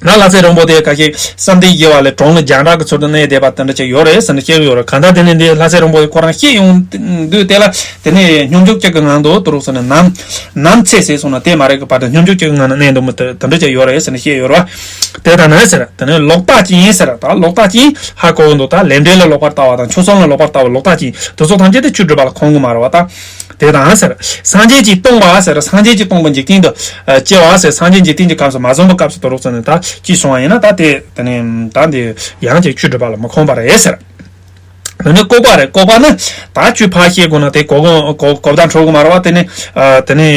ན་ལྷ་ཚེ་རིང་པོ་དེ་ཁ་ཤས་བསམ་གཏན་བཞི་པ་ལས་གྲོང་ལ་རྒྱང་གྲགས་ཀྱི་ཚུལ་དུ་གནས་བསྡད་པ་དེ་འདྲ་ཅིག་ཡོད་རེད་ཟེར་ནས་བཤད་ཀྱི་ཡོད་རེད། གང་ལྟར་དེ་ནི་འདི་ལྷ་ཚེ་རིང་པོ་དེ་ཁོ་རང་བཤད་ཡོང་དུས་དེ་ལ་དེ་ནི་སྙོམས་འཇུག་ཅིག་གི་ངང་དུ་དུ་རུག་ཟེར་ནས་ནམ་ནམ་ཚེ་ཟེར་སོང་ན་དེ་མ་རེད་གི་བར་དུ་སྙོམས་འཇུག་ཅིག་གི་ངང་ནས་གནས་འདུག་མི་དེ་དེ་འདྲ་ཅིག་ཡོད་རེད་ཟེར་ནས་བཤད་ཡོད་རེད་བ། དེ་ལྟར་ན་ཟེར། དེ་ནི་ལོག་ལྟ་ཅན་ཟེར། ད་ལོག་ལྟ་ཅན་ཧ་གོ་གི་འདུག། ད་ལས་འབྲས་ལ་ལོག་པར་ལྟ་བ་དང་ཆོས་གསུམ་ལ་ལོག་པར་ལྟ་བ་ལོག་ལྟ་ཅན་དེ་ཚོ་ཐམས་ཅད་དེ་ཆོས་སྒྲུབ་པ་ལ་ཁོམ་གི་མ་རེད་བ། ད་དེ་དང་ཟེར། སངས་རྒྱས་ཀྱིས་སྟོང་པ་ཟེར། སངས་རྒྱས་ཀྱིས་སྟོང་པ་འཇིག་རྟེན་དུ་སྐྱེ་བ་ཟེར། སངས་རྒྱས་འཇིག་རྟེན་གྱི་ཁམས་སུ་མ་བྱོན་པའི་སྐབས་སུ་དུ་རུག་ཟེར་ནས་ད་ཅི་སོང་བ་ཡིན་ན་ད་དེ་དེ་ནི་ད་འདི་ཡང་ཅིག་ཆོས་སྒྲུབ་པ་ལ་མི་ཁོམ་པ་རེད་ཟེར། དེ་ནི་ལྐོག་པ་རེད། ལྐོག་པ་ནི་ད་ཆོས་ཕར་བཤད་དགོས་ན་དེ་གོ་གོ་གོ་བརྡ་འཕྲོད་གི་མ་རེད་བ། དེ་ནི་ཨ་དེ་ནི་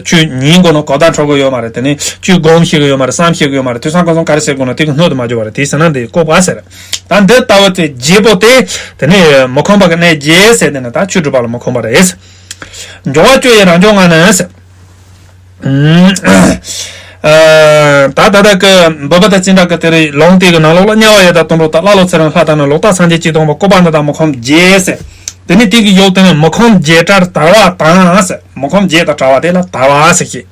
ཆོས་ཉན་དགོས་ན་གོ་བརྡ་འཕྲོད་གི་ཡོད་མ་རེད། དེ་ནི་ཆོས་སྒོམ་ཤེས་གི་ཡོད་མ་རེད། བསམ་ཤེས་གི་ཡོད་མ་རེད། དེང་སང་ཁོ་ཚོ་ག་རེ་ཟེར་དགོས་ན་དེ་གི་སྣོད་དུ་མ་འཇོག་པ་རེད། དེ་ཟེར་ན་འདི་ལྐོག་པ་ཟེར། ད་འདི་ལྟ་བུ་དེ་བརྒྱད་པོ་དེ་དེ་ནི་མི་ཁོམ་པ་གི་གནས་བརྒྱད་ཟེར། དེ་ནི་ད་ཆོས་སྒྲུབ་པ་ལ་མི་ཁོམ་པ་རེད། སྦྱོར་བ་བཅུ་ཡི་རང་བྱུང་ལྔ་ནི་ཟེར། ཨ། ད་ད་ལྟ་གི་བོད་པ་དང་ཙི་འདྲ་གི་དེ་རེད། ལུང་དེ་གི་ནང་ལོགས་ལ་དམྱལ་བ་ཡི་དྭགས་དུད་འགྲོ་དང་། ཀླ་ཀློ་ཚེ་རིང་ལྷ་དང་ནི། ལོག་ལྟ་སངས་རྒྱས་ཀྱིས་སྟོང་པ། བཀོད་པ་འདི་དག་མི་ཁོམ་བརྒྱད་ཟེར། དེ་ནི་དེ་གི་ཡུལ་དེ་ནི་མི་ཁོམ་བརྒྱད་བྲལ་དལ་བ་དང་ཟེར། མི་ཁོམ་བརྒྱད་དང་བྲལ་བ་དེ་ལ་དལ་བ་ཟེར་གྱི།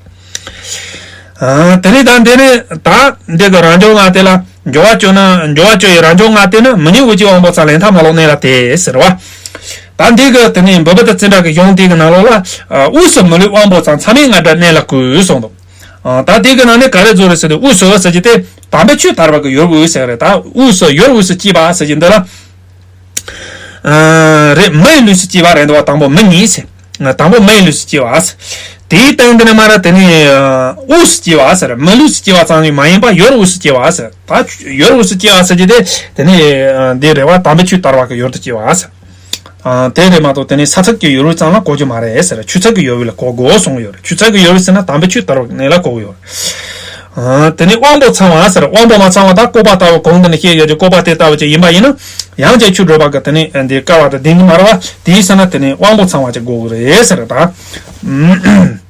ཨ། དེ་ནི་ད་འདི་ནི་ད་འདི་གི་རང་བྱུང་ལྔ་དེ་ལ་སྦྱོར་བ་བཅུ་ན། སྦྱོར་བ་བཅུ་ཡི་རང་བྱུང་ལྔ་དེ་ནི། མི་མྱུར་འོད་ཀྱི་དབང་པོ་ཚང་། ལས་མཐའ་མ་ལོག་གནས་ལ་དེ་ཟེར་བ། ད་འདི་གི་དེ་ནི་བོད་པ་དང་ཙི་འདྲ་གི་གཞུང་དེ་གི་ནང་ལོགས་ལ་དབུས་སུ་མི་ལུས་དབང་པོ་ཚང་། མཚམས་མེད་ལྔ་བྲལ་གནས་ལ་བཀོད་གསུངས་འདུག། ད་དེ་གི་ནང་ནས་ག་རེ་བཟོ་རེད་ཟེར་དུས། དབུས་སུ་ཟེར་གྱི་དེ་དམ་པའི་ཆོས་དར་བ་གི་ཡུལ་དབུས་ཟེར་རེད། ད་དབུས་སུ་ཡུལ་དབུས་སུ་སྐྱེས་པ་ཟེར་གྱི་འདི་ལ། ཨ། རེད། མི་ཡི་ལུས་སུ་སྐྱེས་པ་རེད་འདུག་བ། དང་པོ་མི་ཉིད་ཟེར། དང་པོ་མི་ཡི་ལུས་སུ་སྐྱེས་པ་ཟེར། དེའི་སྟེང་དེ་ནས་མར་དེ་ནི་དབུས་སུ་སྐྱེས་པ་ཟེར། མི་ལུས་སུ་སྐྱེས་པ་ཙམ་ཞིག་མ་ཡིན་པར་ཡུལ་དབུས་སུ་སྐྱེས་པ་ཟེར། ད་ཡུལ་དབུས་སུ་སྐྱེས་པ་ཟེར་གྱི་དེ་དེ་ནི་འདི་རེད་བ། དམ་པའི་ཆོས་དར་བ་གི་ཡུལ་དུ་སྐྱེས་པ་ཟེར། ཨ། དེ་རེད་མ་གཏོགས་དེ་ནི་ས་ཚིགས་ཀྱི་ཡོལ་བ་ཙམ་ལ་གོ་རྒྱུ་མ་རེད་ཟེར། ཆུ་ཚིགས་ཀྱི་ཡོལ་བ་ལ་གོ་དགོས་གསུངས་ཡོད་རེད། ཆུ་ཚིགས་ཀྱི་ཡོལ་བ་ཟེར་ན་དམ་པའི་ཆོས་དར་བའི་གནས་ལ་གོ་གི་ཡོད་རེད། ཨ། དེ་ནི་དབང་པོ་ཚང་བ་ཟེར། དབང་པོ་མ་ཚང་བ་ད་བཀོད་པ་ལྟ་བུ་གོང་དུ་ནས་བཤད་ཡོད་ཀྱི་བཀོད་པ་དེ་ལྟ་བུ་ཅིག་ཡིན་པ་ཡིན་ན། ཡང་ཅིག་ཆོས་སྒྲུབ་པ་གི་དེ་ནི་འདི་སྐལ་བ་དང་ལྡན་གྱི་མ་རེད་བ། དེའི་ཟེར་ན་དེ་ནི་དབང་པོ་ཚང་བ་ཅིག་དགོས་གི་རེད་ཟེར་ད།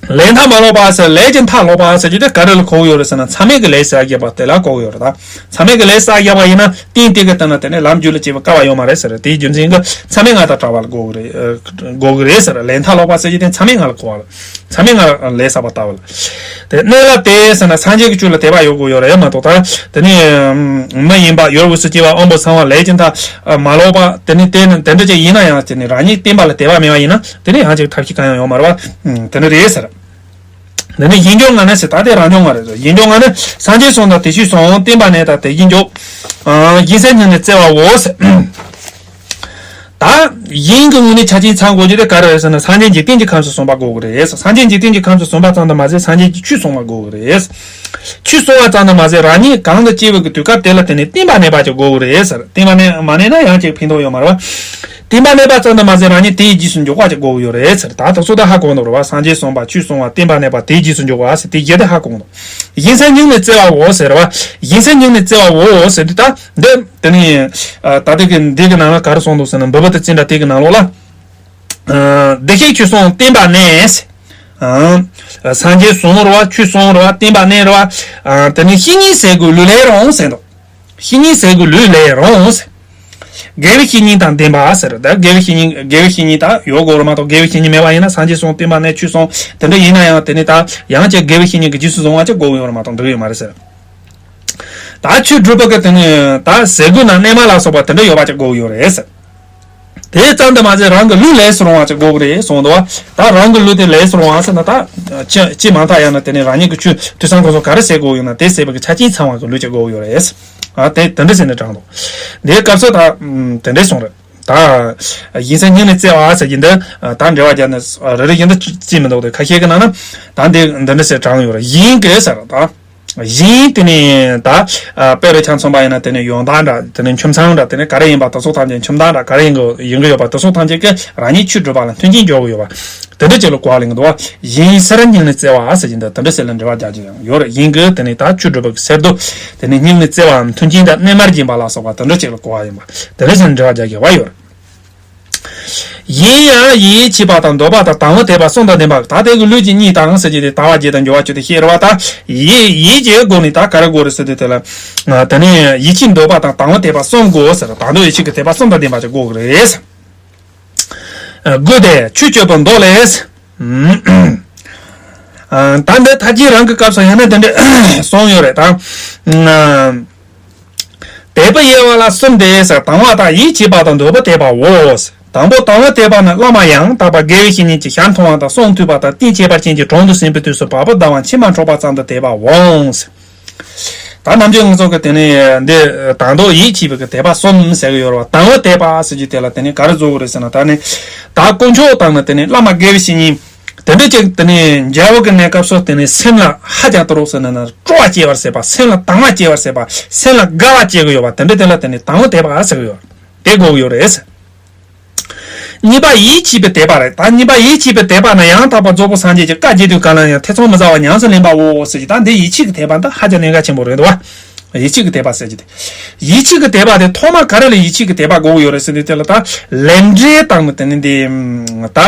ལས་མཐའ་མ་ལོག་པ་ཟེར། ལས་ཀྱི་མཐའ་ལོག་པ་ཟེར་རྒྱུ་དེ་ག་རེ་ལ་གོ་གི་ཡོད་རེད་ཟེར་ན། མཚམས་མེད་ཀྱི་ལས་བསགས་པ་དེ་ལ་གོ་གི་ཡོད་རེད་ད། མཚམས་མེད་ཀྱི་ལས་བསགས་པ་ཡིན་ན་རྟེན་དེ་གི་སྟེང་ན་དེ་ནས་ལམ་རྒྱུད་ལ་སྐྱེ་བའི་སྐལ་བ་ཡོད་མ་རེད་ཟེར། དེའི་རྒྱུ་མཚན་གྱིས་མཚམས་མེད་ལྔ་དང་བྲལ་བ་ལ་གོ་གི་རེད། ཨ། གོ་གི་རེད་ཟེར། ལས་མཐའ་ལོག་པ་ཟེར་རྒྱུ་དེ་མཚམས་མེད་ལྔ་ལ་གོ་བ་ལ། མཚམས་མེད་ལྔ་ལ་ལས་བསགས་པ་ལྟ་བུ་ལ། དེ་གནས་ལ་དད་ཟེར་ན་སངས་རྒྱས་ཀྱི་ཆོས་ལ་དད་པ་ཡོད་དགོས་ཡོད་རེད་མ་གཏོགས། ད་དེ་ནས་མི་ཡིན་པ། ཡུལ་དབུས་སུ་སྐྱེ་བ། དབང་པོ་ཚང་བ། ལས་ཀྱི་མཐའ་མ་ལོག་པ། དེ་ནས་དེ་ནི་དེ་འདྲ་ཅིག་ཡིན་ན་ཡང་། དེ་ནི་རང་ཉིད་བསྟན་པ་ལ་དད་པ་མེད་པ་ཡིན་ན། དེ་ནི་ཡང་ཅིག་ཐབས་ཤེས་གང་ཡང་ཡོད་མ་རེད་བ། དེ་འདྲ་རེད་ཟེར། འདི་ནི་གཞན་འབྱོར་ལྔ་ནི་ཟེར། ད་དེ་རང་འབྱོར་ལྔ་རེད། གཞན་འབྱོར་ལྔ་ནི། སངས་རྒྱས་གསུམ་དང་དེ་ཆོས་གསུམ། བསྟན་པ་གནས་དང་དེ་བཞིན་འཇུག་ཨ། གཞན་སེལ་སྙིང་ནས་བརྩེ་བའོ་ཟེར། ད་གཞན་གྱི་ངོས་ནས་ཆ་རྐྱེན་ཚང་དགོས་རྒྱུ་དེ་ག་རེ་རེད་ཟེར་ན། སངས་རྒྱས་འཇིག་རྟེན་གྱི་ཁམས་སུ་གསུངས་པ་དགོས་ཀྱི་རེད། སངས་རྒྱས་འཇིག་རྟེན་གྱི་ཁམས་སུ་གསུངས་པ་ཙམ་དུ་མ་ཟད། སངས་རྒྱས་ཀྱི་ཆོས་གསུངས་པ་དགོས་ཀྱི་རེད། ཆོས་གསུངས་པ་ཙམ་དུ་མ་ཟད། རང་ཉིད་གང་དུ་སྐྱེས་པའི་གི་དུས་སྐབས་དེ་ལ་དེ་ནས་བསྟན་པ་གནས་པ་ཅིག་དགོས་ཀྱི་རེད་ཟེར། བསྟན་པ་གནས་མ་གནས་ན་ཡང་ཅིག་ཕན་ཐོགས་ཡོད་མ་རེད་བ། བསྟན་པ་གནས་པ་ཙམ་དུ་མ་ཟད། རང་ཉིད་དེའི་རྗེས་སུ་འཇུག་པ་ཅིག་དགོས་ཀྱི་ཡོད་རེད་ཟེར། ད་དེ་ཚོ་ད་ཧ་གོ་འདུག་རེད་བ། སངས་རྒྱས་གསུངས་པ། ཆོས་གསུངས་པ། བསྟན་པ་གནས་པ། དེའི་རྗེས་སུ་འཇུག་པ་ཟེར། དེ་བརྒྱད་དེ་ཧ་གོ་འདུག་གཞན་སེལ་སྙིང་ནས་བརྩེ་བའོ་ཟེར་བ། གཞན་སེལ་སྙིང་ནས་བརྩེ་བའོ་ཟེར་དུས་ད་འདི། དེ་ནི། ཨ། ད་ལྟའི་གི་འདི་གི་ནང་ལ་ག་རེ་གསུངས་འདུག་ཟེར་ན། འབུམ་པ་ཏིའི་ཙནྡྲ་དེ་གི་ནང་ལོགས་ལ། ཨ། བདེ་གཤེགས་ཆོས་གསུམ་བསྟན་པ་གནས། ཨ། སངས་རྒྱས་གསུམ་རེད་བ། ཆོས་གསུམ་རེད་བ། བསྟན་པ་གནས་རེད་བ། ཨ། དེ་ནི་བཤེས་གཉེན་ཟེར་དགོས་ལུས་ལས་རུང་ཟེར་འདུག་བཤེས་གཉེན་ཟེར་དགོས་ལུས་ལས་རུང་ཟེར། དགེ་བའི་བཤེས་གཉེན་དང་ལྡན་པ་ཟེར། ད་དགེ་བའི་བཤེས་གཉེན། དགེ་བའི་བཤེས་གཉེན་ད་ཡོད་དགོས་རེད་མ་གཏོགས། དགེ་བའི་བཤེས་གཉེན་མེད་པ་ཡིན་ན། སངས་རྒྱས་གསུམ། བསྟན་པ་གནས། ཆོས་གསུམ། དེ་འདྲ་ཡིན་ན་ཡང་། དེ་ནི་ད་ཡང་ཅིག་དགེ་བའི་བཤེས་གཉེན་གྱི་རྗེས་སུ་བཟུང་བ་ཅིག་དགོས་ཀྱི་ཡོད་རེད་མ་གཏོགས། འགྲིག་གི་ཡོད་མ་རེད་ཟེར། ད་ཆོས་སྒྲུབ་པ་གི་དེ་ནི་ད་ཟས་གོས་དང་གནས་མལ་ལ་སོགས་པ་དེ་འདྲ་ཡོད་པ་ཅིག་དགོས་ཀྱི་ཡོད་རེད་ཟེར། དེ་ཙམ་དུ་མ་ཟད། རང་གི་ལུས་ལས་སུ་རུང་བ་ཅིག་དགོས་ཀྱི་རེད་གསུངས་འདུག་བ། ད་རང་གི་ལུས་དེ་ལས་སུ་རུང་བ་ཟེར་ན། ད་ཅི་ཅི་མ་མཐའ་ཡང་ན་དེ་ནི་རང་ཉིད་ཀྱི་ཆོས་དུས་སང་གོང་སོ་ག་རེ་ཟས་དགོས་ཡོད་ན། དེ་ཟས་པ་གི་ཆ་རྐྱེན་ཚང་བ་གི་ལུས་ཅིག་དགོས་ཀྱི་ཡོད་རེད། ཨ། དེ་དེ་འདྲ་ཟེར་ནས་དྲངས་འདུག་འདིའི་སྐབས་སུ་ད་དེ་འདྲ་གསུངས་རེད། ད་གཞན་སེལ་སྙིང་ནས་བརྩེ་བ་ཟེར་གྱི་འདི་ད་འགྲེལ་བ་རྒྱབ་ནས་རེ་རེ་བཞིན་དུ་བརྩིས་མི་འདུག་དེ་ཁ་ཤས་ཀྱི་ནང་ན་ད་འདི་འདི་འདྲ་ཟེར་དྲངས་ཡོད་རེད། གཞན་གྱི་ཟེར་ད། གཞན་དེ་ནི་ད་དཔེ་རུ་ཆ་མཚོན་པ་ཡིན་ན། དེ་ནི་ཡོན་བདག་འདྲ། དེ་ནི་ཁྱིམ་ཚང་འདྲ། དེ་ནི་ག་རེ་ཡིན་པ་དེ་ཚོ་ཐམས་ཅད། ཁྱིམ་བདག་འདྲ་ག་རེ་ཡིན་གི་ཡིན་གི་ཡོད་པ་དེ་ཚོ་ཐམས་ཅད་ཀྱིས་རང་ཉིད་ཆོས་སྒྲུབ་པ་ལ་མཐུན་རྐྱེན་སྦྱོར་གི་ཡོད་པ། དེ་འདྲ་ཅིག་ལ་གོ་བ་ལེན་གི་འདུག་བ། གཞན་སེལ་སྙིང་ནས་བརྩེ་བ་ཟེར་གྱི་འདི་དེ་འདྲ་ཟེར་ལ་འགྲེལ་བ་རྒྱག་རྒྱུ་ཡང་ཡོད་རེད། གཞན་གྱི་དེ་ནི་ད་ཆོས་སྒྲུབ་པ་གི་སེལ་འདོད། དེ་ནི་སྙིང་ནས་བརྩེ་བའམ་མཐུན་རྐྱེན་དང་གནས་མལ་སྦྱིན་པ་ལ་སོགས་པ་དེ་འདྲ་ཅིག་ལ་གོ་བ་ཡིན་པ། དེ་འདྲ་ཟེར་འགྲེལ་བ་རྒྱག་རྒྱུ་ཡོད་རེད། གཞན་ཡང་ཡིད་ཆེས་པ་དང་འདོད་པ་དང་དང་པོ་དད་པ་གསུམ་དང་ལྡན་པ། ད་ལྟའི་གི་ལུས་ཀྱི་གཉིས་དང་ཟེར་གྱི་དེ། ལྟ་བ་བརྒྱད་དང་འགྱུར་བ་བཅུ་དེ་བཤད་རེད་བ། ད་ཡིད་ཡིད་ཀྱི་སྒོ་ནས་ད་ག་རེ་དགོས་རེད་ཟེར་དུས། དེ་ལ་དེ་ནི་ཡིད་ཆེས་འདོད་པ་དང་དང་པོ་དད་པ་གསུམ་དགོས་ཟེར། དང་འདོད་ཡིད་ཆེས་ཀྱི་དད་པ་གསུམ་དང་ལྡན་པ་ཅིག་དགོས་ཀྱི་རེད། དགོས་ཏེ་ཆོས་སྤྱོད་པའི་མདོ་ལས། ད་འདི་ཐར་རྒྱན་རང་གི་སྐབས་སུ་ཡང་ན་དེ་འདྲ་གསུངས་ཡོད་རེད་ད། དད་པའི་དབྱེ་བ་ལ་གསུམ་སྟེ་ཟེར། དང་པོ་དང་ཡིད་ཆེས་པ་དང་འདོད་པའི་དད་པའོ། དང་པོ་དང་པོ་དད་པ་ནི་བླ་མ་ཡང་དག་པ་དགེ་བའི་བཤེས་གཉེན་གྱི་ཞལ་མཐོང་བ་དང་གསུང་ཐོས་པ་དང་རྟེན་ཁྱད་པར་ཅན་གྱི་དྲུང་དུ་ཟིན་པའི་དུས་སུ་བ་སྤུ་ཟླ་བ་མཆི་མ་འཁྲུགས་པ་ཙམ་དུ་དད་པའོ། ད་ནམ་རྒྱུན་ང་ཚོ་གི་དེ་ནི་འདི་དང་འདོད་ཡིད་ཆེས་པའི་གི་དད་པ་གསུམ་ཟེར་གི་ཡོད་རེད་བ། དང་པོ་དད་པ་ཟེར་རྒྱུ་དེ་ལ་དེ་ནི་ག་རེ་བཟོ་གི་རེད་ཟེར་ན། ད་ནི་ད་དཀོན་མཆོག་དང་ནི་དེ་ནི་བླ་མ་དགེ་བའི་བཤེས་གཉེན། དེ་འདྲ་ཅིག་དེ་ནས་མཇལ་བ་གི་གནས་སྐབས་སུ་དེ་ནས་སེམས་ལ་ཧ་ཅང་དུ་རོགས་ཟེར་ན་ན། སྤྲོ་བ་སྐྱེ་བར་བྱེད་པ། སེམས་ལ་དང་བ་སྐྱེ་བར་བྱེད་པ། སེམས་ལ་དགའ་བ་སྐྱེ་གི་ཡོད་པ། དེ་འདྲ་དེ་ལ་དེ་ནས་དང་བ་དད་པ་ཟེར་གི་ཡོད། དེ་དགོས་ཀྱི་ཡོད་རེད། གཉིས་པ་ཡིད་ཆེས་པའི་དད་པ་རེད། ད་གཉིས་པ་ཡིད་ཆེས་པའི་དད་པ་ནི་ཡང་དག་པར་རྫོགས་པའི་སངས་རྒྱས་ཀྱི་བཀའ་བརྒྱད་དུས་གང་ལ་ཡང་ཐེ་ཚོམ་མི་ཟ་བར་ཉམས་སུ་ལེན་པའོ་ཟེར་གྱི། ད་འདི་ཡིད་ཆེས་ཀྱི་དད་པ་འདི་ཧ་ཅང་གནད་འགག་ཆེན་པོ་རེད་འདུག་བ། ཡིད་ཆེས་ཀྱི་དད་པ་ཟེར་གྱི་དེ། ཡིད་ཆེས་ཀྱི་དད་པ་དེ་ཐོག་མ་ག་རེ་ལ་ཡིད་ཆེས་ཀྱི་དད་པ་དགོས་ཀྱི་ཡོད་རེད་ཟེར་དུས། དེ་ལ་ད་ལས་འབྲས་དང་ནི་དེ་ནི་འདི། ད་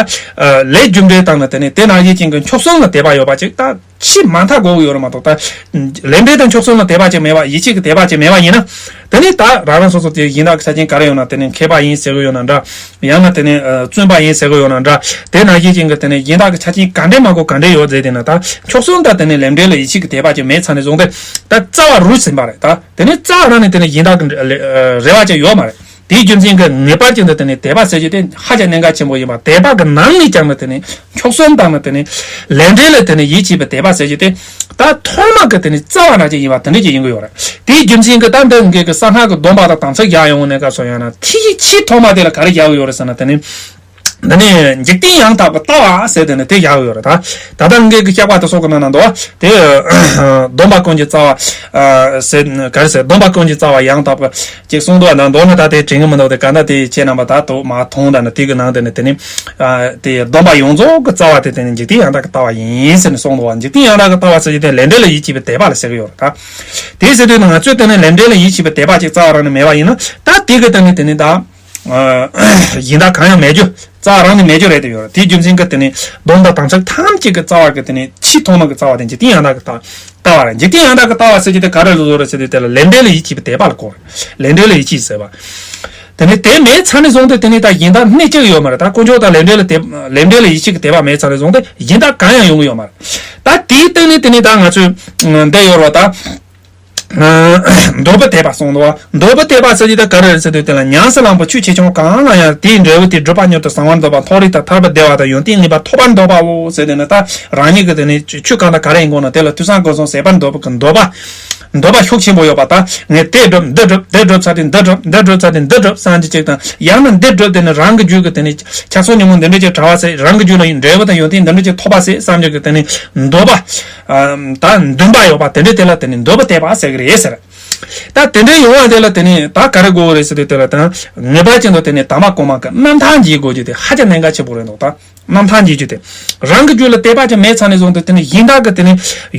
ལས་རྒྱུ་འབྲས་དང་ནི་དེ་ནི་དེ་ནང་བཞིན་ཅན་གྱི་མཆོག་གསུམ་ལ་དད་པ་ཡོད་པ་ཅིག་ད་ཆེས་མ་མཐའ་དགོས་ཀྱི་ཡོད་རེད་མ་གཏོགས། ད་ལས་འབྲས་དང་མཆོག་གསུམ་ལ་དད་པ་ཅིག་མེད་པ། ཡིད་ཆེས་ཀྱི་དད་པ་ཅིག་མེད་པ་ཡིན་ན། དེ་ནི་ད་རང་རང་སོ་སོ་དེ་གཞན་དག་གི་ཆ་རྐྱེན་ག་རེ་ཡོད་ན། དེ་ནི་མཁས་པ་ཡིན་ཟེར་གི་ཡོད་ན་འདྲ། ཡང་ན་དེ་ནི་ཨ་བཙུན་པ་ཡིན་ཟེར་གི་ཡོད་ན་འདྲ། དེ་ནང་བཞིན་ཅན་གྱི་དེ་ནི་གཞན་དག་གི་ཆ་རྐྱེན་ག་འདྲས་མ་དགོས་ག་འདྲས་ཡོད་ཟེར་དེ་ན། ད་མཆོག་གསུམ་དང་དེ་ནི་ལས་འབྲས་ལ་ཡིད་ཆེས་ཀྱི་དད་པ་ཅིག་མེད་ཚར་ནས་བཟུང་སྟེ། ད་རྩ་བ་རུལ་ཟིན་པ་རེད། ད་དེ་ནི་རྩ་བ་རང་ནས་དེ་ནི་གཞན་དག་གི་རེ་བ་ཅིག་ཡོད་མ་རེད། དེའི་རྒྱུ་མཚན་གྱིས་ངེས་པར་དུ་འདི་དེ་ནི་དད་པ་ཟེར་རྒྱུ་དེ་ཧ་ཅང་གནད་འགག་ཆེན་པོ་ཡིན་པ། དད་པ་གི་ནང་ནས་ཀྱང་ནི་དེ་ནི་མཆོག་གསུམ་དང་ནི་དེ་ནི་ལས་འབྲས་ལ་དེ་ནི་ཡིད་ཆེས་པའི་དད་པ་ཟེར་རྒྱུ་དེ། ད་ཐོག་མ་གི་དེ་ནི་རྩ་བ་ནང་བཞིན་ཡིན་པ་དེ་འདྲ་ཅིག་ཡིན་གི་ཡོད་རེད། དེའི་རྒྱུ་མཚན་གྱིས་ད་འདི་ངེད་ཀྱི་གསང་སྔགས་ཀྱི་སྡོམ་པ་དང་དམ་ཚིག་བཞག་ཡོང་གི་གནས་སྐབས་སུ་ཡང་ན། ཐེངས་ཆེས་ཐོག་མ་དེ་ལ་ག་རེ་བཞག་གི་ཡོད་རེད་ཟེར་ན། དེ་ནི་ འདི་ནི་འཇིག་རྟེན་ཡང་དག་གི་ལྟ་བ་ཟེར་དེ་ནི་དེ་བཞག་ཡོད་རེད་ད། ད་ལྟ་ངེད་ཀྱི་བཤད་པ་དེ་སོགས་ཀྱི་ནང་ན་འདུག་བ། དེ་སྡོམ་པ་ཀུན་གྱི་རྩ་བ་ཟེར་ག་རེ་ཟེར། སྡོམ་པ་ཀུན་གྱི་རྩ་བ་ཡང་དག་པ་ཅིག་གསུངས་འདུག་བ། ད་མདོར་ན་ད་དེ་དྲན་གྱི་མི་འདུག་དེ་ག་འདྲ་དེ་བྱས་རྣམ་པ་ད་དུ་མ་མཐོང་། ད་ནི་དེ་གི་ནང་དེ་ནི་དེ་ནི་དེ་སྡོམ་པ་ཡོངས་རྫོགས་ཀྱི་རྩ་བ་དེ་དེ་ནི་འཇིག་རྟེན་ཡང་དག་གི་ལྟ་བ་ཡིན་ཟེར་ནས་གསུངས་འདུག་བ། འཇིག་རྟེན་ཡང་དག་གི་ལྟ་བ་ཟེར་གྱི་དེ་ལས་འབྲས་ལ་ཡིད་ཆེས་པའི་དད་པ་ལ་ཟེར་གྱི་ཡོད་རེད་ད། དེ་ཟེར་དུས་ན་ང་ཚོས་དེ་ནི་ལས་འབྲས་ལ་ཡིད་ཆེས་པའི་དད་པ་ཅིག་རྩ་བ་རང་ནས་མེད་པ་ཡིན་ན། ད་དེ་གི་དེ་ནི་དེ་ནི་ད་གཞན་དག་གང་ཡང་མེད་རྒྱུ། རྩ་བ་རང་ནས་མེད་རྒྱུ་རེད་དེ་ཡོད་རེད། དེའི་རྒྱུ་མཚན་གྱིས་དེ་ནི་སྡོམ་དང་དམ་ཚིག་ཐམས་ཅད་ཀྱི་རྩ་བ་གི་དེ་ནི་ཆེས་ཐོག་མ་གི་རྩ་བ་དེ་འཇིག་རྟེན་ཡང་དག་གི་ལྟ་ལྟ་བ་རེད། འཇིག་རྟེན་ཡང་དག་གི་ལྟ་བ་ཟེར་གྱི་དེ་ག་རེ་ལ་བཟོ་རེད་ཟེར་དུས་དེ་ལ་ལས་འབྲས་ལ་ཡིད་ཆེས་པའི་དད་པ་ལ་གོ་རེད། ལས་འབྲས་ལ་ཡིད་ཆེས་ཟེར་བ། དེ་ནི་དེ་མེད་ཚར་ནས་བཟུང་སྟེ་དེ་ནི་ད་གཞན་དག་སྣེ་གཅིག་ཡོད་མ་རེད། ད་དཀོན་མཆོག་དང་ལས་འབྲས་ལ་དེ་ལས་འབྲས་ལ་ཡིད་ཆེས་ཀྱི་དད་པ་མེད་ཚར་ནས་བཟུང་སྟེ་གཞན་དག་གང་ཡང་ཡོང་གི་ཡོད་མ་རེད། ད་དེའི་སྟེང་ནས་དེ་ནི་ད་ང་ཚོས་འདི་ཡོད་རེད་བ་ད། འདོད་པའི་དད་པ་གསུངས་འདུག་བ། འདོད་པའི་དད་པ་ཟེར་གྱི་ད་ག་རེ་རེད་ཟེར་དུས་དེ་ལ་ཉམས་སུ་བླངས་པའི་ཆོས་ཆེ་ཆུང་གང་ལ་ཡང་དེའི་འབྲས་བུ་དེ་སྒྲུབ་པ་མྱུར་དུ་གསང་བར་འདོད་པ། མཐོ་རིས་དང་ཐར་པ་བདེ་བ་དང་ཡོན་ཏན་ངེས་པ་ཐོབ་པར་འདོད་པའོ་ཟེར་དེ་ནི་ད་རང་ཉིད་ཀྱི་དེ་ནི་ཆོས་གང་དང་ག་རེ་ཡིན་དགོས་ན་དེ་ལ་ཐོས་བསམ་སྒོམ་གསུམ་ཟད་པར་འདོད་པའི་གི་འདོད་པ། འདོད་པ་ཤུགས་ཆེན་པོ་ཡོད་པ་དང་། ངས་དེ་སྒྲུབ་འདི་སྒྲུབ་འདི་སྒྲུབ་ཚར་ཏེ་འདི་སྒྲུབ་འདི་སྒྲུབ་ཚར་ཏེ་འདི་སྒྲུབ་བསམ་གྱི་ཅིག་དང་། ཡང་ན་འདི་སྒྲུབ་དེ་ནི་རང་གི་རྒྱུད་ཀྱི་དེ་ནི་ཆགས་སོགས་ཉོན་མོངས་འདི་འདྲ་ཅིག་བྲལ་བ་ཟེར། རང་གི་རྒྱུད་ལ་ཡང་འབྲས་བུ་དང་ཡོན་ཏན་འདི་འདྲ་ཅིག་ཐོབ་པ་ཟེར་བསམ་གྱི་གི་དེ་ནི་འདོད་པ། ད་འདུན་པ་ཡོད་པ་དེ་འདྲ་དེ་ལ་དེ་ནི་འདོད་པ་དད་པ་ཟེར་གི་རེད་ཟེར། ད་དེ་འདྲ་ཡོང་བ་དེ་ལ་དེ་ནི་ད་ག་རེ་དགོས་རེད་ཟེར་དུས་དེ་ལ་ད་ངེས་པར་ཅན་དུ་དེ་ནི་དམ་པ་གོང་མ་གི་རྣམ་ཐར་འཇལ་དགོས་རྒྱུ་དེ་ཧ་ཅང་གནད་འགག་ཆེན་པོ་རེད་འདུག་ད། རྣམ་ཐར་འཇལ་རྒྱུ་དེ། རང་གི་རྒྱུད་ལ་དད་པ་ཅིག་མེད་ཚར་ནས་བཟུང་སྟེ་དེ་ནི་གཞན་དག་གི་དེ་ནི་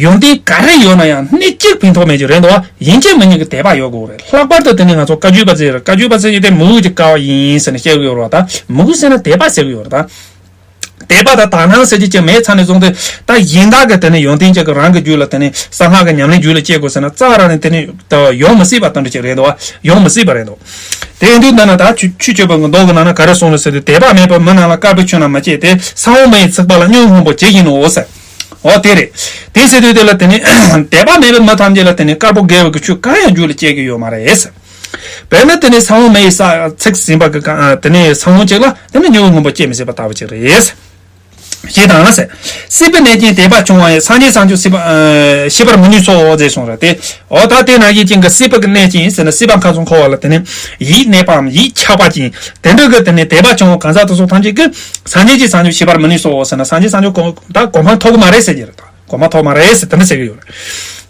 ཡོན་ཏན་ག་རེ་ཡོད་ན་ཡང་སྣེ་གཅིག་ཕན་ཐོགས་མེད་རྒྱུ་རེད་འདུག་བ། ཡིན་གཅིག་མིན་གཉིས་ཀྱི་དད་པ་ཡོད་དགོས་རེད། ལྷག་པར་དུ་དེ་ནི་ང་ཚོ་བཀའ་བརྒྱུད་པ་ཟེར། བཀའ་བརྒྱུད་པ་ཟེར་གྱི་དེ་མོས་གུས་ཀྱི་དཀའ་བ་ཡིན་ཟེར་ནས་བཤད་གི་ཡོད་རེད་བ། ད་མོས་གུས་ཟེར་ན་དད་པ་ཟེར་གི་ཡོད་རེད་ད། དད་པ་དང་དག་སྣང་ཟེར་གྱི་ཅིག་མེད་ཚར་ནས་བཟུང་སྟེ་ད་གཞན་དག་གི་དེ་ནི་ཡོན་ཏན་ཅིག་གི་རང་གི་རྒྱུད་ལ་དེ་ནི་གསང་སྔགས་ཀྱི་ཉམས་ལེན་རྒྱུད་ལ་སྐྱེ་དགོས་ཟེར་ན་རྩ་བ་རང་ནས་དེ་ནི་ད་ཡོང་མི་སྲིད་པ་དེ་འདྲ་ཅིག་རེད་འདུག་བ། ཡོང་མི་སྲིད་པ་རེད་འདུག་དེ་ཡིན་དུས་ད་ནི་ད་ཆོས་ཆོས་སྤྱོད་པ་གི་མདོ་གི་ནང་ན་ག་རེ་གསུངས་རེད་ཟེར་དུས། དད་པ་མེད་པའི་མི་རྣམས་ལ་དཀར་པོའི་ཆོས་རྣམས་མི་སྐྱེ་སྟེ། ས་འོག་མི་ཡི་ཚིག་པ་ལ་སྨྱུག་སྔོན་པོ་ཇི་བཞིན་ནོ་ཟེར། འོ་དེ་རེད། དེ་ཟེར་དུས་དེ་ལ་དེ་ནི་དད་པ་མེད་པའི་མི་ཐམས་ཅད་ལ་དེ་ནི་དཀར་པོ་དགེ་བའི་གི་ཆོས་གང་ཡང་རྒྱུད་ལ་སྐྱེ་གི་ཡོད་མ་རེད་ཟེར། དཔེར་ན་དེ་ནི་ས་འོག་མི་ཡི་ས་ཚིག་ཟིན་པ་གི་གང་དེ་ནི་ས་འོག་ཅིག་ལ་དེ་ནི་སྨྱུག་སྔོན་པོ་སྐྱེ་མི་སྲིད་པ་ལྟ་བུ་ཅིག་རེད་ཟེར། ཞེས་དང་ཟེར། སྲིད་པའི་གནས་ཅན་དད་པ་ཆུང་བ་ཡི། སངས་རྒྱས་བྱང་ཆུབ་སྲིད་པ་ཨ་ཤེས་པར་མི་ནུས་སོ་ཟེར་གསུངས་རེད་དེ། འོ་ད་དེ་ནང་བཞིན་ཅན་གྱི་སྲིད་པ་གི་གནས་ཅན་ཟེར་ན་སྲིད་པ་ཁམས་གསུམ་འཁོར་བ་ལ་དེ་ནི་ཡིད་གནས་པའམ་ཡིད་ཆགས་པ་ཅན་དེ་འདྲ་གི་དེ་ནི་དད་པ་ཆུང་བ་གང་ཟག་དེ་ཚོ་ཐམས་ཅད་ཀྱིས་སངས་རྒྱས་ཀྱི་བྱང་ཆུབ་ཤེས་པར་མི་ནུས་སོ་ཟེར་ན། སངས་རྒྱས་བྱང་ཆུབ་གོ་ད་གོ་འཕང་ཐོབ་གི་མ་རེད་ཟེར་གྱི་རེད། ད་གོ་འཕང་ཐོབ་མ་རེད་ཟེར་དེ་འདྲ་ཟེར་གྱི་ཡོད་རེད།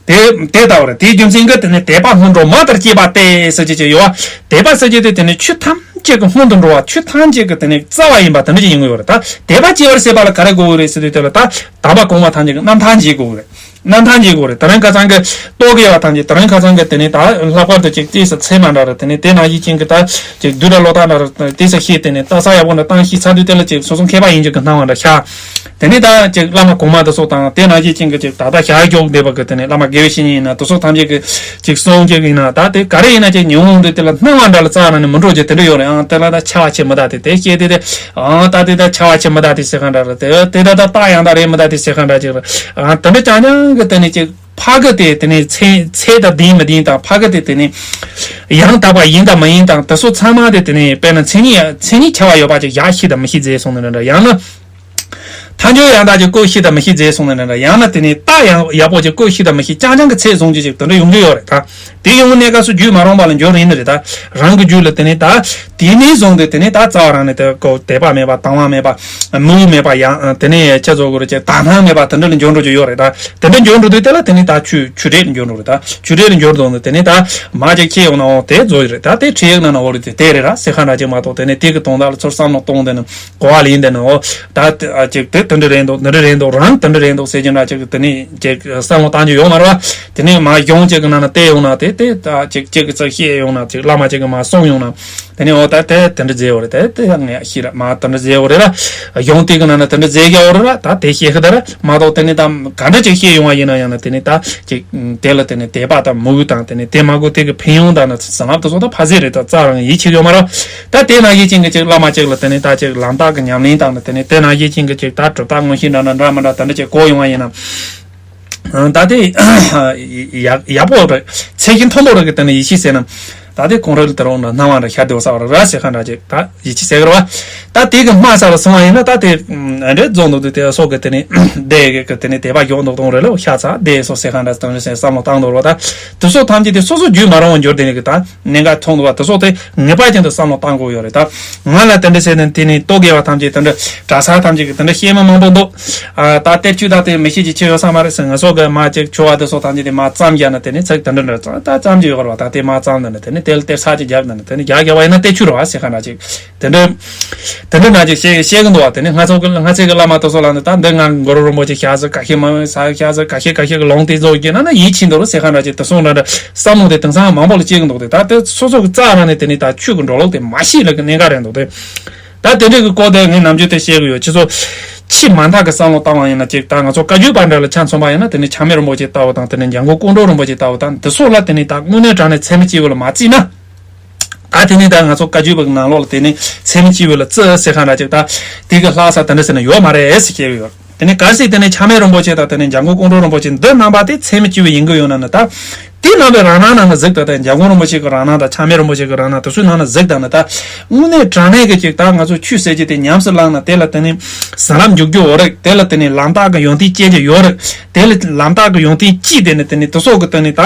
དེ་དེ་ལྟ་བུ་རེད། དེའི་རྒྱུ་མཚན་གྱིས་དེ་ནི་དད་པ་སྔོན་འགྲོ་མ་ལྟར་སྐྱེས་པ་སྟེ་ཟེར་གྱི་ཅིག་ཡོད་བ། དད་པ་ཟེར་གྱི་དེ་དེ་ནི་ཆོས་ཐམས་ཅད་ཀྱི་སྔོན་དུ་འགྲོ་བ། ཆོས་ཐམས་ཅད་ཀྱི་དེ་ནི་རྩ་བ་ཡིན་པ་དེ་འདྲ་ཅིག་ཡིན་གྱི་ཡོད་རེད། ད་དད་པ་སྐྱེ་བར་བྱེད་པ་ལ་ག་རེ་དགོས་ཀྱི་རེད་ཟེར་དུས་དེ་ལ་ད་དམ་པ་གོང་མ་ཐམས་ཅད་ཀྱི་རྣམ་ཐར་འཇལ་དགོས་ཀྱི་རེད། རྣམ་ཐར་འཇལ་དགོས་རེད། དེ་རིང་ཁ་སང་གི་རྟོག་གེ་བ་ཐམས་ཅད་དེ་རིང་ཁ་སང་གི་དེ་ནས་ད་ལྷག་པར་དུ་ཅིག་ཏོག་ཙམ་ཚད་མ་འདྲ་རེད། དེ་ནས་དེ་ནང་བཞིན་ཅན་གྱི་ད་ཅིག་བསྡུས་གྲྭ་ཀློག་སྟངས་འདྲ་རེད། ཏོག་ཙམ་ཤེས། དེ་ནས་ལྟ་ས་ཡག་པོ་འདྲ་བཏང་ཤེས་ཚར་དུས་དེ་ལ་ཅིག་སོ་སོ་མཁས་པ་ཡིན་ཅིག་གི་སྣང་བ་འདྲ་ཤར། དེ་ནས་ད་ཅིག་བླ་མ་གོང་མ་དེ་ཚོ་དང་དེ་ནང་བཞིན་ཅན་གྱི་ཅིག་ད་ལྟ་ཞལ་འཇོག་བསྡད་པ་གི་དེ་ནས་བླ་མ་དགེ་བའི་བཤེས་གཉེན་ཡིན་ན་དེ་ཚོ་ཐམས་ཅད་ཀྱི་ཅིག་གསུང་ཅིག་ཡིན་ན། ད་དེ་ག་རེ་ཡིན་ན་ཅིག་ཉོན་མོངས་དེ་དེ་ལ་སྣང་བ་འདྲ་ལ་རྩ་ནས་མི་འགྲོ་རྒྱུ་དེ་འདྲ་ཡོད་རེད། ཨང་དེ་ལ་ད་ཆ་བ་ཆེ་མི་ད་དེ་དེ་ཤེས་དེ་དེ། ཨང་ད་དེ་ད་ཆ་བ་ཆེ་མི་ད་དེ་ཟེར་ག་འདྲ་རེད། དེ་དེ་ད་ད་རྟགས་ཡང་ད་རེད་མི་ད་དེ་ཟེར་ག་འདྲ་ཅིག་རེད། ཨང་དེ་འདྲ་རྐྱང་རྐྱང་གི་དེ་ནས་ཅིག་ཕ་གི་དེ་དེ་ནས་ཚད་ཚད་དང་ལྡན་མི་ལྡན་དང་། ཕ་གི་དེ་དེ་ནས་ཡང་དག་པ་ཡིན་དང་མ་ཡིན་དང་། དེ་ཚོ་ཚང་མ་དེ་དེ་ནས་དཔེར་ན་མཚན་ཉིད་མཚན་ཉིད་ཁྱད་པར་ཡོད་པ་ཅིག་ཡག་ཤེས་དང་མི་ཤེས་ཟེར་སོང་ནི་འདྲ་འདྲ། ཡང་ན་ཐལ་འགྱུར་ཡང་དག་ཅིག་བཀོད་ཤེས་དང་མི་ཤེས་ཟེར་སོང་ནི་འདྲ་འདྲ། ཡང་ན་དེ་ནས་རྟགས་ཡང་ཡག་པོ་ཅིག་བཀོད་ཤེས་དང་མི་ཤེས་རྐྱང་རྐྱང་གི་ཚད་བཟུང་རྒྱུ་ཅིག་དེ་འདྲ་ཡོང་གི་ཡོད་རེད་ད། དེ་ཡོང་གནས་སྐབས་སུ་རྒྱུད་མ་རུངས་པ་ལ་འགྱུར་ཡིན་ནི་རེད་ད། རང་གི་རྒྱུད་ལ་དེ་ནས་ད་དེ་ནས་བཟུང་སྟེ་དེ་ནས་ད་རྩ་བ་རང་ནས་དེ་ཀོ་དད་པ་མེད་པ། དང་བ་མེད་པ། མོས་གུས་མེད་པ། ཡང་དེ་ནས་ཁྱེད་ཚོ་གོ་རེ་ཅེ་དག་སྣང་མེད་པ་དེ་འདྲ་ལ་འགྱུར་འགྲོ་རྒྱུ་ཡོད་རེད་ད། དེ་འདྲ་འགྱུར་འགྲོ་དུས་དེ་ལ་དེ་ནས་ད་ཆོས་ཆོས་འབྲེལ་ལ་འགྱུར་འགྲོ་རེད་ད། ཆོས་འབྲེལ་ལ་འགྱུར་དུས་དེ་ནས་ད་མ་ཅིག་ཁྱེད་ཡོང་ན་འོ་དེ་བཟོ་ཡི་རེད་ད། དེ་ཁྲིད་ཡིག་ནང་ན་འོ་རེད་དེ་དེ་རེད་ར་ཟེར་ག་འདྲ་ཅིག་མ་གཏོགས། དེ་ནས་དེ་གི་དོན་དག་ལ་ཚུར་བསམ་བློ་གཏོང་དེ་ནས་གོ་བ་ལེན་དེ་ནས་འོ་ད་ཅིག་དེ་དེ་འདྲ་རེད་འདུག་འདི་འདྲ་རེད་འདུག་རང་དེ་འདྲ་རེད་འདུག་ཟེར་གྱི་འདྲ་ཅིག་དེ་ནས་ཅིག་བསམ་བློ་བཏང་རྒྱུ་ཡོད་མ་རེད་བ། དེ་ནས་མ་གཞུང་གཅིག་གི་ནང་ན་བལྟས་ཡོང་ན་དེ་དེ་ད་ཅིག་གཅིག་གི་ཚིག་བཤད་ཡོང་ན་ཅིག་བླ་མ་གཅིག་གི་མ་གསུངས་ཡོང་ན། དེ་ནས་འོ་ད་དེ་དེ་འདྲ་མཛད་ཡོད་རེད། དེ་དེ་ཡང་ངས་ཤེས་ར་མ་དེ་འདྲ་མཛད་ཡོད་རེད་ར། གཞུང་དེ་གི་ནང་ན་དེ་འདྲ་མཛད་ཀྱི་ཡོད་རེད་ར། ད་དེ་ཤེས་ཤི་ད་ར་མ་གཏོགས་དེ་ནས་ད་ག་འདྲ་ཅིག་བཤད་ཡོང་བ་ཡིན་ན་ཡང་ན་དེ་ནས་ད་ཅིག་དེ་ལ་དེ་ནས་དད་པ་དང་མོས་གུས་དང་དེ་ནས་དེ་མ་གོ་དེ་གི་ཕན་ཡོན་དང་ན་བསམ་བློ་དེ་ཚོ་ད་ཕ་ཟེ་རེད། ད་རྩ་རང་ཡིད་ཆེས་ཡོད་མ་རེད། ད་དེ་ནང་བཞིན་ཅན་གི་ཅིག་བླ་མ་གཅིག་ལ་དེ་ནས་ད་ཅིག་ལམ་རྟགས་གི་ཉམས་ལེན་དང་ན་དེ་ནས་དེ་ནང་བཞིན་ཅན་གི་ཅིག་ད་གྲུབ་རྟགས་མངོན་ཤེས་འདྲ་ན་འདྲ་མི་འདྲ་དེ་འདྲ་ཅིག་གོ་ཡོང་བ་ཡིན་ན། ད་དེ་ཡག་ཡག་པོ་རེད། ཚད་གཞི་མཐོན་པོ་རེད་གི་དེ་ནས་ཡིད་ཆེས་ཟེར་ན། ད་དེ་གོང་རོལ་དུ་རུང་ན་སྣང་བ་འདྲ་ཤར་དེ་བ་ས་བ་ར་ཟེར་ཁ་འདྲ་ཅིག་ད་ཡིད་ཆེས་ཟེར་གི་རེད་བ། ད་དེ་གི་སྨྲ་ས་ལ་སོང་བ་ཡིན་ན་ད་དེ་ཨ་འདྲ་རྫོགས་འདུག་དེ་དེ་སོགས་ཀྱི་དེ་ནི་དེ་གི་དེ་ནི་དད་པ་མགྱོགས་འདུག་གཏོང་རེད་ལ་ཤ་ཚ་དེ་སོགས་ཟེར་ག་འདྲ་དང་ཟེར་བསམ་བློ་བཏང་འདུག་རོ། ད་དེ་སོགས་ཐམས་ཅད་དེ་སོ་སོ་རྒྱུས་མ་རུང་བ་འགྱུར་དེ་ནི་གི་ད་གནད་འགག་མཐོང་འདུག་བ། དེ་སོགས་དེ་ངེས་པར་ཅན་དུ་བསམ་བློ་བཏང་དགོས་ཡོད་རེད། ད་ང་ལ་དེ་འདྲ་བྱས་ནས་དེ་ནི་ལྟོ་གས་པ་ཐམས་ཅད་དེ་འདྲ་གྲྭ་ས་ཐམས་ཅད་ཀྱི་དེ་འདྲ་སྐྱེས་མ་མང་པོ་འདུག་ཨ་ད་གཏེར་ཆོས་དང་དེ་མི་ཤེས་ཀྱི་ཆེ་ཡོད་ས་མ་རེད་ཟེར། ང་ཚོ་གི་མ་ཅིག་ཆོ་བ་དེ་སོགས་ཐམས་ཅད་དེ་མ་ཙམ་རྒྱག་ན་དེ་ནི་ཚིག་དེ་འདྲ་འདྲ་ཙམ་ད་ཙམ་ཅིག་ཡོད་རེད་བ། ད་དེ་མ་ཙམ་ན་ནི་དེ་ནི་དེ་ལ་གཏེར་ས་ཅིག་རྒྱག་ན་ནི་དེ་ནི་རྒྱག་རྒྱག་པ་ཡིན་ན་གཏེར་ཆོས་རེད་བ་ཟེར་ག་འདྲ་ཅིག་དེ་འདྲ། དེ་འདྲ་ན་ཅིག་བཤད་བཤད་གི་འདུག་བ། དེ་ནི་ང་ཚོ་གི་ང་ཚོའི་གི་བླ་མ་དེ་ཚོ་ལ་ནི་ད་འདི་ང་གུ་རུ་རིན་པོ་ཆེ་ཤ་ཟ་ཁ་ཤས་མ་ཟ་ཤ་ཟ་ཁ་ཤས་ཁ་ཤས་གི་ལུང་དེ་ཚོ་གི་ན་ན་ཡིད་ཆེས་འདུག་རུ་ཟེར་ག་འདྲ་ཅིག་དེ་སོང་འདྲ་འདྲ་བསམ་བློ་དེ་དེང་སང་མང་པོ་ལ་སྐྱེ་གི་འདུག་དེ་ད་དེ་སོ་སོ་གི་རྩ་རང་ནས་དེ་ནི་ད་ཆོས་གི་འགྲོ་ལུགས་དེ་མ་ཤེས་ལ་གི་གནད་འགག་རེད་འདུག་དེ་ད་དེ་འདྲ་གི་སྐོར་དེ་ངས་ནམ་རྒྱུན་དེ་བཤད་གི་ཡོད། ཁྱེད་ཚོ་ཆེས་མ་མཐའ་གི་བསམ་བློ་བཏང་བ་ཡིན་ན་ཅིག་ད་ང་ཚོ་བཀའ་བརྒྱུད་པ་འདྲ་ལ་ཆ་མཚོན་པ་ཡིན་ན་དེ་ནི་ཆགས་མེད་རིན་པོ་ཆེ་ལྟ་བུ་དང་དེ་ནི་འཇམ་མགོན་ཀོང་སྤྲུལ་རིན་པོ་ཆེ་ལྟ་བུ་དང་དེ་སོགས་ལ་དེ་ནི་ད་དངོས་གནས་དྲང་གནས་ཚད་མེད་སྐྱེ་བོ་ལ་མ་བརྩིས་ན། ད་དེ་ནས་ད་ང་ཚོ་བཀའ་བརྒྱུད་པའི་ནང་ལོགས་ལ་དེ་ནས་ཚད་མེད་སྐྱེ་བོ་ལ་བརྩི་ཟེར་ག་འདྲ་ཅིག་ད་དེ་གི་ལྷག་ས་དེ་འདྲ་ཟེར་ན་ཡོད་མ་རེད་ཟེར་བཤད་ཡོད། དེ་ནས་གལ་སྲིད་དེ་ནས་ཆགས་མེད་རིན་པོ་ཆེ་དང་དེ་ནས་འཇམ་མགོན་ཀོང་སྤྲུལ་རིན་པོ་ཆེ་འདི་རྣམ་པ་དེ་ཚད་མེད་སྐྱེ་བོ་ཡིན་གི་ཡོད་ན་ནི་ད་དེ་རྣམ་པའི་རང་སྣང་ནང་ན་གཟིགས་ད་དེ་འཇམ་མགོན་རིན་པོ་ཆེ་གི་རང་སྣང་དང་ཆགས་མེད་རིན་པོ་ཆེ་གི་རང་སྣང་དེ་ཚོའི་ནང་ན་གཟིགས་ད་ནི་ད་དངོས་གནས་དྲང་གནས་ཀྱི་ཅིག་ད་ང་ཚོ་ཆོས་ཟེར་གྱི་དེ་ཉམས་སུ་བླངས་ན་དེ་ལ་དེ་ནས་བཟང་ལམ་འཇུག་རྒྱུ་ཡོད་རེད། དེ་ལ་དེ་ནས་ལམ་རྟགས་ཀྱི་ཡོན་ཏན་སྐྱེ་རྒྱུ་ཡོད་རེད། དེ་ལ་ལམ་རྟགས་ཀྱི་ཡོན་ཏན་གཅིག་དེ་ནི་དེ་ནི་དེ་སོགས་ཀྱི་དེ་ནི་ད་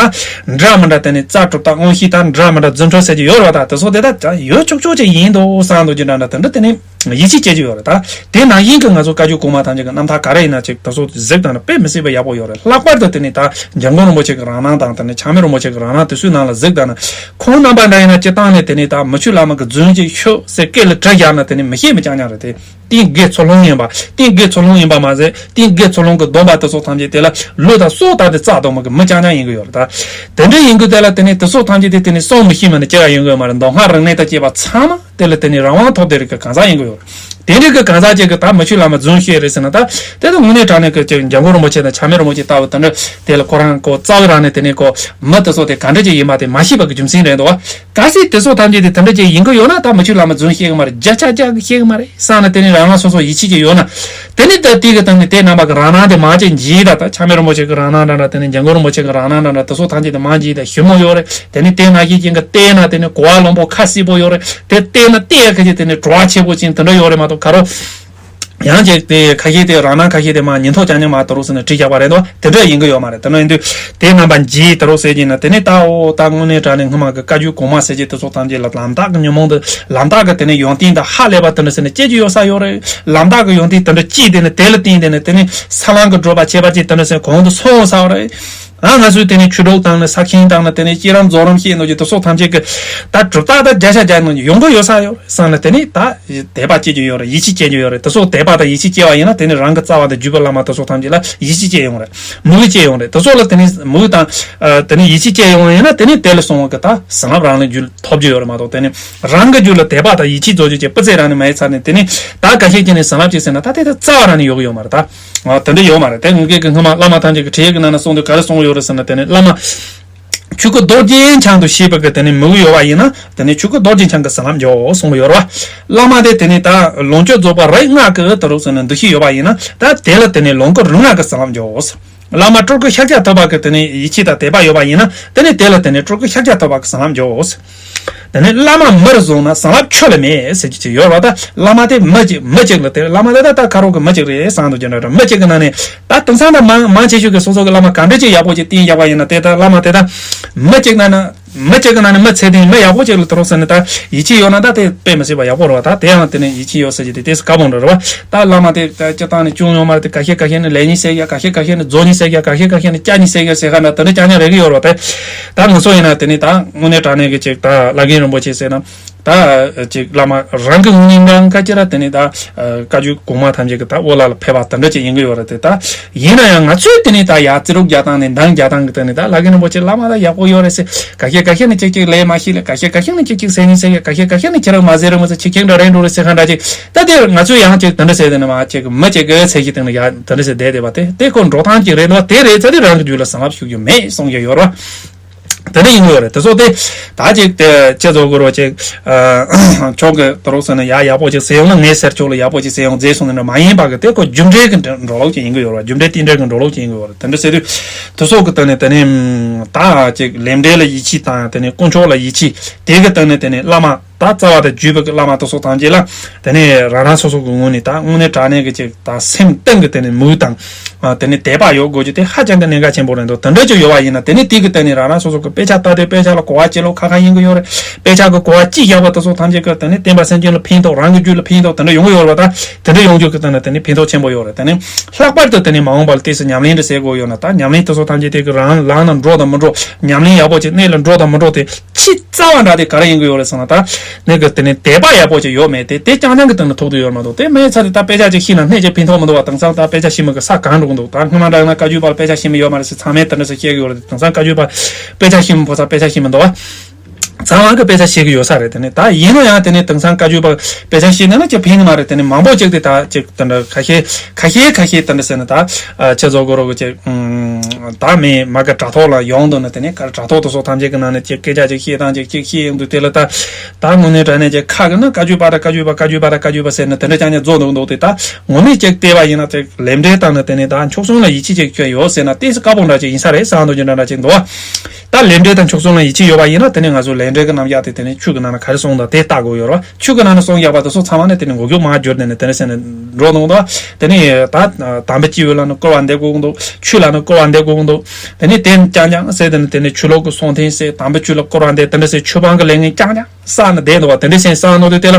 འདྲ་མི་འདྲ་དེ་ནི་རྩ་གྲུབ་རྟགས་དངོས་གཞི་དང་འདྲ་མི་འདྲ་རྫུ་འཕྲུལ་ཟེར་གྱི་ཡོད་རེད་བ། ད་དེ་སོགས་དེ་ད་ཡོད་ཆོག་ཆོག་ཅིག་ཡིན་འདུག་བསམ་འདུག་ཅི་འདྲ་འདྲ་དེ་འདྲ་དེ་ནི་ཡིད་ཆེས་སྐྱེ་གྱི་ཡོད་རེད། ད་དེ་ནང་བཞིན་གྱི་ང་ཚོ་བཀའ་བརྒྱུད་གོང་མ་ཐམས་ཅད་ཀྱི་རྣམ་ཐར་ག་རེ་ཡིན་ན་ཅིག་དེ་སོགས་གཟིགས་དང་ན་དཔེ་མི་སྲིད་པ་ཡག་པོ་ཡོད་རེད། ལྷག་པར་དུ་དེ་ནི་ད་འཇམ་མགོན་རིན་པོ་ཆེ་གི་རང་སྣང་དང་དེ་ནི་ཆགས་མེད་རིན་པོ་ཆེ་གི་རང་སྣང་དེ་ཚོའི་ནང་ལ་གཟིགས་དང་ན་ཁོང་རྣམ་པ་འདྲ་ཡིན་ན་སྤྱིར་བཏང་ནས་དེ་ནི་ད་མི་ཆོས་བླ་མ་གི་རྫུན་ཅིག་ཤོད་ཟེར་སྐད་ལ་གྲི་བཞག་ན་དེ་ནི་མི་ཤེས་མི་རྐྱང་རྐྱང་རེད་དེ། རྟེན་དགེ་ཚུལ་སློང་ཡིན་པ། རྟེན་དགེ་ཚུལ་སློང་ཡིན་པ་མ་ཟད་རྟེན་དགེ་ཚུལ་སློང་གི་སྡོམ་པ་དེ་ཚོ་ཐམས་ཅད་དེ་ལ་ལུས་དང་སྲོག་ལྟ་སྟེ་བཙག་འདུག་མི་གི་མི་རྐྱང་རྐྱང་ཡིན་གི་ཡོད་རེད་ད། དེ་འདྲ་ཡིན་གི་དེ་ལ་དེ་ནས་དེ་ཚོ་ཐམས་ཅད་དེ་དེ་ནས་བསམ་མི་ཤེས་མ་ནི་ཅི་ཡང་ཡིན་གི་ཡོད་མ་རེད། མདོ་སྔགས་རིག་གནས་དང་བཅས་པ་ཚང་མ་དེ་ལ་དེ་ནས་རང་དབང་ཐོབ་བསྡད་རིགས་ཀྱི་གང་ཟག་ཡིན་གི་ཡོད་རེད། དེ་འདྲ་གི་གང་ཟག་ཅིག་གི་ད་མི་ཆོས་བླ་མ་རྫུན་བཤད་རེད་ཟེར་ན་ད་དེ་ད་དངོས་གནས་དྲང་གནས་ཀྱི་ཅིག་འཇམ་མགོན་རིན་པོ་ཆེ་དང་ཆགས་མེད་རིན་པོ་ཆེ་ལྟ་བུ་དེ་འདྲ་དེ་ལ་ཁོ་རང་ཁོ་རྩ་བའི་རང་ནས་དེ་ནས་ཁོ་མི་དེ་ཚོ་དེ་ག་འདྲ་ཅིག་ཡིན་པ་དེ་མ་ཤེས་པ་གི་རྒྱུ་མཚན་རེད་འདུག་བ། གལ་སྲིད་དེ་ཚོ་ཐམས་ཅད་དེ་དེ་འདྲ་ཅིག་ཡིན་གི་ཡོད་ན་ད་མི་ཆོས་བླ་མ་རྫུན་བཤད་གི་མ་རེད། བརྒྱ་ཆ་བརྒྱ་གི་བཤད་གི་མ་རེད་བསམ་ན་དེ་ནི་རང་རང་སོ་སོ་ཡིད་ཆེས་ཀྱི་ཡོད་ན། དེ་ནི་ད་དེ་གི་སྟེང་ནས་དེ་རྣམ་པ་གི་རང་སྣང་དེ་མ་ཅིག་འཇིག་ད་ད་ཆགས་མེད་རིན་པོ་ཆེ་གི་རང་སྣང་འདྲ་འདྲ་དེ་ནི་འཇམ་མགོན་རིན་པོ་ཆེ་གི་རང་སྣང་འདྲ་འདྲ་དེ་ཚོ་ཐམས་ཅད་དེ་མ་འཇིག་ད་ཞིབ་མོ་ཡོད་རེད། དེ་ནི་དེ་ན་ཞིག་ཅན་གི་བལྟས་ན་དེ་ནི་གོ་བ་ལོན་པོ་ཁ་གསལ་པོ་ཡོད་རེད། དེ་བལྟས་ན་བལྟས་ཡ་ཁ་ཅིག་དེ་ནི་བྲོ་བ་ཆེ་པོ་ཅན་དེ་འདྲ་ཡོད་རེད་མ་གཏོགས་ག་རོ། ཡང་ཅིག་དེ་ཁ་ཤས་དེ་རང་སྣང་ཁ་ཤས་དེ་མ་ཉིན་ཐོ་ཅང་ཉིན་མ་དུ་རུ་ཟེར་ནས་བྲིས་རྒྱག་པ་རེད་འདུག་དེ་འདྲ་ཡིན་གི་ཡོད་མ་རེད། དེ་ནོ་ཡིན་དུས་དེ་རྣམ་པ་འཇིག་དུ་རུ་ཟེར་གྱིན་ན་དེ་ནི་ད་འོ་ད་དངོས་གནས་དྲང་གནས་སྔོན་མ་གི་བཀའ་བརྒྱུད་གོང་མ་ཟེར་གྱི་དེ་ཚོ་ཐམས་ཅད་ལ་ལམ་རྟགས་ཀྱི་ཉོན་མོངས་དེ་ལམ་རྟགས་ཀྱི་དེ་ནི་ཡོན་ཏན་དང་ཧ་ལས་པ་དེ་འདྲ་ཟེར་ནས་སྐྱེ་རྒྱུ་ཡོད་ས་ཡོད་རེད། ལམ་རྟགས་ཀྱི་ཡོན་ཏན་དེ་འདྲ་སྐྱེས་དེ་ནི་དེ་ལ་བརྟེན་དེ་ནི་དེ་ནི་ས་ལམ་གྱི་བགྲོད་པ་ཁྱད་པར་ཅན་དེ་འདྲ་ཟེར་གོང་དུ་སོང་ས་ཡོད་རེད། ཨ་ང་ཚོས་དེ་ནས་ཆོས་གྲོགས་བཏང་ནས་ས་ཁྱིམ་བཏང་ནས་དེ་ནས་སྐྱིད་རམ་རྫོགས་རམ་བཤད་ནོ་ཀྱི་དེ་སོགས་ཐམས་ཅད་ཀྱི་ད་གྲུབ་རྟགས་ད་བརྒྱ་ཆ་བརྒྱ་ནང་ཡོང་གི་ཡོད་ས་ཡོད་བསམ་ནས་དེ་ནས་ད་དད་པ་སྐྱེ་རྒྱུ་ཡོད་རེད། ཡིད་ཆེས་སྐྱེ་རྒྱུ་ཡོད་རེད། དེ་སོགས་དད་པ་དང་ཡིད་ཆེས་སྐྱེ་བ་ཡིན་ན་དེ་ནས་རང་གི་རྩ་བ་དང་བརྒྱུད་པའི་བླ་མ་དེ་སོགས་ཐམས་ཅད་ལ་ཡིད་ཆེས་སྐྱེ་ཡོང་རེད། མོས་གུས་སྐྱེ་ཡོང་རེད། དེ་སོགས་ལ་དེ་ནས་མོས་གུས་དང་དེ་ནས་ཡིད་ཆེས་སྐྱེ་ཡོང་བ་ཡིན་ན་དེ་ནས་དེ་ལ་སོང་བ་གི་ད་བྱིན་རླབས་རང་ལ་རྒྱུད་ཐོབ་རྒྱུ་ཡོད་རེད་མ་གཏོགས་དེ་ནས་རང་གི་རྒྱུད་ལ་དད་པ་དང་ཡིད་ཆེས་རྫོགས་རྒྱུ་ཅེས་སྤུ་རྩེ་རང་ནས་མ་ཡིན་ཚར་ནས་དེ་ནས་ད་འགའ་ཤས་ཀྱིས་ནས་བྱིན་རླབས་ཅིག་ཟེར་ན་ད་དེ་ད་རྩ་བ་རང་ནས་ཡོང་གི་ཡོད་མ་རེད་ད། ཨ་དེ་འདྲ་ཡོད་མ་རེད། དེ་ངེད་ཀྱི་སྔོན་མ་བླ་མ་ཐམས་ཅད་ཀྱི་ཁྲིད་ཡིག་གི་ནང་ན་གསུངས་དུས་ག་རེ་གསུངས་ཡོད་རེད་ཟེར་ན་དེ་ནི་བླ་མ་ཆོས་སྐུ་རྡོ་རྗེ་འཆང་དུ་ཤེས་པ་གི་དེ་ནི་མོས་གུས་ཡོད་པ་ཡིན་ན་དེ་ནི་ཆོས་སྐུ་རྡོ་རྗེ་འཆང་གི་བྱིན་རླབས་འཇོག་གསུངས་ཡོད་རེད་བ། བླ་མ་དེ་དེ་ནི་ད་ལོངས་སྤྱོད་རྫོགས་པ་རིགས་ལྔ་གི་དེ་རུ་ཟེར་ན་འདུ་ཤེས་ཡོད་པ་ཡིན་ན་ད་དེ་ལ་དེ་ནི་ལོངས་སྐུ་རིགས་ལྔ་གི་བྱིན་རླབས་འཇོག་བླ་མ་སྤྲུལ་སྐུ་ཤཱཀྱ་ཐུབ་པ་གི་དེ་ནི་ཡིད་ཆེས་དང་དད་པ་ཡོད་པ་ཡིན་ན་དེ་ནི་དེ་ལ་དེ་ནི་སྤྲུལ་སྐུ་ཤཱཀྱ་ཐུབ་པ་གི་བྱིན་རླབས་འཇོག་དེ་ནས་བླ་མ་མིར་བཟུང་ན་བྱིན་རླབས་ཆོས་ལས་མེད་ཟེར་གྱི་ཅིག་ཡོད་རེད་བ། ད་བླ་མ་དེ་མི་གཅིག་མི་གཅིག་ལ་དེ་བླ་མ་དེ་ད་ད་ཁ་རོག་གི་མི་གཅིག་རེད་བསམ་འདུག་ཀྱི་འདྲ་འདྲ་མི་གཅིག་གི་ནང་ནས་ད་དེང་སང་ད་མང་མང་ཆེ་ཤོས་ཀྱི་སོ་སོ་གི་བླ་མ་ག་འདྲ་ཅིག་ཡག་པོ་ཅིག་བསྟེན་བཞག་པ་ཡིན་ན་དེ་ད་བླ་མ་དེ་ད་མི་གཅིག་ནང་ནས་མི་གཅིག་གི་ནང་ནས་མི་ཚད་ལྡན་མི་ཡག་པོ་ཅིག་ལ་དེ་རོགས་ཟེར་ནས་ད་ཡིད་ཆེས་ཡོད་ན་ད་དེ་དཔེ་མི་སྲིད་པ་ཡག་པོ་རེད་བ། ད་དེ་ཡང་དེ་ནས་ཡིད་ཆེས་ཡོད་ཟེར་གྱི་དེ་དེ་སུ་དཀའ་པོ་འདྲ་རེད་བ། ད་བླ་མ་དེ་ད་སྤྱིར་བཏང་ནས་སྐྱོན་ཡོད་མ་རེད། དེ་ཁ་ཤས་ཁ་ཤས་ནས་ལས་ཉིན་ཟེར་ཡ་ཁ་ཤས་ཁ་ཤས་ནས་རྫོགས་ཉིན་ཟེར་ཡ་ཁ་ཤས་ཁ་ཤས་ནས་སྐྱ་ཉིན་ཟེར་ཡ་ཟེར་ག་འདྲ་དེ་འདྲ་ཀྱང་ཀྱང་རེ་གི་ཡོད་རེད་བ། དེ་ད་ང་ཚོ་ཡིན་ན་དེ་ནས་ད་དངོས་གནས་དྲང་གནས་ཀྱི་ཅིག་ད་བླ་རྒན་རིན་པོ་ཆེ་ཟེར་ན། ད་ཅིག་བླ་མ་རང་གི་ངོས་ནས་འདང་ཁ་ཅིག་ར་དེ་ནས་ད་བཀའ་བརྒྱུད་གོང་མ་ཐམས་ཅད་ཀྱི་ད་འོག་ལ་ལ་ཕེབས་པ་དེ་འདྲ་ཅིག་ཡིན་གི་ཡོད་རེད། དེ་ད་ཡིན་ན་ཡང་ང་ཚོས་དེ་ནས་ད་ཡ་རྩིས་རུབ་རྒྱག་སྟངས་ནས་འདང་རྒྱག་སྟངས་ཀྱི་དེ་ནས་ད་བླ་རྒན་རིན་པོ་ཆེ་བླ་མ་ད་ཡག་པོ་ཡོད་རེད་ཟེར། ཁ་ཤས་ཁ་ཤས་ནས་ཅིག་ཅིག་ལས་མ་ཤེས་ལ་ཁ་ཤས་ཁ་ཤས་ནས་ཅིག་ཅིག་ཟེར་ནས་ཟེར་ཡ་ཁ་ཤས་ཁ་ཤས་ནས་ཁྱེད་རང་མ་ཟེར་རུང་མ་ཟེར་ཁྱི་ཁྱེད་འདྲ་རེད་འགྲོ་རེད་ཟེར་ག་འདྲ་ཅིག་ད་དེར་ང་ཚོས་ཡང་ཅིག་དེ་འདྲ་ཟེར་དེ་ནས་མ་ཅིག་མི་ཅིག་གི་ཚད་གཞི་སྟེང་ནས་ཡ་དེ་འདྲ་ཟེར་བསྡད་བསྡད་པ་དེ་དེ་ཁོ་འགྲོ་སྟངས་ཅིག་རེད་འདུག་དེ་རེད་ཚ་དེ་རང་གི་རྒྱུད་ལ་བྱིན་རླབས་ཞུགས་རྒྱུ་མེད་གསུང་རྒྱུ་ཡོད་རེད་བ། དེ་འདྲ་ཡིན་དགོས་རེད། དེ་ཚོ་དེ་ད་ཅིག་དེ་ཁྱེད་ཚོ་གུ་རོ་ཅིག་ཨ་ཆོག་གི་དེ་རོགས་ཟེར་ན་ཡ་ཡག་པོ་ཅིག་ཟེར་ཡོང་ན་ངས་ཟེར་ཆོག་ལ་ཡག་པོ་ཅིག་ཟེར་ཡོང་མཛེས་སོང་ནི་འདྲ་མ་ཡིན་པ་གི་དེ་ཁོ་རྒྱུ་འབྲས་ཀྱི་འགྲོ་ལུགས་ཅིག་ཡིན་གི་ཡོད་རེད་བ། རྒྱུ་འབྲས་རྟེན་འབྲེལ་གྱི་འགྲོ་ལུགས་ཅིག་ཡིན་གི་ཡོད་རེད། དེ་འདྲ་ཟེར་དུས་དེ་ཚོ་གི་སྟེང་ནས་དེ་ནས་ད་ཅིག་ལས་འབྲས་ལ་ཡིད་ཆེས་དང་དེ་ནས་དཀོན་མཆོག་ལ་ཡིད་ཆེས་དེ་གི་སྟེང་ནས་དེ་ནས་བླ་མ། ད་རྩ་བ་དང་བརྒྱུད་པའི་བླ་མ་དེ་ཚོ་ཐམས་ཅད་ལ་དེ་ནས་རང་རང་སོ་སོ་གི་ངོས་ནས་ད་དངོས་གནས་དྲང་གནས་ཀྱི་ཅིག་ད་སེམས་གཏིང་གི་དེ་ནས་མོས་དང་། ཨ། དེ་ནས་དད་པ་ཡོད་དགོས་རྒྱུ་དེ་ཧ་ཅང་གི་གནད་འགག་ཆེན་པོ་རེད་འདུག་དེ་འདྲ་ཅིག་ཡོད་པ་ཡིན་ན་དེ་ནས་དེ་གི་སྟེང་ནས་རང་རང་སོ་སོ་གི་དཔེ་ཆ་ལྟ་དུས་དཔེ་ཆ་ལ་གོ་བ་ཅི་ལོ་ཁ་ཁ་ཡིན་གི་ཡོད་རེད། དཔེ་ཆ་གི་གོ་བ་ཅི་བཞག་པ་དེ་ཚོ་ཐམས་ཅད་ཀྱི་དེ་ནས་བསྟན་པ་སེམས་ཅན་ལ་ཕན་ཐོགས། རང་གི་རྒྱུད་ལ་ཕན་ཐོགས། དེ་འདྲ་ཡོང་གི་ཡོད་རེད་པ། ད་དེ་འདྲ་ཡོང་རྒྱུ་གི་སྟེང་ནས་དེ་ནས་ཕན་ཐོགས་ཆེན་པོ་ཡོད་རེད། དེ་ནས་ལྷག་པར་དུ་དེ་ནས་མ་འོངས་པ་ལ་ཏོག་ཙམ་ཉམས་ལེན་འདྲ་ཟེར་དགོས་ཡོད་ན། ད་ཉམས་ལེན་དེ་ཚོ་ཐམས་ཅད་དེ་གི་རང་ལམ་ན་འགྲོ་དང་མི་འགྲོ། ཉམས་ལེན་ཡག་པོ་ཅིག་གནད་ལ་འགྲོ་དང་མི་འགྲོ་དེ། ཆེས་རྩ་བ་འདྲ་དེ་ག་རེ་ཡིན་གི་ཡོད་རེད་ཟེར་ན། ད་ནི་གི་དེ་ནི་དད་པ་ཡག་པོ་ཅིག་ཡོད་མེད་དེ་དེ་རྐྱང་རྐྱང་གི་སྟེང་ནས་ཐུག་ཏུ་ཡོད་མ་གཏོགས། དེ་མེད་ཚར་དེ་ད་དཔེ་ཆ་ཅིག་ཤེས་ན་སྣེ་ཅིག་ཕན་ཐོགས་མི་འདུག་པ། དེང་སང་ད་དཔེ་ཆ་ཤེས་མི་གི་ས་གང་འགྲོ་གི་འདུག་ད་སྔོན་མ་འདྲ་ན་བཀའ་བརྒྱུད་པ་ལ་དཔེ་ཆ་ཤེས་མི་ཡོད་མ་རེད་ཟེར། ཚང་མས་དེ་འདྲ་ཟེར་བཤད་གི་ཡོད་རེད། དེང་སང་བཀའ་བརྒྱུད་པ་དཔེ་ཆ་ཤེས་མི་ཕོ་ཚ་དཔེ་ཆ་ཤེས་མི་འདུག་པ། ཚང་མ་གི་དཔེ་ཆ་ཤེས་གི་ཡོད་ས་རེད། དེ་ནི་ད་ཡིན་ན་ཡང་དེ་ནི་དེང་སང་བཀའ་བརྒྱུད་པ་དཔེ་ཆ་ཤེས་ན་ན་ཅིག་ཕན་གི་མ་རེད། དེ་ནི་མང་པོ་ཅིག་དེ་ད་ཅིག་དེ་འདྲ་ཁ་ཤས་ཁ་ཤས་ཁ་ཤས་དེ་འདྲ་ཟེར་ན། ད་ཨ་ཆེ་བཟོ་དགོས་རོགས་གི་ཅིག་ཨུམ། ད་མི་མ་གི་དྲ་ཐོག་ལ་ཡོང་འདུག་ན། དེ་ནས་ག་དྲ་ཐོག་དེ་ཚོ་ཐམས་ཅད་ཀྱི་ནང་ནས་ཅིག་སྐད་ཆ་ཅིག་བཤད་སྟངས་ཅིག་ཅིག་བཤད་ཡོང་དུས། དེ་ལ་ད་ད་དངོས་གནས་དྲང་གནས་ཅིག་ཁ་གི་ན་བཀའ་བརྒྱུད་པ་དང་བཀའ་བརྒྱུད་པ་བཀའ་བརྒྱུད་པ་དང་བཀའ་བརྒྱུད་པ་ཟེར་ན་དེ་འདྲ་རྐྱང་རྐྱང་རྫོགས་འདུག་འདུག་སྟེ། ད་ངོ་མས་ཅིག་བལྟས་པ་ཡིན་ན་ཅིག་ལས་འབྲས་དང་ནི་དེ་ནས་ད་མཆོག་གསུམ་ལ་ཡིད་ཆེས་ཅིག་ཁྱོད་ཡོད་ཟེར་ན་ཏོག་ཙམ་དཀའ་པོ་འདྲ་ཅིག་ཡིན་ས་རེད། བསམ་འདུག་རྒྱུ་འདྲ་འདྲ་ཅིག་འདུག་པ། ད་ལས་འབྲས་དང་མཆོག་གསུམ་ལ་ཡིད་ཆེས་ཡོད་པ་ཡིན་ན། དེ་ནས་ང་ཚོ་ལས་འབྲས་ཀྱི་རྣམ་གཞག་དེ་དེ་ནས་ཆོས་ཀྱི་ནང་ན་ག་རེ་གསུངས་དང་དེ་ལྟ་དགོས་ཡོད་རེད་པ། ཆོས་ཀྱི་ནང་ན་གསུངས་ཡག་པ་དེ་ཚོ་ཚང་མ་ནི་དེ་ནི་མགོ་མཇུག་མར་བསྒྱུར་ཏེ་ནི་དེ་ནི་ཟེར་ནས་འགྲོ་གནང་དོ། དེ་ནི་ད་དམ་པའི་སྤྱི་བོ་ལ་ནི་བསྐོར་བ་འདེབས་དགོས་ཀྱི་འདུག་ཆོས་ལ་ནི་བསྐོར་བ་འདེབས་དགོས་ཀྱི་འདུག་དེ་ནི་དེ་རྐྱང་རྐྱང་ཟེར་དེ་ནི་དེ་ནི་ཆོས་ལུགས་ཀྱི་གསུང་རྟེན་ཟེར། དམ་པའི་ཆོས་ལ་བསྐོར་བ་འདེབས། དེ་འདྲ་ཟེར་ཆོས་འབངས་ཀྱི་ལས་ངན་རྐྱང་རྐྱང་བསགས་ནས་བསྡད་འདུག་པ། དེ་འདྲ་ཟེར་བསགས་ནོ་དེ་དེ་ལ།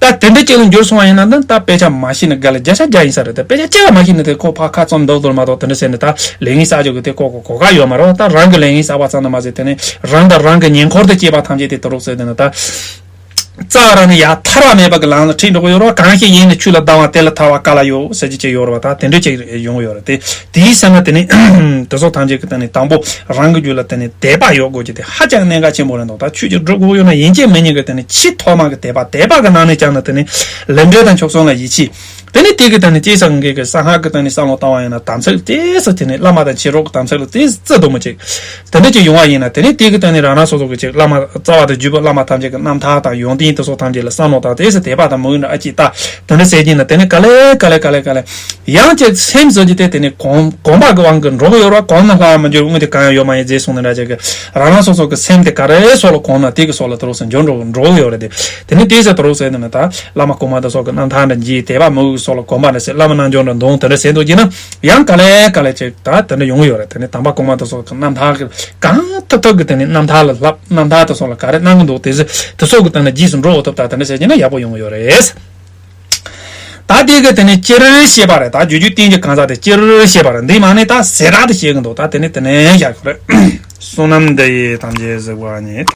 ད་དེ་འདྲ་ཅིག་ལ་འགྱུར་སོང་བ་ཡིན་ན་ནི། ད་དཔེ་ཆ་མ་ཤེས་ནི་དགའ་ལ་བརྒྱ་ཆ་བརྒྱ་ཡིན་ས་རེད། ད་དཔེ་ཆ་གཅིག་ལ་མ་ཤེས་ནི་དེ་ཁོ་ཕར་ཁ་བཙུམ་འདུག་འདུག་མ་གཏོགས། དེ་འདྲ་ཟེར་ནི་ད་ལས་ངན་བསགས་རྒྱུ་གི་དེ་ཁོ་གོ་གོ་སྐབས་ཡོད་མ་རེད་པ། ད་རང་གི་ལས་ངན་བསགས་པ་ཙམ་དུ་མ་ཟད། དེ་ནི་རང་དང་རང་གི་ཉེ་འཁོར་དང་བཅས་པ་ཐམས་ཅད་དེ་དུ་རུག་ཟེར། དེ་ནི་ད་རྩ་བ་རང་ནས་ཡར་ཐར་བ་མེད་པ་གི་ལམ་ལ་ཁྲིད་འགྲོ་གི་ཡོད་རེད་པ། གང་ཞིག་ཡིད་ནི་ཆོས་ལ་སྡང་བ། དེ་ལ་ཐར་བ་ག་ལ་ཡོད་ཟེར་རྒྱུ་ཅིག་ཡོད་རེད་པ། ད་དེ་འདྲ་ཅིག་ཡོང་གི་ཡོད་རེད། དེ་དེའི་ས་ན་དེ་ནི་དེ་ཚོ་ཐམས་ཅད་ཀྱི་སྟེང་ནས་དང་པོ་རང་གི་རྒྱུད་ལ་དེ་ནི་དད་པ་ཡོད་དགོས་རྒྱུ་དེ་ཧ་ཅང་གནད་འགག་ཆེན་པོ་རེད་འདུག་ད་ཆོས་ཅིག་སྒྲུབ་དགོས་ཡོད་ན་ཡིན་གཅིག་མིན་གཉིས་ཀྱི་དེ་ནི་ཆེས་ཐོག་མ་གི་དད་པ། དད་པ་གི་ནང་ནས་ཀྱང་ནི་དེ་ནི་ལས་འབྲས་དང་མཆོག་གསུམ་ལ་ཡིད་ཆེས། དེ་ནི་དེ་གི་སྟེང་ནས་སྐྱེས་ས་ངེས་ཀྱི་གསང་སྔགས་ཀྱི་སྟེང་ནས་བསམ་བློ་བཏང་བ་ཡིན་ན། དམ་ཚིག་ཏོག་ཙམ་དེ་ནི་བླ་མ་དང་མཆེད་གྲོགས་ཀྱི་དམ་ཚིག་ལ་ཏོག་ཙམ་བརྩི་འདུག་མི་གཅིག་དེ་འདྲ་ཅིག་ཡོང་བ་ཡིན་ན། དེ་ནི་དེ་གི་སྟེང་ནས་རང་རང་སོ་སོ་གི་ཅིག་བླ་མ་རྩ་བ་དང་བརྒྱུད་པ་བླ་མ་ཐམས་ཅད་ཀྱི་རྣམ་ཐར་དང་ཡོན་ཏན་དེ་ཚོ་ཐམས་ཅད་ལ་བསམ་བློ་བཏང་། ཏོག་ཙམ་དད་པ་དང་མོས་གུས་ཨ་ཅིག་ལྟ། དེ་འདྲ་ཟེར་གྱིན་ན་དེ་ནི་ག་ལེ་ག་ལེ་ག་ལེ་ག་ལེ་ཡང་ཅིག་སེམས་ཟེར་རྒྱུ་དེ་དེ་ནི་གོམས་གོམས་པ་གི་དབང་གིས་འགྲོ་གི་ཡོད་རེད་པ། གོམས་ན་སླ་བ་མི་འགྱུར་དངོས་དེ་གང་ཡང་ཡོད་མ་ཡིན་ཟེར་གསུངས་ནི་འདྲ་ཅིག་གི། རང་རང་སོ་སོ་གི་སེམས་དེ་ག་རེ་སོགས་ལ་གོམས་ན་དེ་གི་སོགས་ལ་དུ་རུག་སེ་འགྱུར་འགྲོ་འགྲོ་གི་ཡོད་རེད་དེ། དེ་ནི་ཏོག་ཙམ་དུ་རུག་སེ་དེ་ནི་ད་བླ་མ་གོང་མ་དེ་ཚོ་གི་རྣམ་ཐར་འདྲ་མཇལ། དད་པ་མོས་གུས་སོགས་ལ་གོམས་པ་འདྲ་ཟེར། བླ་མ་རྣལ་འབྱོར་འདྲ་འདོན། དེ་འདྲ་ཟེར་འདུག་གྱིན་ན་ཡང་ག་ལེ་ག་ལེ་ཅིག་ད་དེ་འདྲ་ཡོང་གི་ཡོད་རེད། དེ་ནི་དམ་པ་གོང་མ་དེ་ཚོ་གི་རྣམ་ཐར་གི་གང་ཐུབ་ཐུབ་གི་དེ་ནི་རྣམ་ཐར་ལ་བསླབ། རྣམ་ཐར་དེ་ཚོ་ལ་ག་རེ་གནང་གི་འདུག་དེ་ཚོ་དེ་ཚོ་གི་སྟེང་ནས་རྗེས་སུ་འགྲོ་ཐུབ། ད་དེ་འདྲ་བྱས་ཀྱིན་ན་ཡག་པོ་ཡོང་གི་ཡོད་རེད། ད་དེ་གི་དེ་ནི་སྤྱིར་བཤད་པ་རེད། ད་རྒྱུ་རྒྱུ་རྟེན་གྱི་གང་ཟག་དེ་སྤྱིར་བཤད་པ་རེད། འདི་མ་ནི་ད་ཟེར་ར་དེ་བཤད་གི་འདུག་ད་དེ་ནི་དེ་ནས་བཞག་གི་རེད། བསོད་ནམས་འདི་ཡིས་ཐམས་ཅད་གཟིགས་པ་ཉིད།